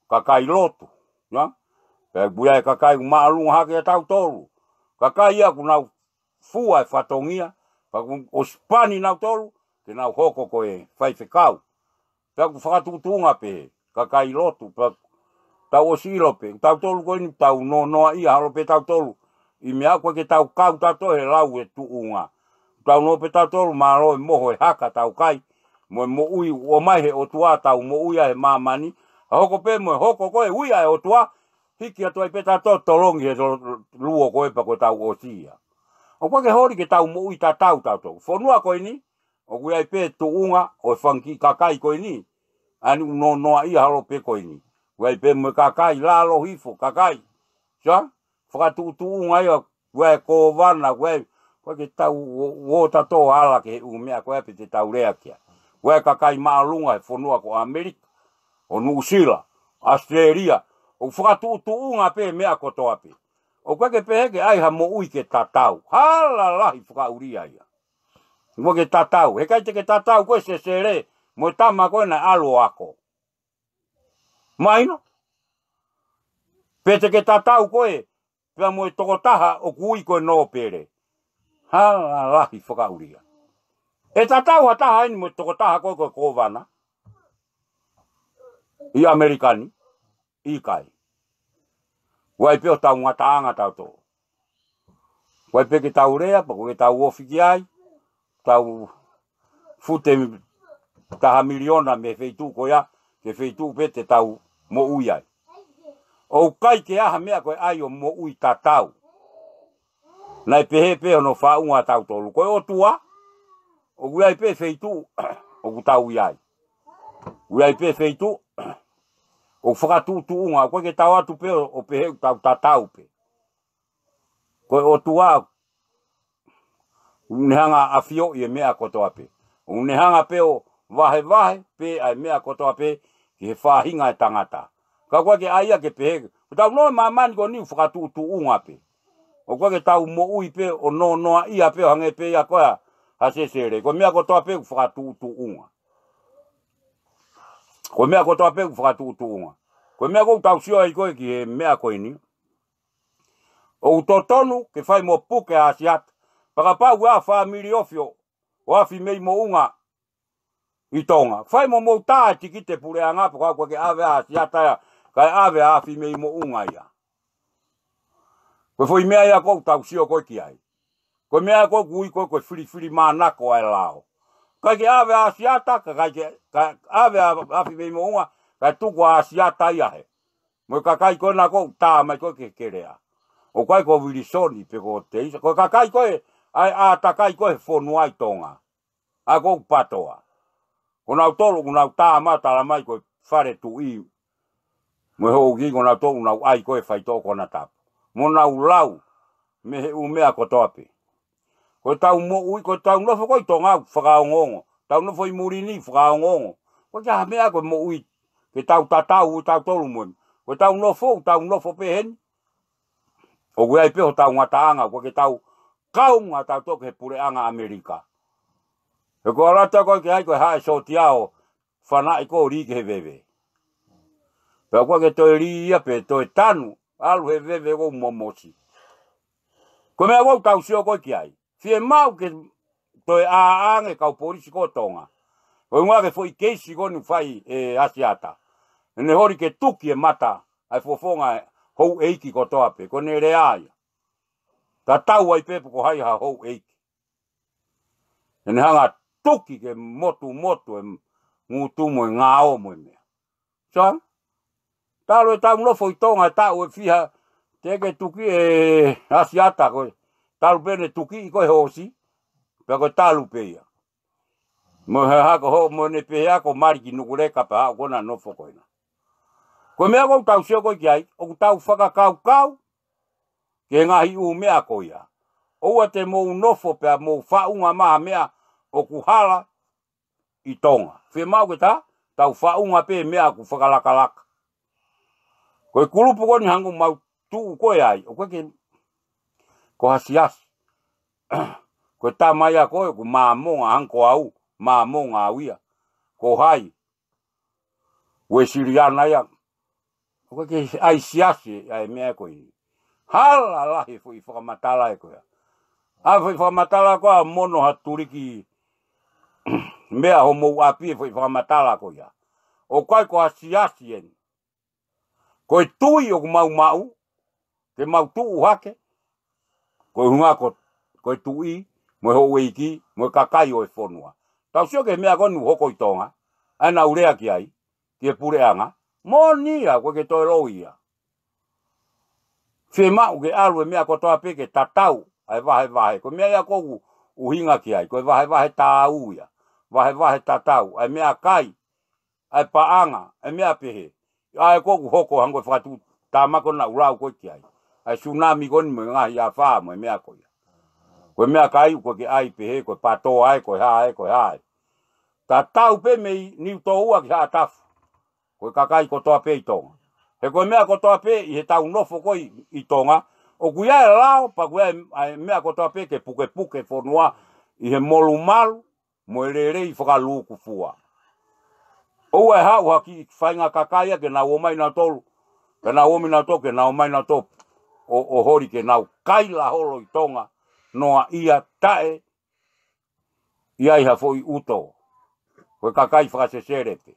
kakai lotu. Ia? Pea ʻoku ʻi ai e kakai ʻoku māʻolunga hake ia tautolu. Kakai ia ʻoku nau fua e fatongia. Pea ʻoku ʻosi pani nautolu. Ke nau hoko ko e faifekau. Pea ʻoku fakatuʻutuʻunga pē. Kakai lotu. Pea tau ʻosi ʻilo pē. Tautolu ko eni tau nonoa ia holo pē tautolu. ʻI meʻa ʻoku ʻikai ke tau kau tautolu he lau e tuʻunga. Tau noa pē tautolu mālō e moho e haka tau kai. Mo e moʻui ʻoku ʻomai he ʻOtua tau moʻui ai he māmani. ʻA hoko pē mo e hoko ko ē ui ʻa e ʻOtua. Hiki atu ai pē tautolu tolongi he to-, luo ko ē pea ko e tau ʻosi ia. ʻOku ʻikai ke holi ke tau moʻui tatau tautolu. Fonua ko eni, ʻoku ʻi ai pē tuʻunga ʻo e fanga kiʻi kakai ko eni. ʻA eni ʻoku nonoa ia holo pē ko eni. ʻOku ʻi ai pē mo e kakai lalo hifo kakai. Sa? Fakatuʻutuʻunga ia, ʻoku ʻi ai e kōvana, ʻoku ʻi ai, ʻoku ʻikai ke tau ō, ō tautolu ʻo ala ki he ʻū meʻa ko ē pē te tau lea ki ai. ʻOku ʻi ai e kakai māʻolunga he fonua ko ʻAmelika, ʻo Nuʻusila, ʻAositelēlia, ʻoku fakatuʻutuʻunga pē meʻa kotoa pē. ʻOku ʻikai ke pehē ke ʻai ha moʻui ke tatau. Hala lahi fakaʻulia ia. ʻOku ʻikai ke tatau. Heʻikai te ke tatau koe Sesele, mo e tama ko ē naʻe ʻalu ʻo ako. Mahino? Pe te ke tatau koe, pea mo e tokotaha ʻoku ui ko e nōpele. Hala lahi fakaʻulia. ʻE tatau ha taha eni mo e tokotaha ko ē ko e kōvana. ʻI ʻAmelika ni, ʻikai. ʻOku ʻi ai pē hotau ngataʻanga tautolu. ʻOku ʻi ai pē ke tau lea, pea ʻoku ʻikai ke tau ofi ki ai, tau fute taha miliona mei he feituʻu ko ia, ki he feituʻu pē te tau moʻui ai. ʻOku ʻikai ke ʻi ai ha meʻa ko e ʻai ʻo moʻui tatau. Naʻe pehē pē hono faʻunga tautolu. Ko e ʻOtua, ʻoku ʻi ai pē feituʻu, ʻoku tau ʻi ai. ʻOku ʻi ai pē feituʻu, ʻoku fakatuʻutuʻunga, ʻoku ʻikai ke tau atu pē ʻo, ʻo pehē ʻoku tau tatau pē. Ko e ʻOtua, ʻoku ne hanga ʻo ʻafioʻi e meʻa kotoa pē. ʻOku ne hanga pē ʻo vahevahe pē ʻa e meʻa kotoa pē ki he faʻahinga e tangata. Ka ʻoku ʻikai ke ʻai ia ke pehē, ko ʻetau noa māmani ko eni ʻoku fakatuʻutuʻunga pē. ʻOku ʻikai ke tau moʻui pē ʻo nonoa ia pē ʻo hangē pē ia ko ē ʻa Sesele. Ko e meʻa kotoa pē ʻoku fakatuʻutuʻunga. Ko e meʻa kotoa pē ʻoku fakatuʻutuʻunga. Ko e meʻa ʻoku tau sio ai ko ē ki he meʻa ko eni. ʻOku totonu ke fai mo puke ʻa ʻAsiata. Pea kapau ʻoku ʻi ai ha fāmili ofi ʻo, ʻo afi mei moʻunga ʻi Tonga. Fai mo mou tā e tikite puleʻanga, pea kapau ʻoku ʻikai ke ʻave ʻa ʻAsiata ia, kae ʻave ʻa afi mei moʻunga ia. Ko e foʻi meʻa ia ʻoku tau sio ko ē ki ai. Ko e meʻa ko ē ʻoku ui ko ē ko e filifilimānako ʻa e lao. ʻIkai ke ʻave ʻa ʻAsiata, ka ʻikai ke, ka ʻave ʻa afi mei moʻunga, kae tuku ʻa ʻAsiata ia hē. Mo e kakai ko ena ʻoku tā mai ko ē ki he kelea. ʻOku ʻikai ko Vilisoni pe ko Teisa. Ko e kakai ko ē, ʻa e ʻātakai ko ē he fonua ʻi Tonga. ʻA ē ʻoku pātoa. Ko nautolu, ʻoku nau tā mai, tala mai ko e fale tuʻi. Mo e houʻeiki ko nautolu, ʻoku nau ʻai ko ē faitoʻo konatapu. Mo nau lau, mei he ʻū meʻa kotoa pē. Ko ʻetau moʻui, ko ʻetau nofo ko ē ʻi Tonga ʻoku fakaongoongo. Tau nofo ʻi muli ni fakaongoongo. Ko e hā e meʻa ko e moʻui, ke tau tatau, ʻo tautolu mo. Ko ʻetau nofo, ʻoku tau nofo pē heni. ʻOku ʻi ai pē hotau ngataʻanga, ʻoku ʻikai ke tau kaunga tautolu ki he puleʻanga ʻAmelika. He ko e ʻalu atu ko ē ki ai ko e haʻe sōtia ʻo fanaʻi ko ē ʻo lī ki he veve. Pea ʻoku ʻikai ke toe lī ia pe toe tanu, ʻalu he veve ʻoku momosi. Ko e meʻa ʻoku tau sio ko ē ki ai. Fiemaʻu ke toe ʻā ange kau polisi ko Tonga. Ko e ʻuhinga ki he foʻi keisi ko eni ʻoku fai ʻe ʻAsiata. ʻEne holi ke tuki e mata, ʻa e fofonga e houʻeiki kotoa pē, ko ʻene lea ia. Tatau ai pē pe ko hai ha houʻeiki. ʻEne hanga ʻo tuki ke motumotu e ngutu mo e ngao mo e meʻa. Sa? Talu ʻetau nofo ʻi Tonga ʻe taʻu ʻe fiha, teʻeki ke tuki ʻe ʻAsiata ko ē. Talu pē ʻene tuki ʻi ko ē he ʻosi, pea ko e talu pē ia. Mo e hā ko hoʻo mo ʻene pehē ko e mali ki Nukuleka pea haʻu ko ena nofo ko ena. Ko e meʻa ʻoku tau sio ko ē ki ai, ʻoku tau fakakaukau, ki he ngaahi ʻū meʻa ko ia. ʻOua te mou nofo pea mou faʻunga mai ha meʻa ʻoku hala ʻi Tonga. Fiemaʻu ke ta, tau faʻunga pē meʻa ʻoku fakalakalaka. Ko e kulupu ko eni hangē ʻoku mau tuʻu ko ē ai, ʻoku ʻikai ke, ko ha siasi. Ko e tama ia ko ē, ʻoku Māmonga hangē ko au, Māmonga au ia. Ko hai, Uēsiliana ia. ʻOku ʻikai ke ʻai siasi ʻa e meʻa ko eni. Hala lahi e foʻi fakamatala ē ko ia. ʻA e foʻi fakamatala ko ia mono ha tuliki meʻa homou ʻapi e foʻi fakamatala ko ia. ʻOku ʻikai ko ha siasi eni. Ko e tui ʻoku mau maʻu, ke mau tuʻu hake, ko e ʻuhinga ko, ko e tuʻi, mo e houʻeiki, mo e kakai ʻo e fonua. Tau sio ki he meʻa ko eni ʻoku hoko ʻi Tonga, ʻa ē naʻa ku lea ki ai, ki he puleʻanga, moʻoni ia, ʻoku ʻikai ke toe loi ia. Fiemaʻu ke ʻalu e meʻa kotoa pē ke tatau, ʻa e vahevahe, ko e meʻa ia ʻoku ou ʻuhinga ki ai, ko e vahevahe tāu ia, vahevahe tatau, ʻa e meʻakai, ʻa e paʻanga, ʻa e meʻa pehē. ʻA ē ʻoku hoko hangē ko e fakatuʻutāmaki naʻa ku lau ko ē ki ai. ʻA e sunami ko eni mo e ngaahi afā mo e meʻa ko ia. Ko e meʻakai ʻoku ʻikai ke ʻai pehē, ko e patoa ē, ko e hā ē, ko e hā ē. Tatau pē mei Niutōua ki Haʻatafu. Ko e kakai kotoa pē ʻi Tonga. He ko e meʻa kotoa pē ʻi heʻetau nofo ko ē ʻi, ʻi Tonga. ʻOku ʻi ai e lao, pea ʻoku ʻi ai e, ʻa e meʻa kotoa pē ke pukepuke fonua ʻi he molumalu, mo e lelei fakalūkufua. ʻOua ʻe haʻu ha kiʻi faʻahinga kakai ia ke nau ō mai nautolu, ke nau ō mai nautolu, ke nau ō mai nautolu, ʻo, ʻo holi ke nau kaila holo ʻi Tonga, noa ia taʻe, ʻi ai ha foʻi ʻuto. Ko e kakai fakasesele pē.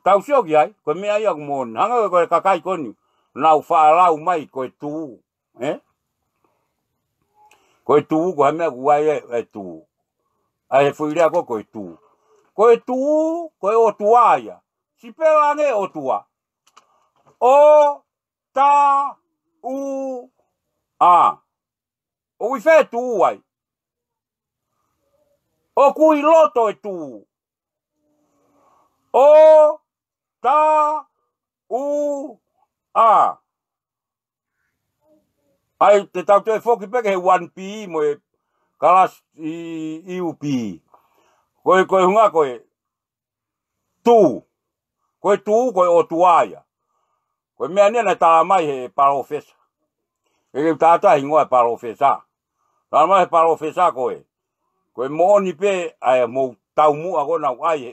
Tau sio ki ai, ko e meʻa ia ʻoku moʻoni. Hangē ko e kakai ko eni, nau faʻa lau mai ko e tū. ʻE? Ko e tū, ko e hā e meʻa ʻoku ʻi ai e, e tū. ʻA e foʻi lea ko, ko e tū. Ko e tū, ko e ʻOtua ia. Sipela ange ʻOtua. ʻO, ta, u, a. ʻOku ʻi fē tū ai? ʻOku ʻi loto e tū. ʻO, ta, u, a. ʻAi, te tau toe foki pē ki he one B mo e kalasi ʻi, ʻi U B. Ko e, ko e ʻuhinga ko e tū. Ko e tū, ko e ʻOtua ia. Ko e meʻa eni naʻe tala mai he palōfesa. ʻE ke tata hingoa e palōfesa. Tala mai he palōfesa ko e, ko e moʻoni pē ʻa e mou taumuʻa ko ē naʻa ku ʻai he,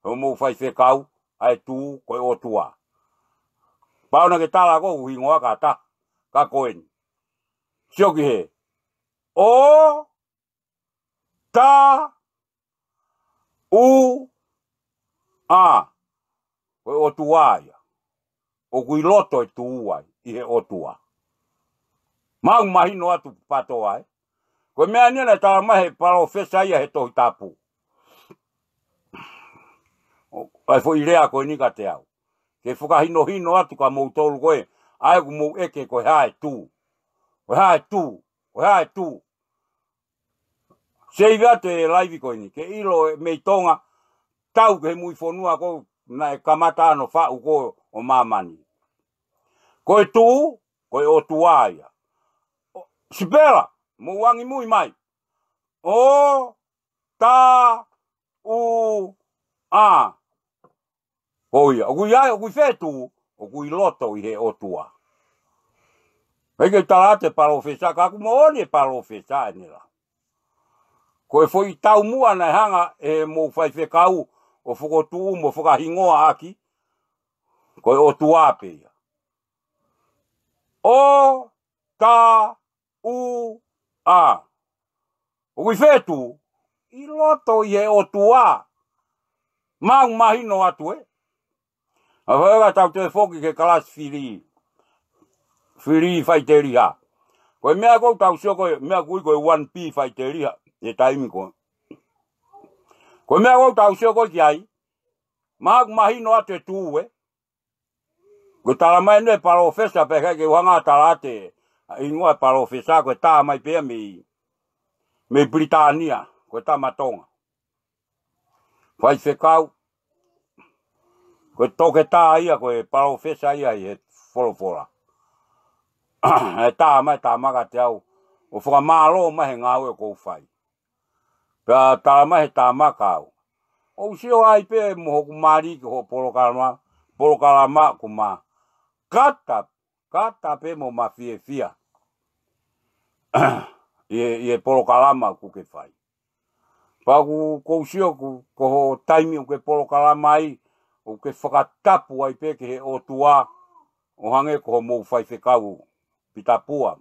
he mou faifekau, ʻa e tū ko e ʻOtua. Pau naʻa ke tala ko ē ʻoku hingoa ka ta, ka ko eni. Sio ki he. ʻO, ta, u, a. Ko e ʻOtua ia. ʻOku ʻi loto e tū ai, ʻi he ʻOtua. Mau mahino atu patoa ē. Ko e meʻa eni naʻe tala mai he palōfesa ia he Tohi Tapu. ʻO, ʻa e foʻi lea ko eni kiate au. Ke fakahinohino atu kia moutolu ko ē, ʻa ē ʻoku mou ʻeke ko e hā e tū. Ko e hā e tū. Ko e hā e tū. Seivi atu e laivi ko eni, ke ʻilo e mei Tonga, tau ki he mui fonua ko ē naʻe kamata hono faʻu ko ē ʻo māmani. Ko e tū, ko e ʻOtua ia. ʻO, sipela, mou angimui mai. ʻO, ta, u, a. Ko ia, ʻoku ʻi ai, ʻoku ʻi fē tū, ʻoku ʻi loto ʻi he ʻOtua. ʻIkai ke tala atu e palōfesa, ka ʻoku moʻoni e palōfesa ʻene lau. Ko e foʻi taumuʻa naʻe hanga ʻe he mou faifekau ʻo fokotuʻu mo fakahingoa ʻaki, ko e ʻOtua pē ia. ʻO, ta, u, a. ʻOku ʻi fē tū, ʻi loto ʻi he ʻOtua. Mau mahino atu ē. ʻA fai ka tau toe foki ki he kalasi fili. Fili faiteliha. Ko e meʻa ʻoku tau sio ko e, meʻa ʻoku ui ko e one B faiteliha. He taimi ko ē. Ko e meʻa ʻoku tau sio ko ē ki ai. Mau mahino atu e tū ē. Ko e tala mai eni e palōfesa pea ʻikai ke u hanga ʻo tala atu e hingoa e palōfesa, ko e tā mai pē ia mei, mei Pilitānia, ko e tama Tonga. Faifekau, ko e toketā ia, ko e palōfesa ia ʻi he folofola. ʻe tā mai e tāmaka kiate au, ʻo fakamālō mai he ngāue ʻoku ou fai. Pea tala mai he tāmaka au, ʻoku ou sio ai pē mo hoku mali ki hoʻo polokalama, polokalama ʻoku ma kata, kata pē mo ma fiefia ʻi he, ʻi he polokalama ʻoku ke fai. Pea ʻoku, ʻoku ou sio ko, ko hoʻo taimi ʻoku ke polokalama ai, ʻoku ke fakatapu ai pē ki he ʻOtua, ʻo hangē ko hoʻomou faifekau Pita Pua,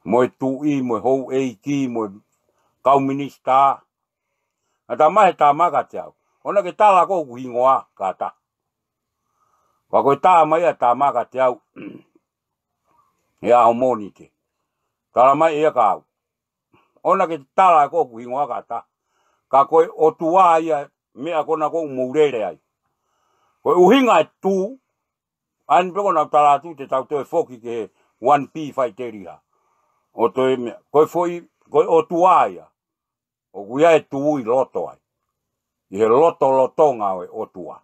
mo e tuʻi, mo e houʻeiki, mo e kau minisitā. Naʻe tā mai he tāmaka kiate au, ʻoua ke tala ʻe hoku hingoa kātaki. Pea ko e tā mai ʻa e tāmaka kiate au he ʻaho Mōnite, tala mai ʻe ia kia au, ʻoua ke tala ʻe koe hoku hingoa kātaki. Ka ko e ʻOtua ia, meʻa ko ena ʻoku mou lele ai. Ko e ʻuhinga e tū, ʻa eni pē ʻoku nau tala atu te tau toe foki ki he one B faʻiteliha. ʻO toe meʻa, ko e foʻi, ko e ʻOtua ia. ʻOku ʻi ai e tū ʻi loto ai. ʻI he lotolotonga ʻo e ʻOtua,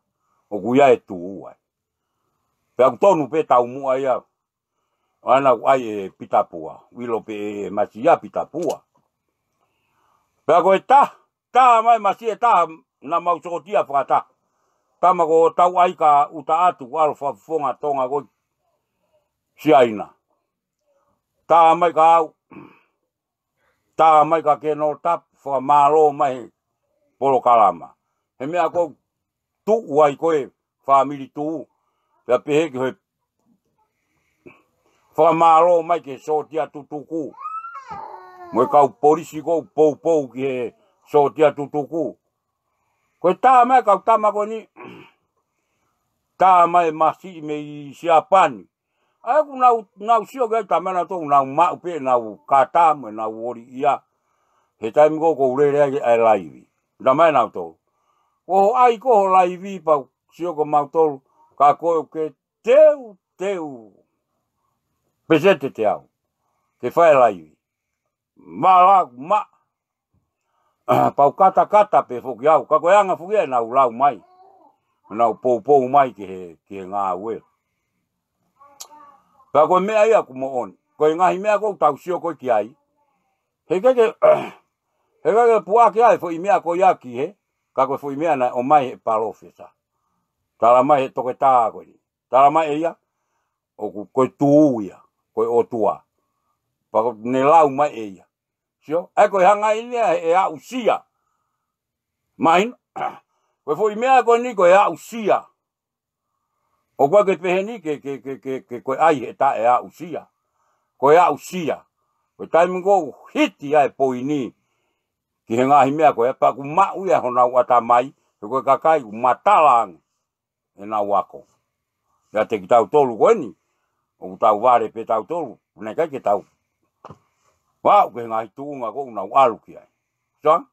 ʻoku ʻi ai e tū ai. Pea ʻoku tonu pē taumuʻa ia ʻa ena ʻoku ʻai ʻe Pita Pua, ʻilo pē ʻe Masi ia Pita Pua. Pea ko e tā, tā mai Masi e tā, naʻa mau sōtia fakataha. Tama ko tau ʻai ka uta atu, ʻalu fakafofonga Tonga ko Siaina. Tā mai kia au, tā mai kia Kēnolo Tapu, fakamālō mai he polokalama. He meʻa ʻoku ou tuʻu ai ko e fāmili tū, pea pehē ki he fakamālō mai ki he sōtia tutuku, mo e kau polisi ʻoku poupou ki he sōtia tutuku. Ko e tā mai e kau tama ko eni, tā mai e Masi mei Siapani. ʻA ia ʻoku nau, nau sio ki ai, tā mai nautolu ʻoku nau maʻu pē ʻenau kata mo ʻenau ʻoli ia. He taimi ko ē ʻoku ou lele ai ʻa e laivi, tā mai nautolu, ko hoʻo ʻai ko ē hoʻo laivi pea u sio ko mautolu, ka ko e ʻoku ke teuteu peseti ʻe teau ke fai e laivi. Mala ma pau katakata pē foki au, ka ko e anga foki ia ʻenau lau mai, ʻenau poupou mai ki he, ki he ngāue. Pea ko e meʻa ia ʻoku moʻoni, ko e ngaahi meʻa ʻoku tau sio ko ē ki ai, he ʻikai ke, he ʻikai ke puʻaki ai e foʻi meʻa ko ia ki he, ka ko e foʻi meʻa naʻe ʻomai he palōfesa, tala mai he toketā ko eni, tala mai ʻe ia, ʻoku ko e tū ia, ko e ʻOtua. Pea ko ʻene lau mai ʻe ia. Sio, ʻa ia ko e hanga eni ia he ʻe aʻusia. Mahino, ko e foʻi meʻa ko eni ko e aʻusia. ʻOku ʻikai ke pehē ni ke, ke, ke, ke, ke ko e ʻai he taʻe aʻusia. Ko e aʻusia. Ko e taimi ko ē ʻoku hiti ai e poini ki he ngaahi meʻa ko ē, pea ʻoku maʻu ia honau ʻatamai, he ko e kakai ʻoku matala ange ʻenau ako. ʻIate kitautolu ko eni, ʻoku tau vale pē tautolu, naʻe ʻikai ke tau aʻu ki he ngaahi tuʻunga ko ē ʻoku nau ʻalu ki ai. Sio,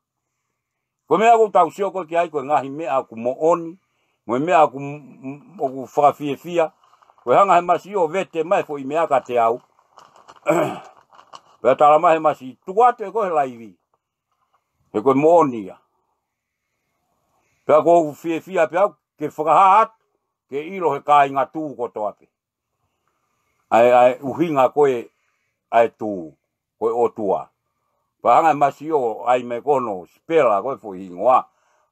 ko e meʻa ʻoku tau sio ko ē ki ai, ko e ngaahi meʻa ʻoku moʻoni, mo e meʻa ʻoku, ʻoku fakafiefia, ko e hanga he Masi ʻo vete mai e foʻi meʻa kiate au. Pea tala mai he Masi, tuku atu ʻe koe he laivi, he ko e moʻoni ia. Pea ʻoku ou fiefia pē au ke fakahā atu, ke ʻilo he kāinga tū kotoa pē ʻa e, ʻa e ʻuhinga ko ē ʻa e tū, ko e ʻOtua. Pea hanga he Masi ʻo ʻai mai ko hono sipela ko ē foʻi hingoa,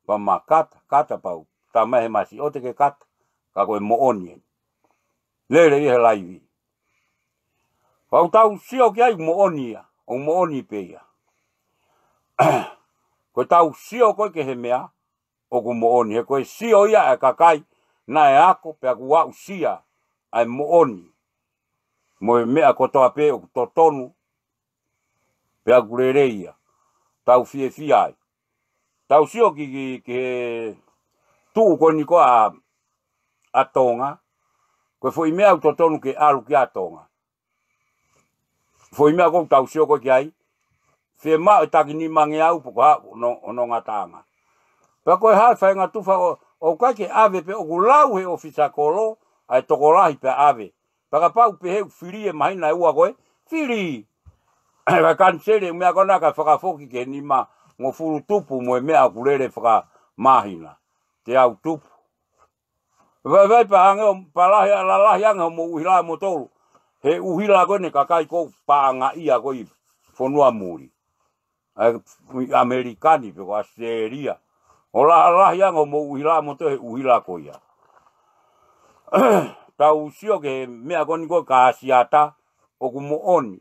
pea ma kata, kata pea u tā mai he Masi ʻoua te ke kata, ka ko e moʻoni eni. Lele ia he laivi. Pea ʻoku tau sio ki ai, moʻoni ia, ʻoku moʻoni pē ia. Ko e tau sio ko ē ki he meʻa, ʻoku moʻoni, he ko e sio ia ʻa e kakai naʻe ako pea ʻoku aʻusia ʻa e moʻoni mo e meʻa kotoa pē ʻoku totonu pea ʻoku lelei ia. Tau fiefia ai. Tau sio ki, ki, ki he tuʻu ko eni ko ē ʻa, ʻa Tonga. Ko e foʻi meʻa ʻoku totonu ke ʻalu ki ai ʻa Tonga. Foʻi meʻa ʻoku tau sio ko ē ki ai, fiemaʻu e taki nimangeau pe ko e hā hono, hono ngataʻanga. Pea ko e hā e faʻahinga tufa ʻo, ʻoku ʻikai ke ʻave pē, ʻoku lau he ʻōfisa kolo ʻa e tokolahi pea ʻave. Pea kapau pehē ʻoku fili e māhina ʻe ua ko ē, fili. Kae kaniseli e meʻa ko ena kae fakafoki ki he nimangofulu tupu mo e meʻa ʻoku lele fakamāhina, teau tupu. Vaivai pea hangē ʻo palahi ʻa lalahi ange hoʻomou ʻuhila moutolu. He ʻuhila ko eni kakai ko ē paʻangaʻia ko ē ʻi fonua muli, ʻa ʻAmelika ni pe ko ʻAositelēlia. ʻOku lahi ange hoʻomou ʻuhila mo toe he ʻuhila ko ia. Tau sio ki he meʻa ko eni ko e ka Siata, ʻoku moʻoni.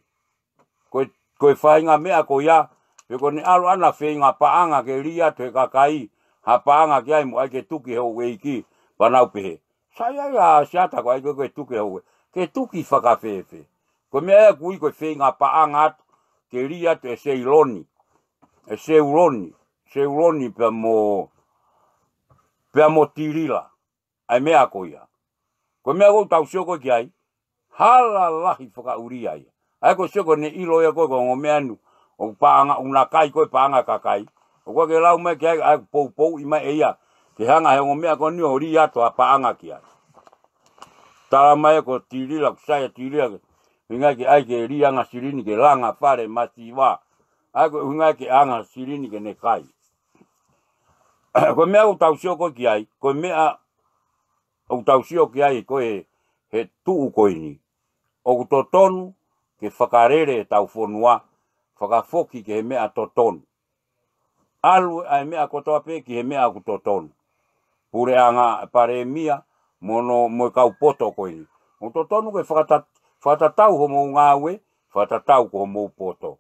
Ko e, ko e faʻahinga meʻa ko ia, pe ko ʻene ʻalu ʻana feinga paʻanga ke lī atu he kakai ha paʻanga ki ai mo ʻai ke tuki houʻeiki, pea nau pehē, sai ai ʻa Siata ko ʻai ke, ke tuki houʻeiki. Ke tuki fakafēfē? Ko e meʻa ia ʻoku ui ko e feinga paʻanga atu, ke lī atu ʻe Seuloni. ʻE Seuloni, Seuloni pea mo, pea mo Tilila. ʻA e meʻa ko ia. Ko e meʻa ʻoku tau sio ko ē ki ai, hala lahi fakaʻulia ia. ʻA ia ko e sio ko ē ʻene ʻilo ia ko ē ko e ongo meʻa nu, ʻoku paʻanga ʻoku na kai ko ē paʻanga kakai. ʻOku ʻikai ke lau mai ki ai, ʻa ia ʻoku poupouʻi mai ʻe ia ke hanga he ongo meʻa ko eni ʻo lī atu ha paʻanga ki ai. Tala mai ko Tilila, ʻoku sai ʻa Tilila ke, ʻuhinga ke ʻai ke lī anga silini ke langa fale masiva. ʻA ia ko e ʻuhinga ke anga silini ke ne kai. Ko e meʻa ʻoku tau sio ko ē ki ai, ko e meʻa ʻoku tau sio ki ai ko ē he tuʻu ko eni. ʻOku totonu ke fakalele ʻetau fonua, fakafoki ki he meʻa totonu. ʻAlu ʻa e meʻa kotoa pē ki he meʻa ʻoku totonu. Puleʻanga, palēmia, mo hono, mo e kau poto ko eni. ʻOku totonu ke fakata-, fakatatau hoʻomou ngāue, fakatatau ko hoʻomou poto.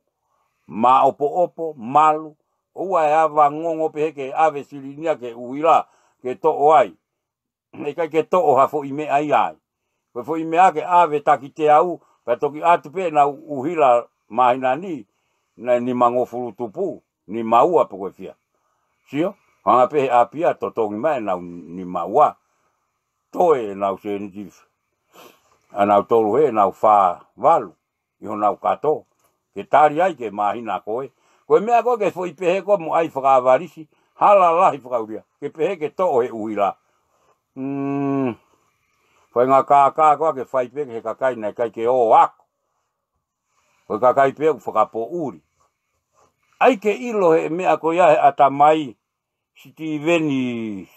Māʻopoʻopo, malu, ʻoua ʻe ava ngongo pehē ke ʻave silini ia ke ʻuhila, ke toʻo ai. ʻIkai ke toʻo ha foʻi meʻa ia ai. Ko e foʻi meʻa ke ʻave taki teau, pea toki ʻatu pē ʻenau ʻuhila māhina ni, naʻe nimangofulu tupu, nimaua pe ko e fiha. Sio, hanga pē he ʻapi ia totongi mai ʻenau nimaua. Toe ʻenau sēniti, ʻa nautolu he ʻenau fā valu ʻi honau kato. Ke tali ai ke māhina ko ē. Ko e meʻa ko ē ke foʻi pehē ko ē mo ʻai fakaʻavalisi, hala lahi fakaʻulia. Ke pehē ke toʻo he ʻuhila. Mm, faʻahinga kākā ko ē ke fai pē he kakai naʻe ʻikai ke ō ako. Ko e kakai pē ʻoku fakapoʻuli. ʻAi ke ʻilo he meʻa ko ia he ʻatamai, Sitiveni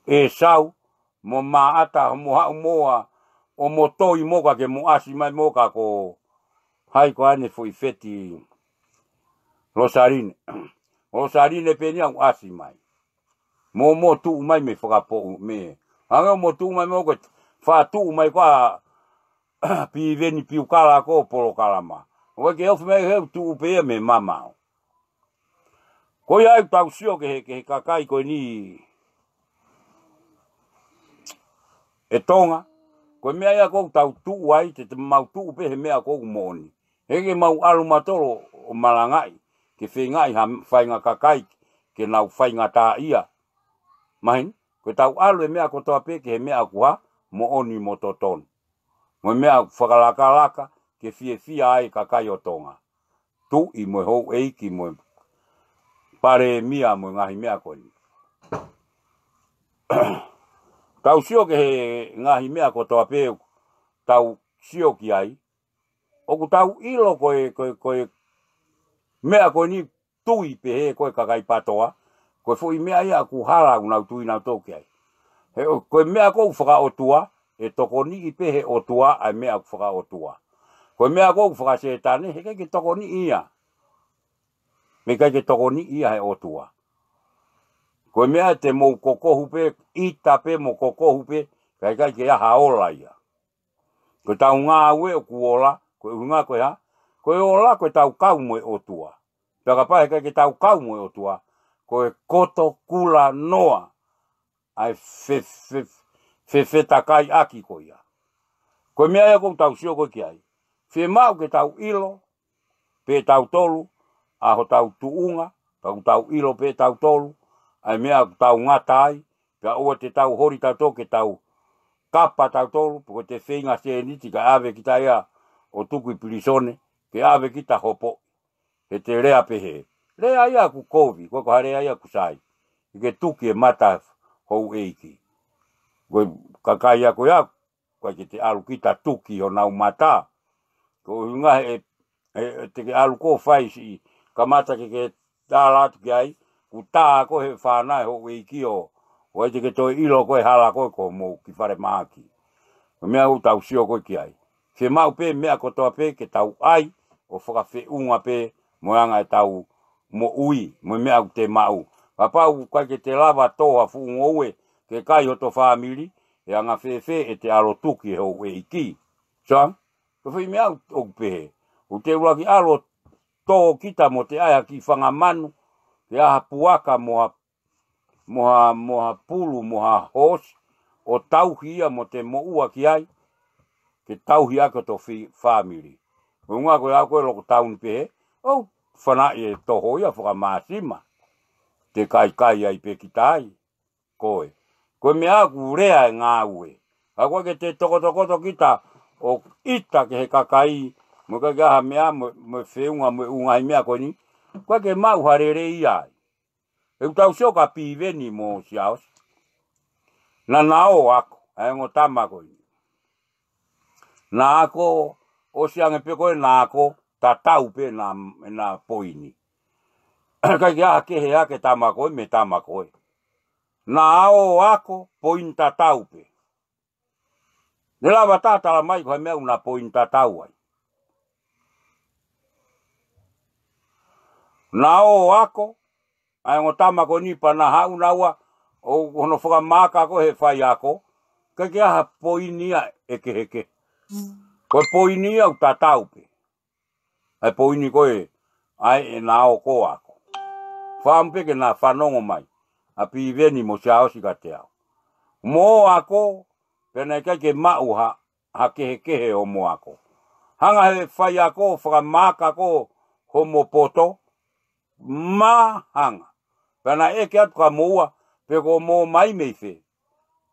ʻEsau, mo Maʻata, mo haʻu mo ʻa, ʻo mo Toi mo ka ke mo ʻasi mai mo ka ko hai ko ʻene foʻi feti Losaline. Losaline pē eni ʻoku ʻasi mai. Mo mo tuʻu mai mei fakapoʻuli. Hangē ʻo mo tuʻu mai mo ko e faʻa tuʻu mai ko ā Piveni Piukala ko polokalama. ʻOku ʻikai ke ofi mai he tuʻu pē ia mei mamao. Ko ia ʻoku tau sio ki he, ki he kakai ko eni ʻe Tonga. Ko e meʻa ia ʻoku tau tuʻu ai, te, te mau tuʻu pē he meʻa ʻoku moʻoni. He ʻikai ke mau ʻalu mautolu ʻo malangaʻi, ke feingaʻi ha faʻahinga kakai ke nau faingataʻaʻia. Mahino, ko ʻetau ʻalu e meʻa kotoa pē ki he meʻa ʻoku hā, moʻoni mo totonu. Mo e meʻa ʻoku fakalakalaka ke fiefia ai e kakai ʻo Tonga. Tuʻi mo e houʻeiki mo e palēmia mo e ngaahi meʻa ko eni. Tau sio ki he ngaahi meʻa kotoa pē ʻoku tau sio ki ai. ʻOku tau ʻilo ko e, ko e, ko e meʻa ko eni tui pehē ko e kakai PATOA, ko e foʻi meʻa ia ʻoku hala ʻoku nau tui nautolu ki ai. He ʻo, ko e meʻa ʻoku fakaʻotua, ʻe tokoniʻi pē he ʻOtua ʻa e meʻa ʻoku fakaʻotua. Ko e meʻa ʻoku fakasētane, he ʻikai ke tokoniʻi ia. Mei ʻikai ke tokoniʻi ia he ʻOtua. Ko e meʻa te mou kokohu pē, ʻita pē mo kokohu pē, ka ʻikai ke ʻi ai ha ola ia. Ko ʻetau ngāue ʻoku ola, ko e ʻuhinga ko e hā? Ko e ola ko ʻetau kau mo e ʻOtua. Pea kapau he ʻikai ke tau kau mo e ʻOtua, ko e koto kula noa ʻa e fe-, fe-, fefetakaiʻaki ko ia. Ko e meʻa ia ʻoku tau sio ko ē ki ai. Fiemaʻu ke tau ʻilo pē tautolu ʻa hotau tuʻunga, tau, tau ʻilo pē tautolu ʻa e meʻa ʻoku tau ngata ai, pea ʻoua te tau holi tautolu ke tau kapa tautolu, pe ko e te feinga sēniti kae ʻave kita ia ʻo tuku ʻi pilīsone, ke ʻave kita hopo. He te lea pehē. Lea ia ʻoku kovi, ko e ko ha lea ia ʻoku sai. ʻIkai ke tuki e mata houʻeiki. Ko e kakai ia ko ia, ʻoku ʻikai ke te ʻalu kita tuki honau mata. Ko e ʻuhinga he, he, he te ke ʻalu ko ē fai siʻi kamata ke ke tala atu ki ai, ʻoku tā ko ē he fānau houʻeiki ʻo, ʻoua te ke toe ʻilo ko e hala ko ē ko mou ki falemahaki. Ko e meʻa ʻoku tau sio ko ē ki ai. Te maʻu pē meʻa kotoa pē ke tau ʻai, ʻo fakafeʻunga pē mo e anga ʻetau moʻui, mo e meʻa ʻoku te maʻu. Kapau ʻoku ʻikai ke te lava tō ha fuʻu ngoue ke kai hoto fāmili, ʻe anga fēfē ʻete ʻalu ʻo tuki e houʻeiki? Sio ange, ko e foʻi meʻa ʻoku pehē. ʻOku te ʻuluaki ʻalu ʻo tō kita mo te ʻai ha kiʻi fanga manu, ke ʻai ha puaka mo ha, mo ha, mo ha pulu, mo ha hoosi, ʻo tauhi ia mo te moʻua ki ai, ke tauhi ʻaki hoto fi-, fāmili. Ko e ʻuhinga ko e ʻaho ko ē ʻoku tau ni pehē, ʻoku fanaʻi e toho ia fakamāsima, te kaikai ai pē kita ai. Ko e, ko e meʻa ʻoku lea e ngāue. Ka ʻoku ʻikai ke te tokotokoto kita ʻo ʻita ki he kakai, mo e kakai ha meʻa, mo, mo e feʻunga, mo e ʻū ngaahi meʻa ko eni. ʻOku ʻikai ke maʻu ha lelei ai. ʻOku tau sio kia Piveni mo Siaosi. Naʻa nau ako, ʻa e ongo tama ko eni. Naʻa ako, ʻosi ange pē ko ē naʻa ako, tatau pē ʻena, ʻena poini. ʻIkai ke ʻi ai ha kehe hake tama ko ē mei he tama ko ē. Naʻa ō ʻo ako, poini tatau pē. Ne lava ʻo talamai ko e hā e meʻa ʻoku na poini tatau ai. Naʻa ō ʻo ako, ʻa e ongo tama ko eni pea na haʻu naua, ʻo hono fakamaaka ko ē he faiako, ʻikai ke ʻi ai ha poini ia ʻe kehekehe. Ko e poini ia ʻoku tatau pē. ʻA e poini ko ē, ʻa ē naʻa ō ʻo ako. Fakaʻamu pē ke na fanongo mai, ʻa Piveni mo Siaosi kiate au. Mo ako, pea naʻe ʻikai ke maʻu ha, ha kehekehe homo ako. Hanga he faiako, fakamaaka ko ē homo poto, māhanga. Pea naʻe ʻeke atu kia moua, pe ko homo ō mai mei fē.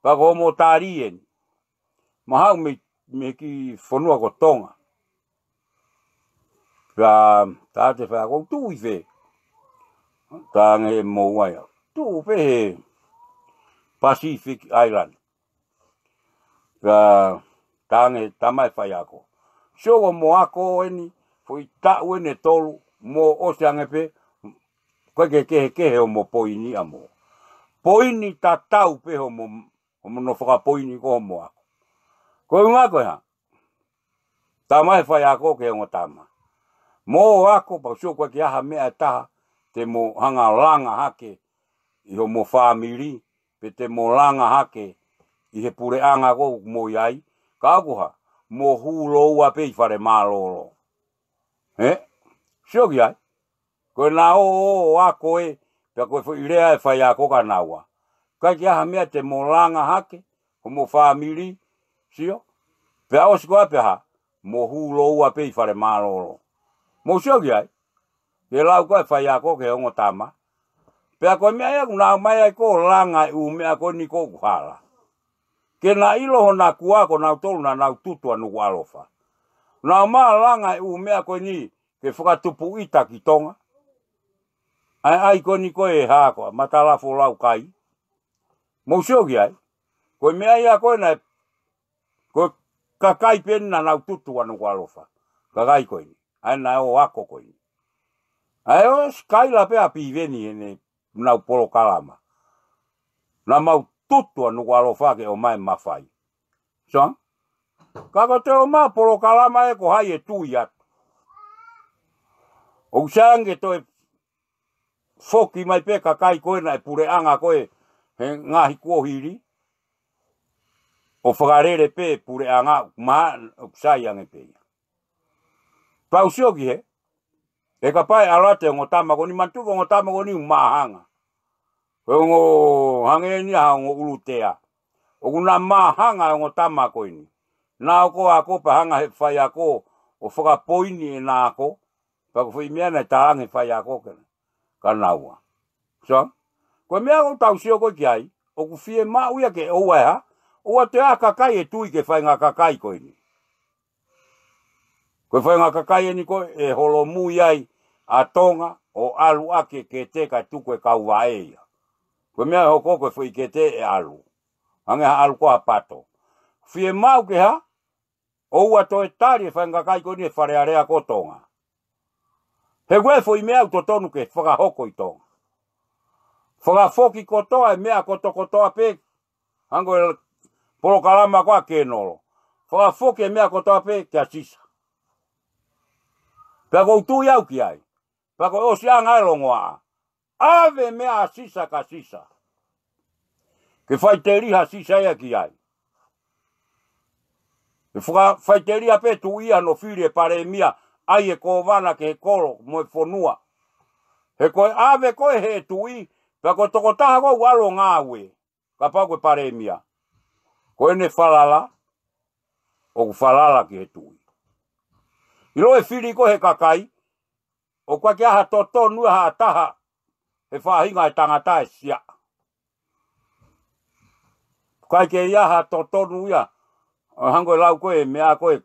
Pea ko homo tali eni. Mahalo mei, mei he kiʻi fonua ko Tonga. Pea, tā te faiako, tuʻu ʻi fē. Talaange ʻe moua ia, tuʻu pē he Pacific Island. Pea, talaange ʻe he tama ʻe faiako, sio homo ako eni, foʻi taʻu eni ʻe tolu, mo ʻosi ange pē, ʻikai ke kehekehe homo poini ʻa moua. Poini tatau pē homo, homo nofo fakapoini ko homo ako. Ko e ʻuhinga ko e hā? Tala mai ʻe he faiako ki he ongo tama, mo ako, pea sio ʻoku ʻikai ke ʻi ai ha meʻa ʻe taha te mo hanga ʻo langa hake ʻi homo fāmili, pe te mo langa hake ʻi he puleʻanga ko ē ʻoku mo ʻi ai, ka ʻoku hā, mo hū loua pē ʻi fale mālōlō. Ē? Sio ki ai. Ko e naʻa ō ʻo ako ē, pea ko e foʻi lea ʻa e faiako kia naua, ʻikai ke ʻi ai ha meʻa te mo langa hake homo fāmili, sio? Pea ʻosi ko ē pea hā, mo hū loua pē ʻi fale mālōlō. Mou sio ki ai. Ke lau ko ē ʻa e faiako ki he ongo tama. Pea ko e meʻa ia ʻoku na ō mai ai ko ē ʻo langa e ʻū meʻa ko eni ko ē ʻoku hala. Ke na ʻilo hona kuo ko nautolu naʻa nau tutu ʻa Nukuʻalofa. Na ō mai ʻo langa e ʻū meʻa ko eni ke fakatupu ʻita ki Tonga. ʻA e ʻai ko eni ko ē hā ko ā, Matalafolau kai. Mou sio ki ai. Ko e meʻa ia ko ē naʻe, ko e kakai pē eni naʻa nau tutu ʻa Nukuʻalofa. Kakai ko eni. ʻA ē naʻe ō ako ko eni. ʻA ē ʻosi kaila pē ʻa Piveni heʻenau polokalama. Naʻa mau tutu ʻa Nukuʻalofa ke ʻomai e mafai. Sio ange? Ka ko e toe ō mai e polokalama ē ko hai ʻe tui atu. ʻOku sai ange ke toe foki mai pē kakai ko ē naʻe puleʻanga ko ē he ngaahi kuohili, ʻo fakalele pē puleʻanga, mahalo ʻoku sai ange pē ia. Pea u sio ki hē, ʻe kapau ʻe ʻalu atu e ongo tama ko eni, manatuʻi ko e ongo tama ko eni ʻoku māhanga. Ko e ongo hangē eni ha ongo ʻulutea. ʻOku na māhanga e ongo tama ko eni. Na ō ko ē ʻo ako pea hanga he faiako ʻo fakapoini ʻena ako. Pea ko e foʻi meʻa naʻe talaange ʻe he faiako kia naua. Sio ange? Ko e meʻa ʻoku tau sio ko ē ki ai, ʻoku fiemaʻu ia ke ʻoua ʻe hā, ʻoua toe ʻi ai ha kakai ʻe tui ki he faʻahinga kakai ko eni. Ko e faʻahinga kakai eni ko ē ʻe holomui ai ʻa Tonga ʻo ʻalu ʻaki e kete kae tuku e kau vaʻe ia. Ko e meʻa ʻe hoko ko e foʻi kete ʻe ʻalu. Hangē ha ʻalu ko ē ha pato. Fiemaʻu ke hā, ʻoua toe tali e faʻahinga kakai ko eni ʻe Fale Alea ko Tonga. He ko e foʻi meʻa ʻoku totonu ke fakahoko ʻi Tonga. Fakafoki kotoa e meʻa kotokotoa pē, hangē ko e polokalama ko ē ʻa Kenolo. fakafoki e meʻa kotoa pē kia Sisa. Pea ʻoku ou tui au ki ai. Pea ko e ʻosiʻanga e longoaʻa. ʻAve meʻa ʻa Sisa kia Sisa. Ke faʻiteliha Sisa ia ki ai. Ke faka-, faʻiteliha pē tuʻi ia hono fili e palēmia, ʻai e kōvana ki he kolo mo e fonua. He ko e ʻave ko ē he tuʻi, pea ko e tokotaha ko ē ʻoku ʻalu ʻo ngāue, kapau ko e palēmia. Ko ʻene falala, ʻoku falala ki he tuʻi. ʻIlo e fili ko ē he kakai, ʻoku ʻikai ke ʻi ai ha totonu ia ha taha he faʻahinga e tangata ʻe sia. ʻIkai ke ʻi ai ha totonu ia, ʻo hangē ko e lau ko ē, meʻa ko ē,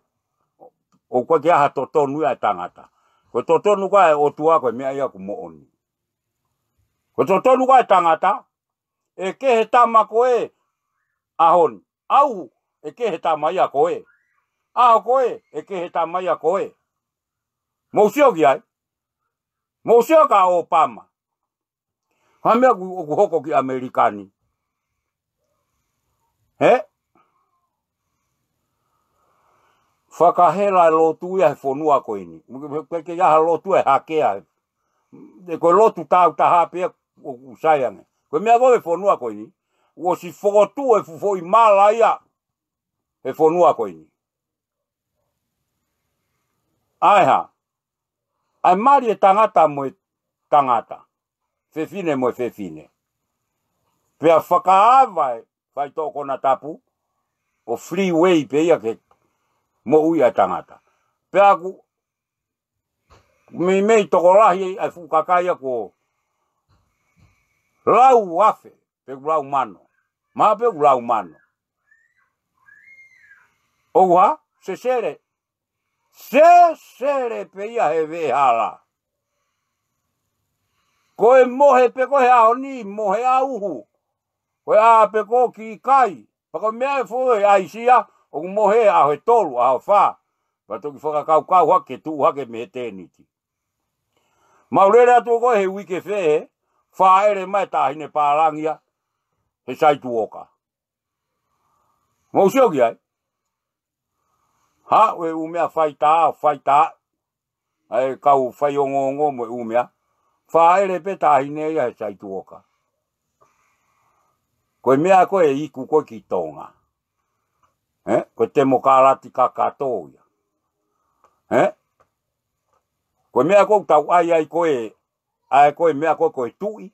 ʻoku ʻikai ke ʻi ai ha totonu ia e tangata. Ko e totonu ko ē ʻa e ʻOtua ko e meʻa ia ʻoku moʻoni. Ko e totonu ko ē e tangata, ʻe kehe tama ko ē ʻaho ni. ʻAuhu, ʻe kehe tama ia ko ē. ʻAho ko ē, ʻe kehe tama ia ko ē. Mou sio ki ai. Mou sio kia ʻOpama. Ha meʻa ʻoku, ʻoku hoko ki ʻAmelika ni. He? Fakahela e lotu ia he fonua ko eni. ʻIkai ke ʻi ai ha lotu ʻe hakea. ʻE ko e lotu tautaha pē ia ʻoku sai ange. Ko e meʻa ko ē he fonua ko eni, ʻosi fokotuʻu e fuʻu foʻi mala ia he fonua ko eni. ʻA e hā? ʻA e mali e tangata mo e tangata. Fefine mo e fefine. Pea fakaava e faitoʻo konatapu, ʻo freeway pē ia ke moʻui ʻa e tangata. Pea ʻoku meimei tokolahi ʻa e fuʻu kakai ia kuo lau afe, pe kuo lau mano. Mahalo pē kuo lau mano. ʻOua, sesele. Sesele pē ia he veʻehala. Ko e mohe pē ko ē he ʻaho ni, mohe ʻauhu. Ko e ʻā pē ko ē ki kai. Pea ko e meʻa ʻe foʻi ʻaisia, ʻoku mohe ʻaho ʻe tolu, ʻaho ʻe fā. Pea toki fakakaukau hake ke tuʻu hake mei he tēniti. Mau lele atu ko ē he uike fē, fāʻele mai e taʻahine pālangi ia he saituoka. Mou sio ki ai. Haʻu e ʻū meʻa faitā, faitā. ʻA e kau faiongoongo mo e ʻū meʻa. Fāʻele pē taʻahine ia he saituoka. Ko e meʻa ko ē ʻe iku ko ē ki Tonga. He? Ko e temokalati kakato ia. He? Ko e meʻa ko ē ʻoku tau ʻai ai ko ē, ʻa e ko e meʻa ko ē ko e tuʻi.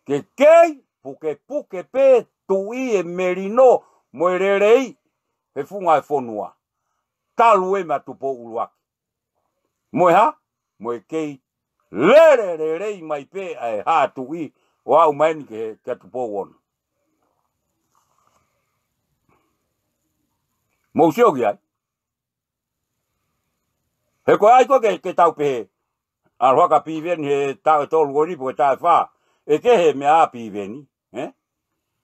Ke kei pukepuke pē tuʻi e melino mo e lelei he funga e fonua. Talu e meʻa Tupou ʻUluaki. Mo e hā? Mo e kei lele lelei mai pē ʻa e hā tuʻi ʻo aʻu mai eni ki he, ki he Tupou Ono. Mou sio ki ai. He ko e ʻai ko ē ke, ke tau pehē, ʻalu hake ʻa Piveni he taʻu ʻe tolu ko eni pe ko e taʻu ʻe fā. ʻE kehe e meʻa ʻa Piveni, he?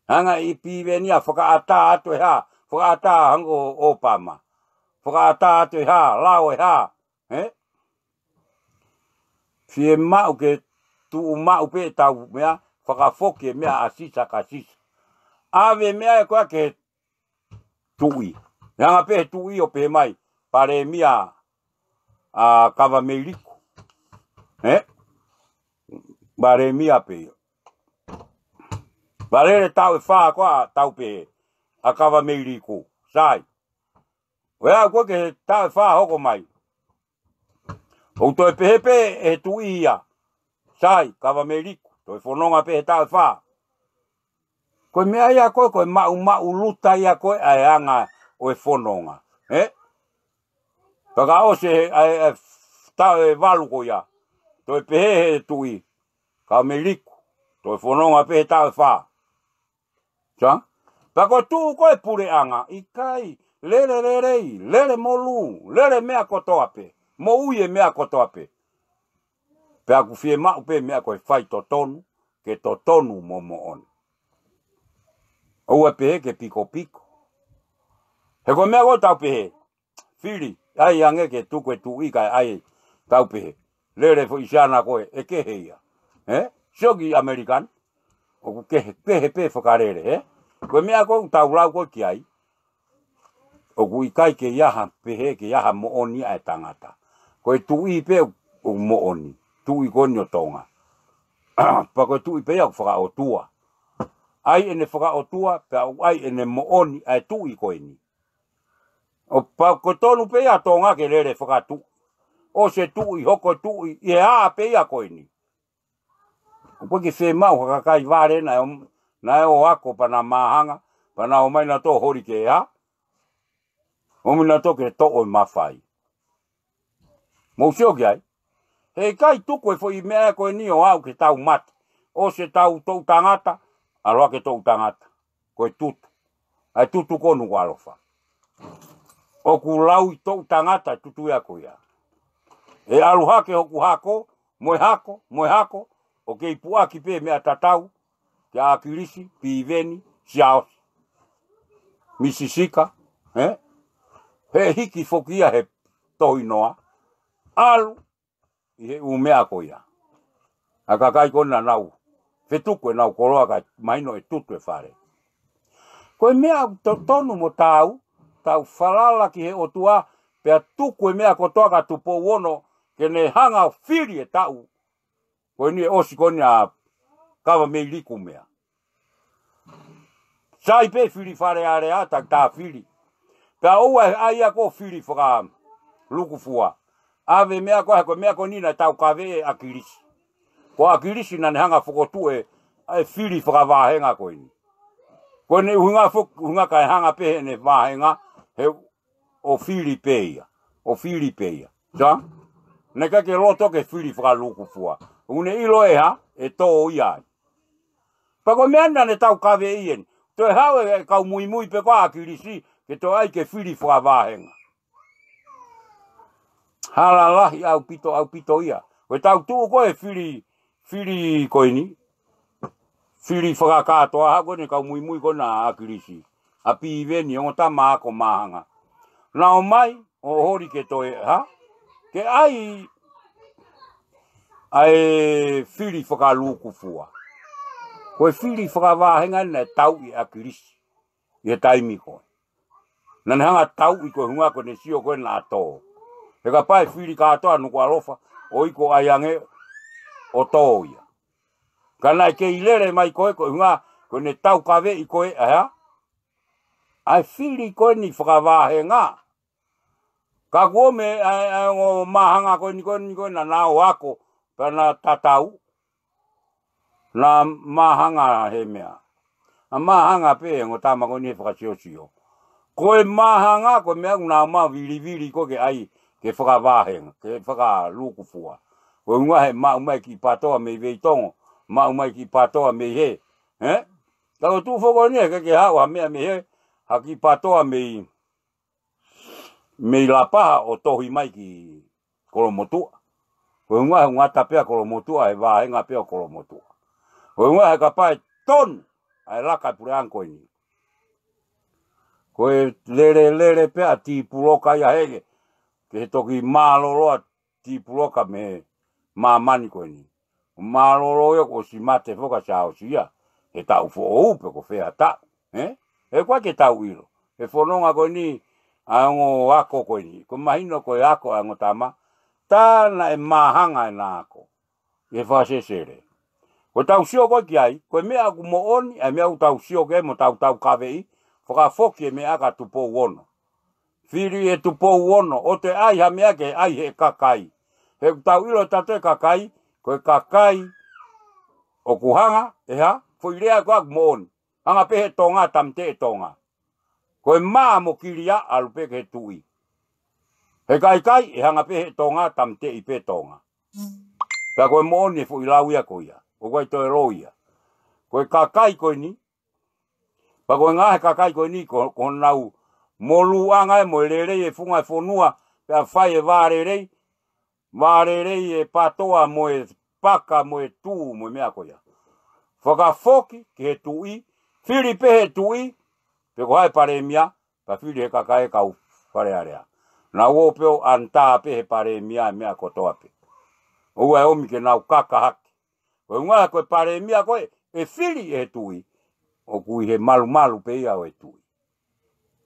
Hanga ʻe Piveni ʻo fakaʻatā atu e hā, fakaʻatā hangē ko ʻOpama. Fakaʻatā atu e hā, lao e hā, he? Fiemaʻu ke tuʻu maʻu pē ʻetau meʻa, fakafoki e meʻa ʻa Sisa kia Sisa. ʻAve e meʻa ē ko ē ki he tuʻi. Hanga pē he tuʻi ʻo pehē mai, palēmia ʻa Kavameiliku. He? Palēmia pē ia. Pea lele taʻu ʻe fā ko ē ʻa tau pehē, ʻa Kavameiliku. Sai. ʻOku aʻu ko ē ki he taʻu ʻe fā hoko mai. ʻOku toe pehē pē ʻe he tuʻi ia. Sai, Kavameiliku, toe fononga pē he taʻu ʻe fā. Ko e meʻa ia ko ē, ko e maʻumaʻuluta ia ko ē ʻa e anga ʻo e fononga. He? Pea ka ʻosi e, ʻa e, ʻa e taʻu ʻe valu ko ia. Toe pehē he tuʻi, Kavameiliku, toe fononga pē he taʻu ʻe fā. Sa? Pea ko e tuʻu ko ē puleʻanga, ʻikai, lele lelei, lele molū, lele meʻa kotoa pē, moʻui e meʻa kotoa pē. Pea ʻoku fiemaʻu pē meʻa ko e faitotonu, ke totonu mo moʻoni. ʻOua pehē ke pikopiko. He ko e meʻa ko ē tau pehē, fili, ʻai ange ke tuku e tuʻi kae ʻai tau pehē. Lele foʻi siana ko ē, ʻe kehe ia. He? Sio ki ʻAmelika ni. ʻOku kehe, kehe pē fakalele, he? Ko e meʻa ko ē ʻoku tau lau ko ē ki ai. ʻoku ʻikai ke ʻi ai ha pehē ke ʻi ai ha moʻoni ʻa e tangata. Ko e tuʻi pē ʻoku moʻoni, tuʻi ko eni ʻo Tonga. Pea ko e tuʻi pē ia ʻoku fakaʻotua. ʻAi ʻene fakaʻotua, pea ʻoku ʻai ʻene moʻoni ʻa e tuʻi ko eni. ʻO pea ko e tonu pē ia ʻa Tonga ke lele fakatuʻi. ʻOsi e tuʻi, hoko e tuʻi, ʻi he ʻā pē ia ko eni. ʻOku ʻikai ke fiemaʻu ha kakai vale naʻe ō, naʻe ō ako pea na māhanga, pea na ō mai nautolu holi ke ʻā. ʻOmi nautolu ke toʻo e mafai. Mou sio ki ai. He ʻikai tuku e foʻi meʻa ko eni ʻo aʻu ke tau mate. ʻOsi e tau toʻu tangata, ʻalu hake toʻu tangata. Ko e tutu. ʻA e tutu ko Nukuʻalofa. ʻOku lau ʻi toʻu tangata e tutu ia ko ia. ʻE ʻalu hake hoku hako, mo e hako, mo e hako, ʻo kei puʻaki pē meʻa tatau, kia ʻAkilisi, Piveni, Siaosi. Misi Sika, ē? He hiki foki ia he tohi noa. ʻAlu, ʻi he ʻū meʻa ko ia. ʻA e kakai ko ena naʻa nau fetuku ʻenau koloa kae mahino ʻe tutu e fale. Ko e meʻa to-, tonu mo tau, tau falala ki he ʻOtua, pea tuku e meʻa kotoa kia Tupou Ono, ke ne hanga ʻo fili e taʻu. Ko eni ʻe ʻosi ko eni ʻa Kava Meiliku meʻa. Sai pē fili Fale Alea, ta, ta fili. Pea ʻoua ʻe ʻai ia ko e fili fakalukufua. ʻAve meʻa ko ē, ko e meʻa ko eni naʻe taukaveʻi ʻe ʻAkilisi. Ko ʻAkilisi naʻa ne hanga fokotuʻu e, e fili fakavāhenga ko eni. Ko ʻene ʻuhinga fo-, ʻuhinga kae hanga pē heʻene vāhenga, he ʻo fili pē ia. ʻO fili pē ia. Sa? Naʻe ʻikai ke loto ke fili fakalukufua. ʻOku ne ʻilo ʻe hā, ʻe tō ia ai. Pea ko e meʻa naʻa ne taukaveʻi eni. Toe haʻu e kau muimui pē ko ē ʻa ʻAkilisi, ke toe ʻai ke fili fakavāhenga. Hala lahi ʻaupito, ʻaupito ia. Ko e tau tuʻu ko e fili, fili ko eni. Fili fakakātoa, haʻu ko eni kau muimui ko ena ʻa ʻAkilisi. ʻA Piveni, ongo tama ako māhanga. Naʻa nau ō mai, ʻo holi ke toe, hā? Ke ʻai, ʻai fili fakalukufua. Ko e fili fakavāhenga naʻe tauʻi ʻe ʻAkilisi. ʻI he taimi ko ē. Naʻa ne hanga tauʻi ko e ʻuhinga ko ʻene sio ko ē naʻa tō. He kapau ʻe fili kātoa Nukuʻalofa, ʻoku ʻikai ʻai ange ʻo tō ia. Ka naʻe kei lele mai ko ē ko e ʻuhinga, ko ʻene taukaveʻi ko ē, ʻa e hā? ʻA e fili ko eni fakavāhenga. Ka kuo ō mai ʻa e, ʻa e ongo māhanga ko eni, ko eni, ko ena naʻa nau ako, pea na tatau. Naʻa māhanga he meʻa. ʻA māhanga pē ongo tama ko eni he fakasiosio. Ko e māhanga, ko e meʻa ʻoku nau maʻu vilivili ko ē ke ʻai, ke fakavāhenga, ke fakalukufua. Ko e ʻuhinga he maʻu mai kiʻi pātoa mei Veitongo, maʻu mai kiʻi pātoa mei hē. Hē? Ka ko e tuʻu foki ko eni he ʻikai ke haʻu ha meʻa mei hē, ha kiʻi pātoa mei mei Lapaha ʻo tohi mai ki Kolomotuʻa. Ko e ʻuhinga he ngata pē ʻa Kolomotuʻa, he vāhenga pē ʻo Kolomotuʻa. Ko e ʻuhinga he kapau ʻe tonu ʻa e laka e puleʻanga ko eni. Ko e lele, lele pē ʻa Tipuloka ia heke, ke he toki mālōlō ʻa Tipuloka mei māmani ko eni. Mālōlō ia kuo ʻosi mate foki ʻa Siaosi ia. He taʻu foʻou pe ko fē ha taʻu. Ē? He ʻoku ʻikai ke tau ʻilo. He fononga ko eni, ʻa e ongo ako ko eni. Ko e mahino ko e ako ʻa e ongo tama. Tā naʻe māhanga ʻena ako. ʻI he fakasesele. Ko e tau sio ko ē ki ai, ko e meʻa ʻoku moʻoni, ʻa e meʻa ʻoku tau sio ki ai mo tau taukaveʻi, fakafoki e meʻa kia Tupou Ono. Fili ʻe Tupou Ono, ʻoua te ʻai ha meʻa ke ʻai he kakai. He ʻoku tau ʻilo ʻe tautolu e kakai, ko e kakai ʻoku hanga, ʻe hā, foʻi lea ko ē ʻoku moʻoni. Hanga pē he Tonga, tāmateʻi e Tonga. Ko e mā mo Kilia, ʻalu pē ki he tuʻi. He kaikai, ʻe hanga pē he Tonga, tāmateʻi pē Tonga. Pea ko e moʻoni e foʻi lau ia ko ia. ʻOku ʻikai toe lō ia. Ko e kakai ko eni, pea ko e ngaahi kakai ko eni, ko, ko honau moluʻanga ē mo e lelei e funga e fonua, pea fai e vālelei, vālelei e pātoa mo e paka mo e tū mo e meʻa ko ia. Fakafoki ki he tuʻi, fili pē he tuʻi, pe ko hai e palēmia, pea fili he kakai e kau Fale Alea. Naʻa nau ō pē ʻo ʻanitā pē he palēmia e meʻa kotoa pē. ʻOua ʻe ʻomi ke nau kaka hake. Ko e ʻuhinga ko e palēmia ko ē, ʻe fili ʻe he tuʻi, ʻoku ʻi he malumalu pē ia ʻo e tuʻi.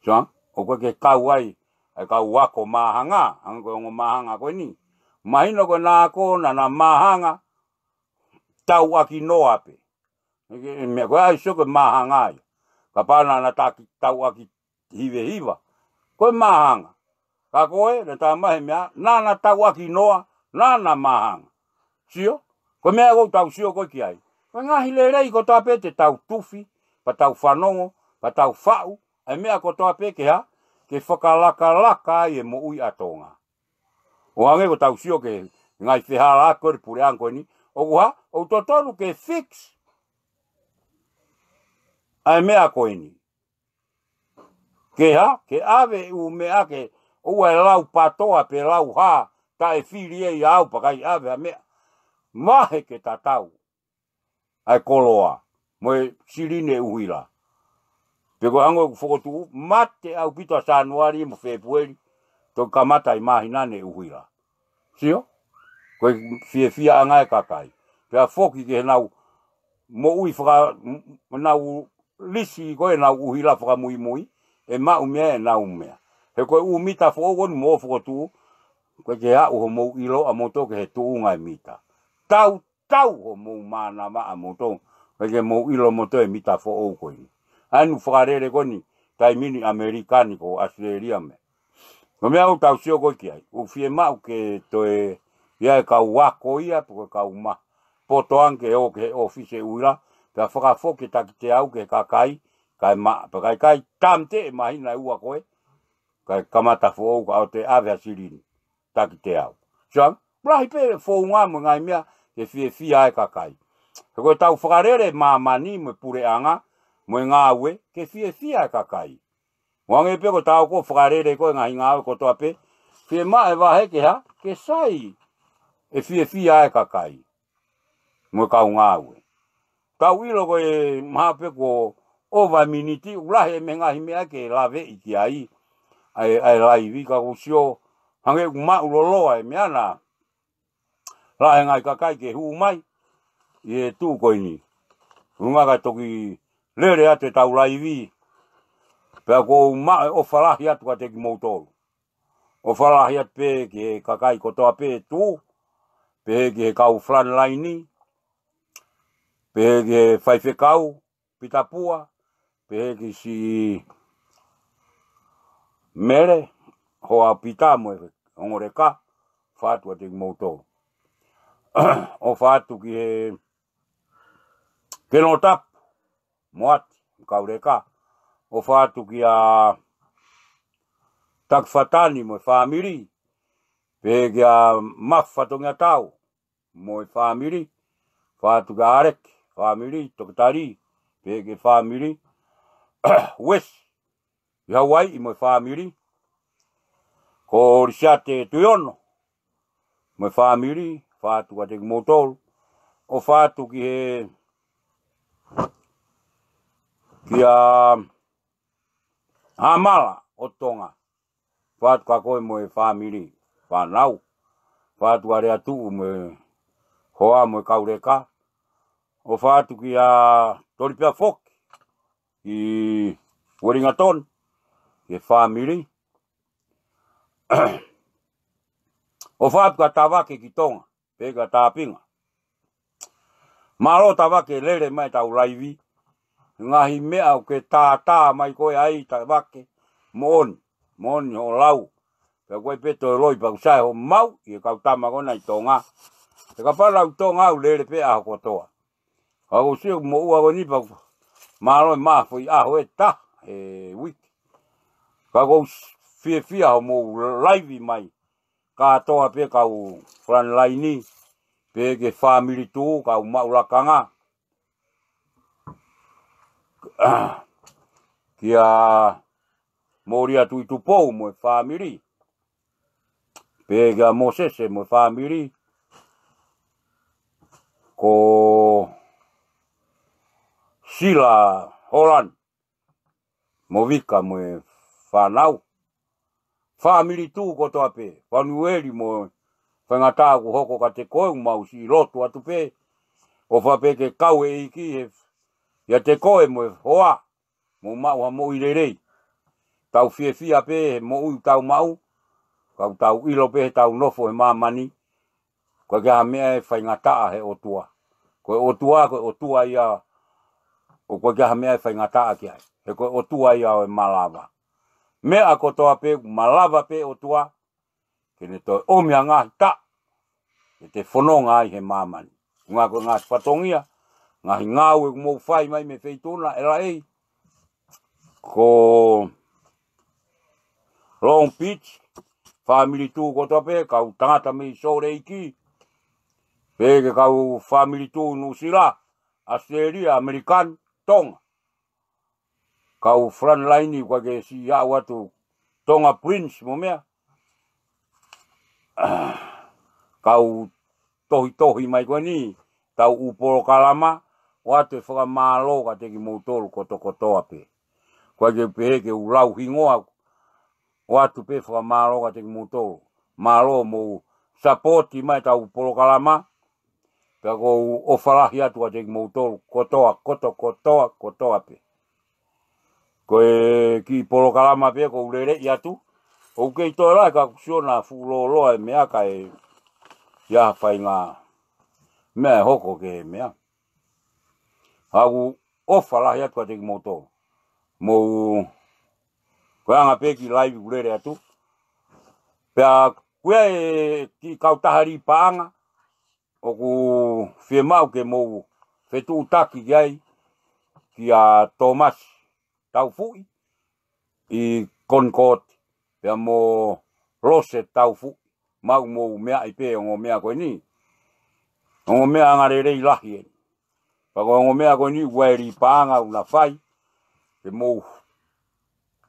Sa? ʻoku ʻikai ke kau ai ʻa e kau ako māhanga, hangē ko e ongo māhanga ko eni. Mahino ko e nā ako naʻa na māhanga tauʻaki noa pē. Meʻa ko ē ʻa e sio ko e māhanga ia. Kapau naʻa na taki tauʻaki hivehiva, ko e māhanga. Ka ko ē, naʻe tā mai he meʻa, naʻa na tauʻaki noa, naʻa na māhanga. Sio? Ko e meʻa ʻoku tau sio ko ē ki ai. Ko e ngaahi lelei kotoa pē te tau tufi, pea tau fanongo, pea tau faʻu, ʻa e meʻa kotoa pē ke hā, ke fakalakalaka ai e moʻui ʻa Tonga. ʻO hangē ko ʻetau sio ki he ngaahi fehālaaki ko ē ʻa e puleʻanga ko eni, ʻoku hā, ʻoku totonu ke fix ʻa e meʻa ko eni. Ke hā, ke ʻave ʻū meʻa ke ʻoua ʻe lau patoa pe lau hā, taʻe fili ʻe au pea ʻikai ʻave ha meʻa. Vahe ke tatau ʻa e koloa mo e silini ʻuhila. Pe ko e hangē ko e fokotuʻu, mate ʻaupito ʻa Sānuali mo Fēpueli, toki kamata ʻi māhina ni ʻuhila. Sio? Ko e fiefiaʻanga e kakai. Pea foki ke nau moʻui faka-, nau lisi ko ē ʻenau ʻuhila fakamuimui, ʻe maʻu mei ai ʻenau meʻa. He ko e ʻū mita foʻou ko eni mo fokotuʻu, ko e ke aʻu hoʻomou ʻilo ʻamoutolu ki he tuʻunga e mita. Tau, tau hoʻomou mānava ʻamoutolu, ko e ke mou ʻilo moutolu e mita foʻou ko eni. ʻA eni ʻoku fakalele ko eni, taimi ni ʻAmelika ni ko ʻAositelēlia mo e. Ko e meʻa ʻoku tau sio ko ē ki ai, ʻoku fiemaʻu ke toe ʻi ai e kau ako ia, pe ko e kau maʻu poto ange ʻo ki he ʻōfisi ʻuhila, pea fakafoki e takiteau ki he kakai, kae maʻa, pea ʻikai ke tāmateʻi e māhina ʻe ua ko ē, kae kamata foʻou kae ʻoua te ʻave ha silini, takiteau. Sio, lahi pē founga mo e ngaahi meʻa, ke fiefia ai e kakai. He ko ʻetau fakalele māmani mo e puleʻanga, mo e ngāue, ke fiefia ai e kakai. ʻO hangē pē ko ʻetau ko ē fakalele ko ē ngaahi ngāue kotoa pē, fiemaʻu e vahe ke hā, ke sai e fiefia e kakai mo e kau ngāue. Tau ʻilo ko e mahalo pē kuo ʻova e miniti, ʻoku lahi e meʻa ngaahi meʻa ke laveʻi ki ai, ʻa e, ʻa e laivi ka ʻoku sio, hangē ʻoku maʻuloloa e meʻa na. Lahi e ngaahi kakai ke hū mai ʻi he tuʻu ko eni. ʻUhinga ka toki lele atu ʻetau laivi. Pea ʻoku ou maʻu e ʻofa lahi atu kiate kimoutolu. ʻOfa lahi atu pē ki he kakai kotoa pē tuʻu, pehē ki he kau frontline, pehē ki he faifekau, Pita Pua, pehē ki Siʻi Mele, Hoa Pita mo e ongo leka, ʻofa atu kiate kimoutolu. ʻOfa atu ki he Kenotapu, Moati, kau leka, ʻofa atu kia Taki Fatani mo e fāmili, pehē kia Mafa Tongiatau, mo e fāmili, ʻofa atu kia ʻAleki, fāmili, Toketā Lī, pehē ki he fāmili, Uesi, ʻi Hauaiʻi mo e fāmili, ko Lisiate Tuiono, mo e fāmili, ʻofa atu kiate kimoutolu, ʻofa atu ki he, kia Hamala ʻo Tonga, ʻofa atu kia koe mo e fāmili, fānau, ʻofa atu kia Leatuʻu mo e hoa mo e kau leka, ʻofa atu kia Tolipea foki, ʻi Wellington, ki he fāmili, ʻofa atu kia Tavake ki Tonga, pehē kia Tāpinga. Mālō Tavake lele mai ʻetau laivi. Ngaahi meʻa ʻoku ke tātā mai ko ē ai Tavake, moʻoni, moʻoni hoʻo lau. Pea ko e pē toe loi pea ʻoku sai hoʻo maʻu ʻi he kau tama ko ena ʻi Tonga. He kapau naʻa ku ʻi Tonga au lele pē ʻaho kotoa. Ka ʻoku ou sio moʻua ko eni pea mālō e maʻa foʻi ʻaho ʻe taha he uike. Ka ʻoku ou fiefia hoʻomou laivi mai. Kātoa pē kau frontline, pehē ki he fāmili tuʻu, kau maʻu lakanga. Kia Molia Tuʻitupou mo e fāmili. Pehē kia Mōsese mo e fāmili. Ko Sila Holani mo Vika mo e fānau. Fāmili tuʻu kotoa pē, Fanueli mo e faingataʻa ʻoku hoko kiate koe, ʻoku mau siʻi lotu atu pē, ʻofa pē ke kau e ʻEiki he, ʻiate koe mo e hoa, mo maʻu ha moʻui lelei. tau fiefia pē he moʻui ʻoku tau maʻu, ka ʻoku tau ʻilo pē heʻetau nofo he māmani, ʻoku ʻikai ke ʻi ai ha meʻa ʻe faingataʻa he ʻOtua. Ko e ʻOtua, ko e ʻOtua ia, ʻoku ʻikai ke ʻi ai ha meʻa ʻe faingataʻa ki ai. He ko e ʻOtua ia ʻo e malava. Meʻa kotoa pē, malava pē ʻOtua, ke ne toe ʻomi ʻa e ngaahi taʻu, ke te fononga ai he māmani. Ngaahi ko e ngaahi fatongia, ngaahi ngāue ʻoku mou fai mai mei he feituʻu na, ʻe laʻei. Ko Long Beach, Family Two kotoa pē, kau tangata mei Sōleki, pehē ki he kau Family Two Nuʻusila, ʻAositelēlia, ʻAmelika, Tonga. Kau frontline ʻoku ʻikai ke siʻi aʻu atu Tonga Prince mo meʻa. Kau tohitohi mai ko eni, tau ʻū polokalama, ʻoatu e fakamālō kiate kimoutolu kotokotoa pē. ʻOku ʻikai ke pehē ke u lau hingoa, ʻoatu pē fakamālō kiate kimoutolu. Mālō mou sapoti mai ʻetau polokalama, pea ʻoku ou ʻofa lahi atu kiate kimoutolu kotoa, koto, kotoa, kotoa pē. Ko e kiʻi polokalama pē ʻoku ou leleʻi atu, ʻoku kei toe lahi ka ʻoku sio naʻa fuʻu lōloa e meʻa kae ʻi ai ha faʻahinga meʻa ʻe hoko ki he meʻa. ʻOku ou ʻofa lahi atu kiate kimoutolu. Mou, ko e anga pē kiʻi laivi ʻoku lele atu. Pea ko e kiʻi kautaha lī paʻanga, ʻoku fiemaʻu ke mou fetuʻutaki ki ai, kia Tōmasi Taufuʻi ʻi Concord, pea mo Lose Taufuʻi, maʻu mou meaʻi pē ongo meʻa ko eni. Ongo meʻa anga lelei lahi eni. Pea ko e ongo meʻa ko eni ʻoku ʻi ai e lī paʻanga ʻoku na fai, ke mou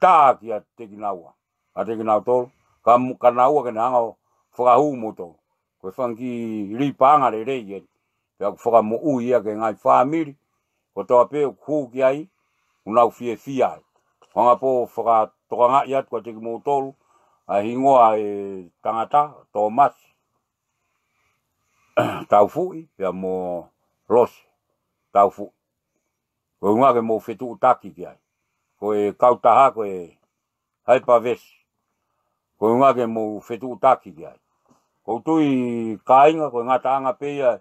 tā kiate kinaua, kiate kinautolu, ka mo-, ka naua ke na hanga ʻo fakahū moutolu. Ko e fanga kiʻi lī paʻanga lelei eni. Pea ʻoku fakamoʻui ia ki he ngaahi fāmili kotoa pē ʻoku hū ki ai, ʻoku nau fiefia ai. Hanga pē ʻo fakatokangaʻi atu kiate kimoutolu ʻa e hingoa e tangata, Tōmasi Taufuʻi, pea mo Lose Taufuʻi. Ko e ʻuhinga ke mou fetuʻutaki ki ai. Ko e kautaha, ko e Haipavesi. Ko e ʻuhinga ke mou fetuʻutaki ki ai. ʻOku ou tui kāinga, ko e ngataʻanga pē ia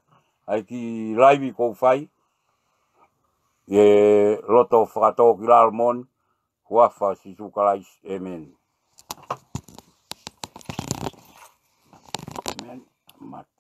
ʻa e kiʻi laivi ʻoku ou fai. ʻI he loto fakatōkilalo moʻoni, huafa ʻo Sīsū Kalaisi. ʻĒmeni. ʻĒmeni. Mate.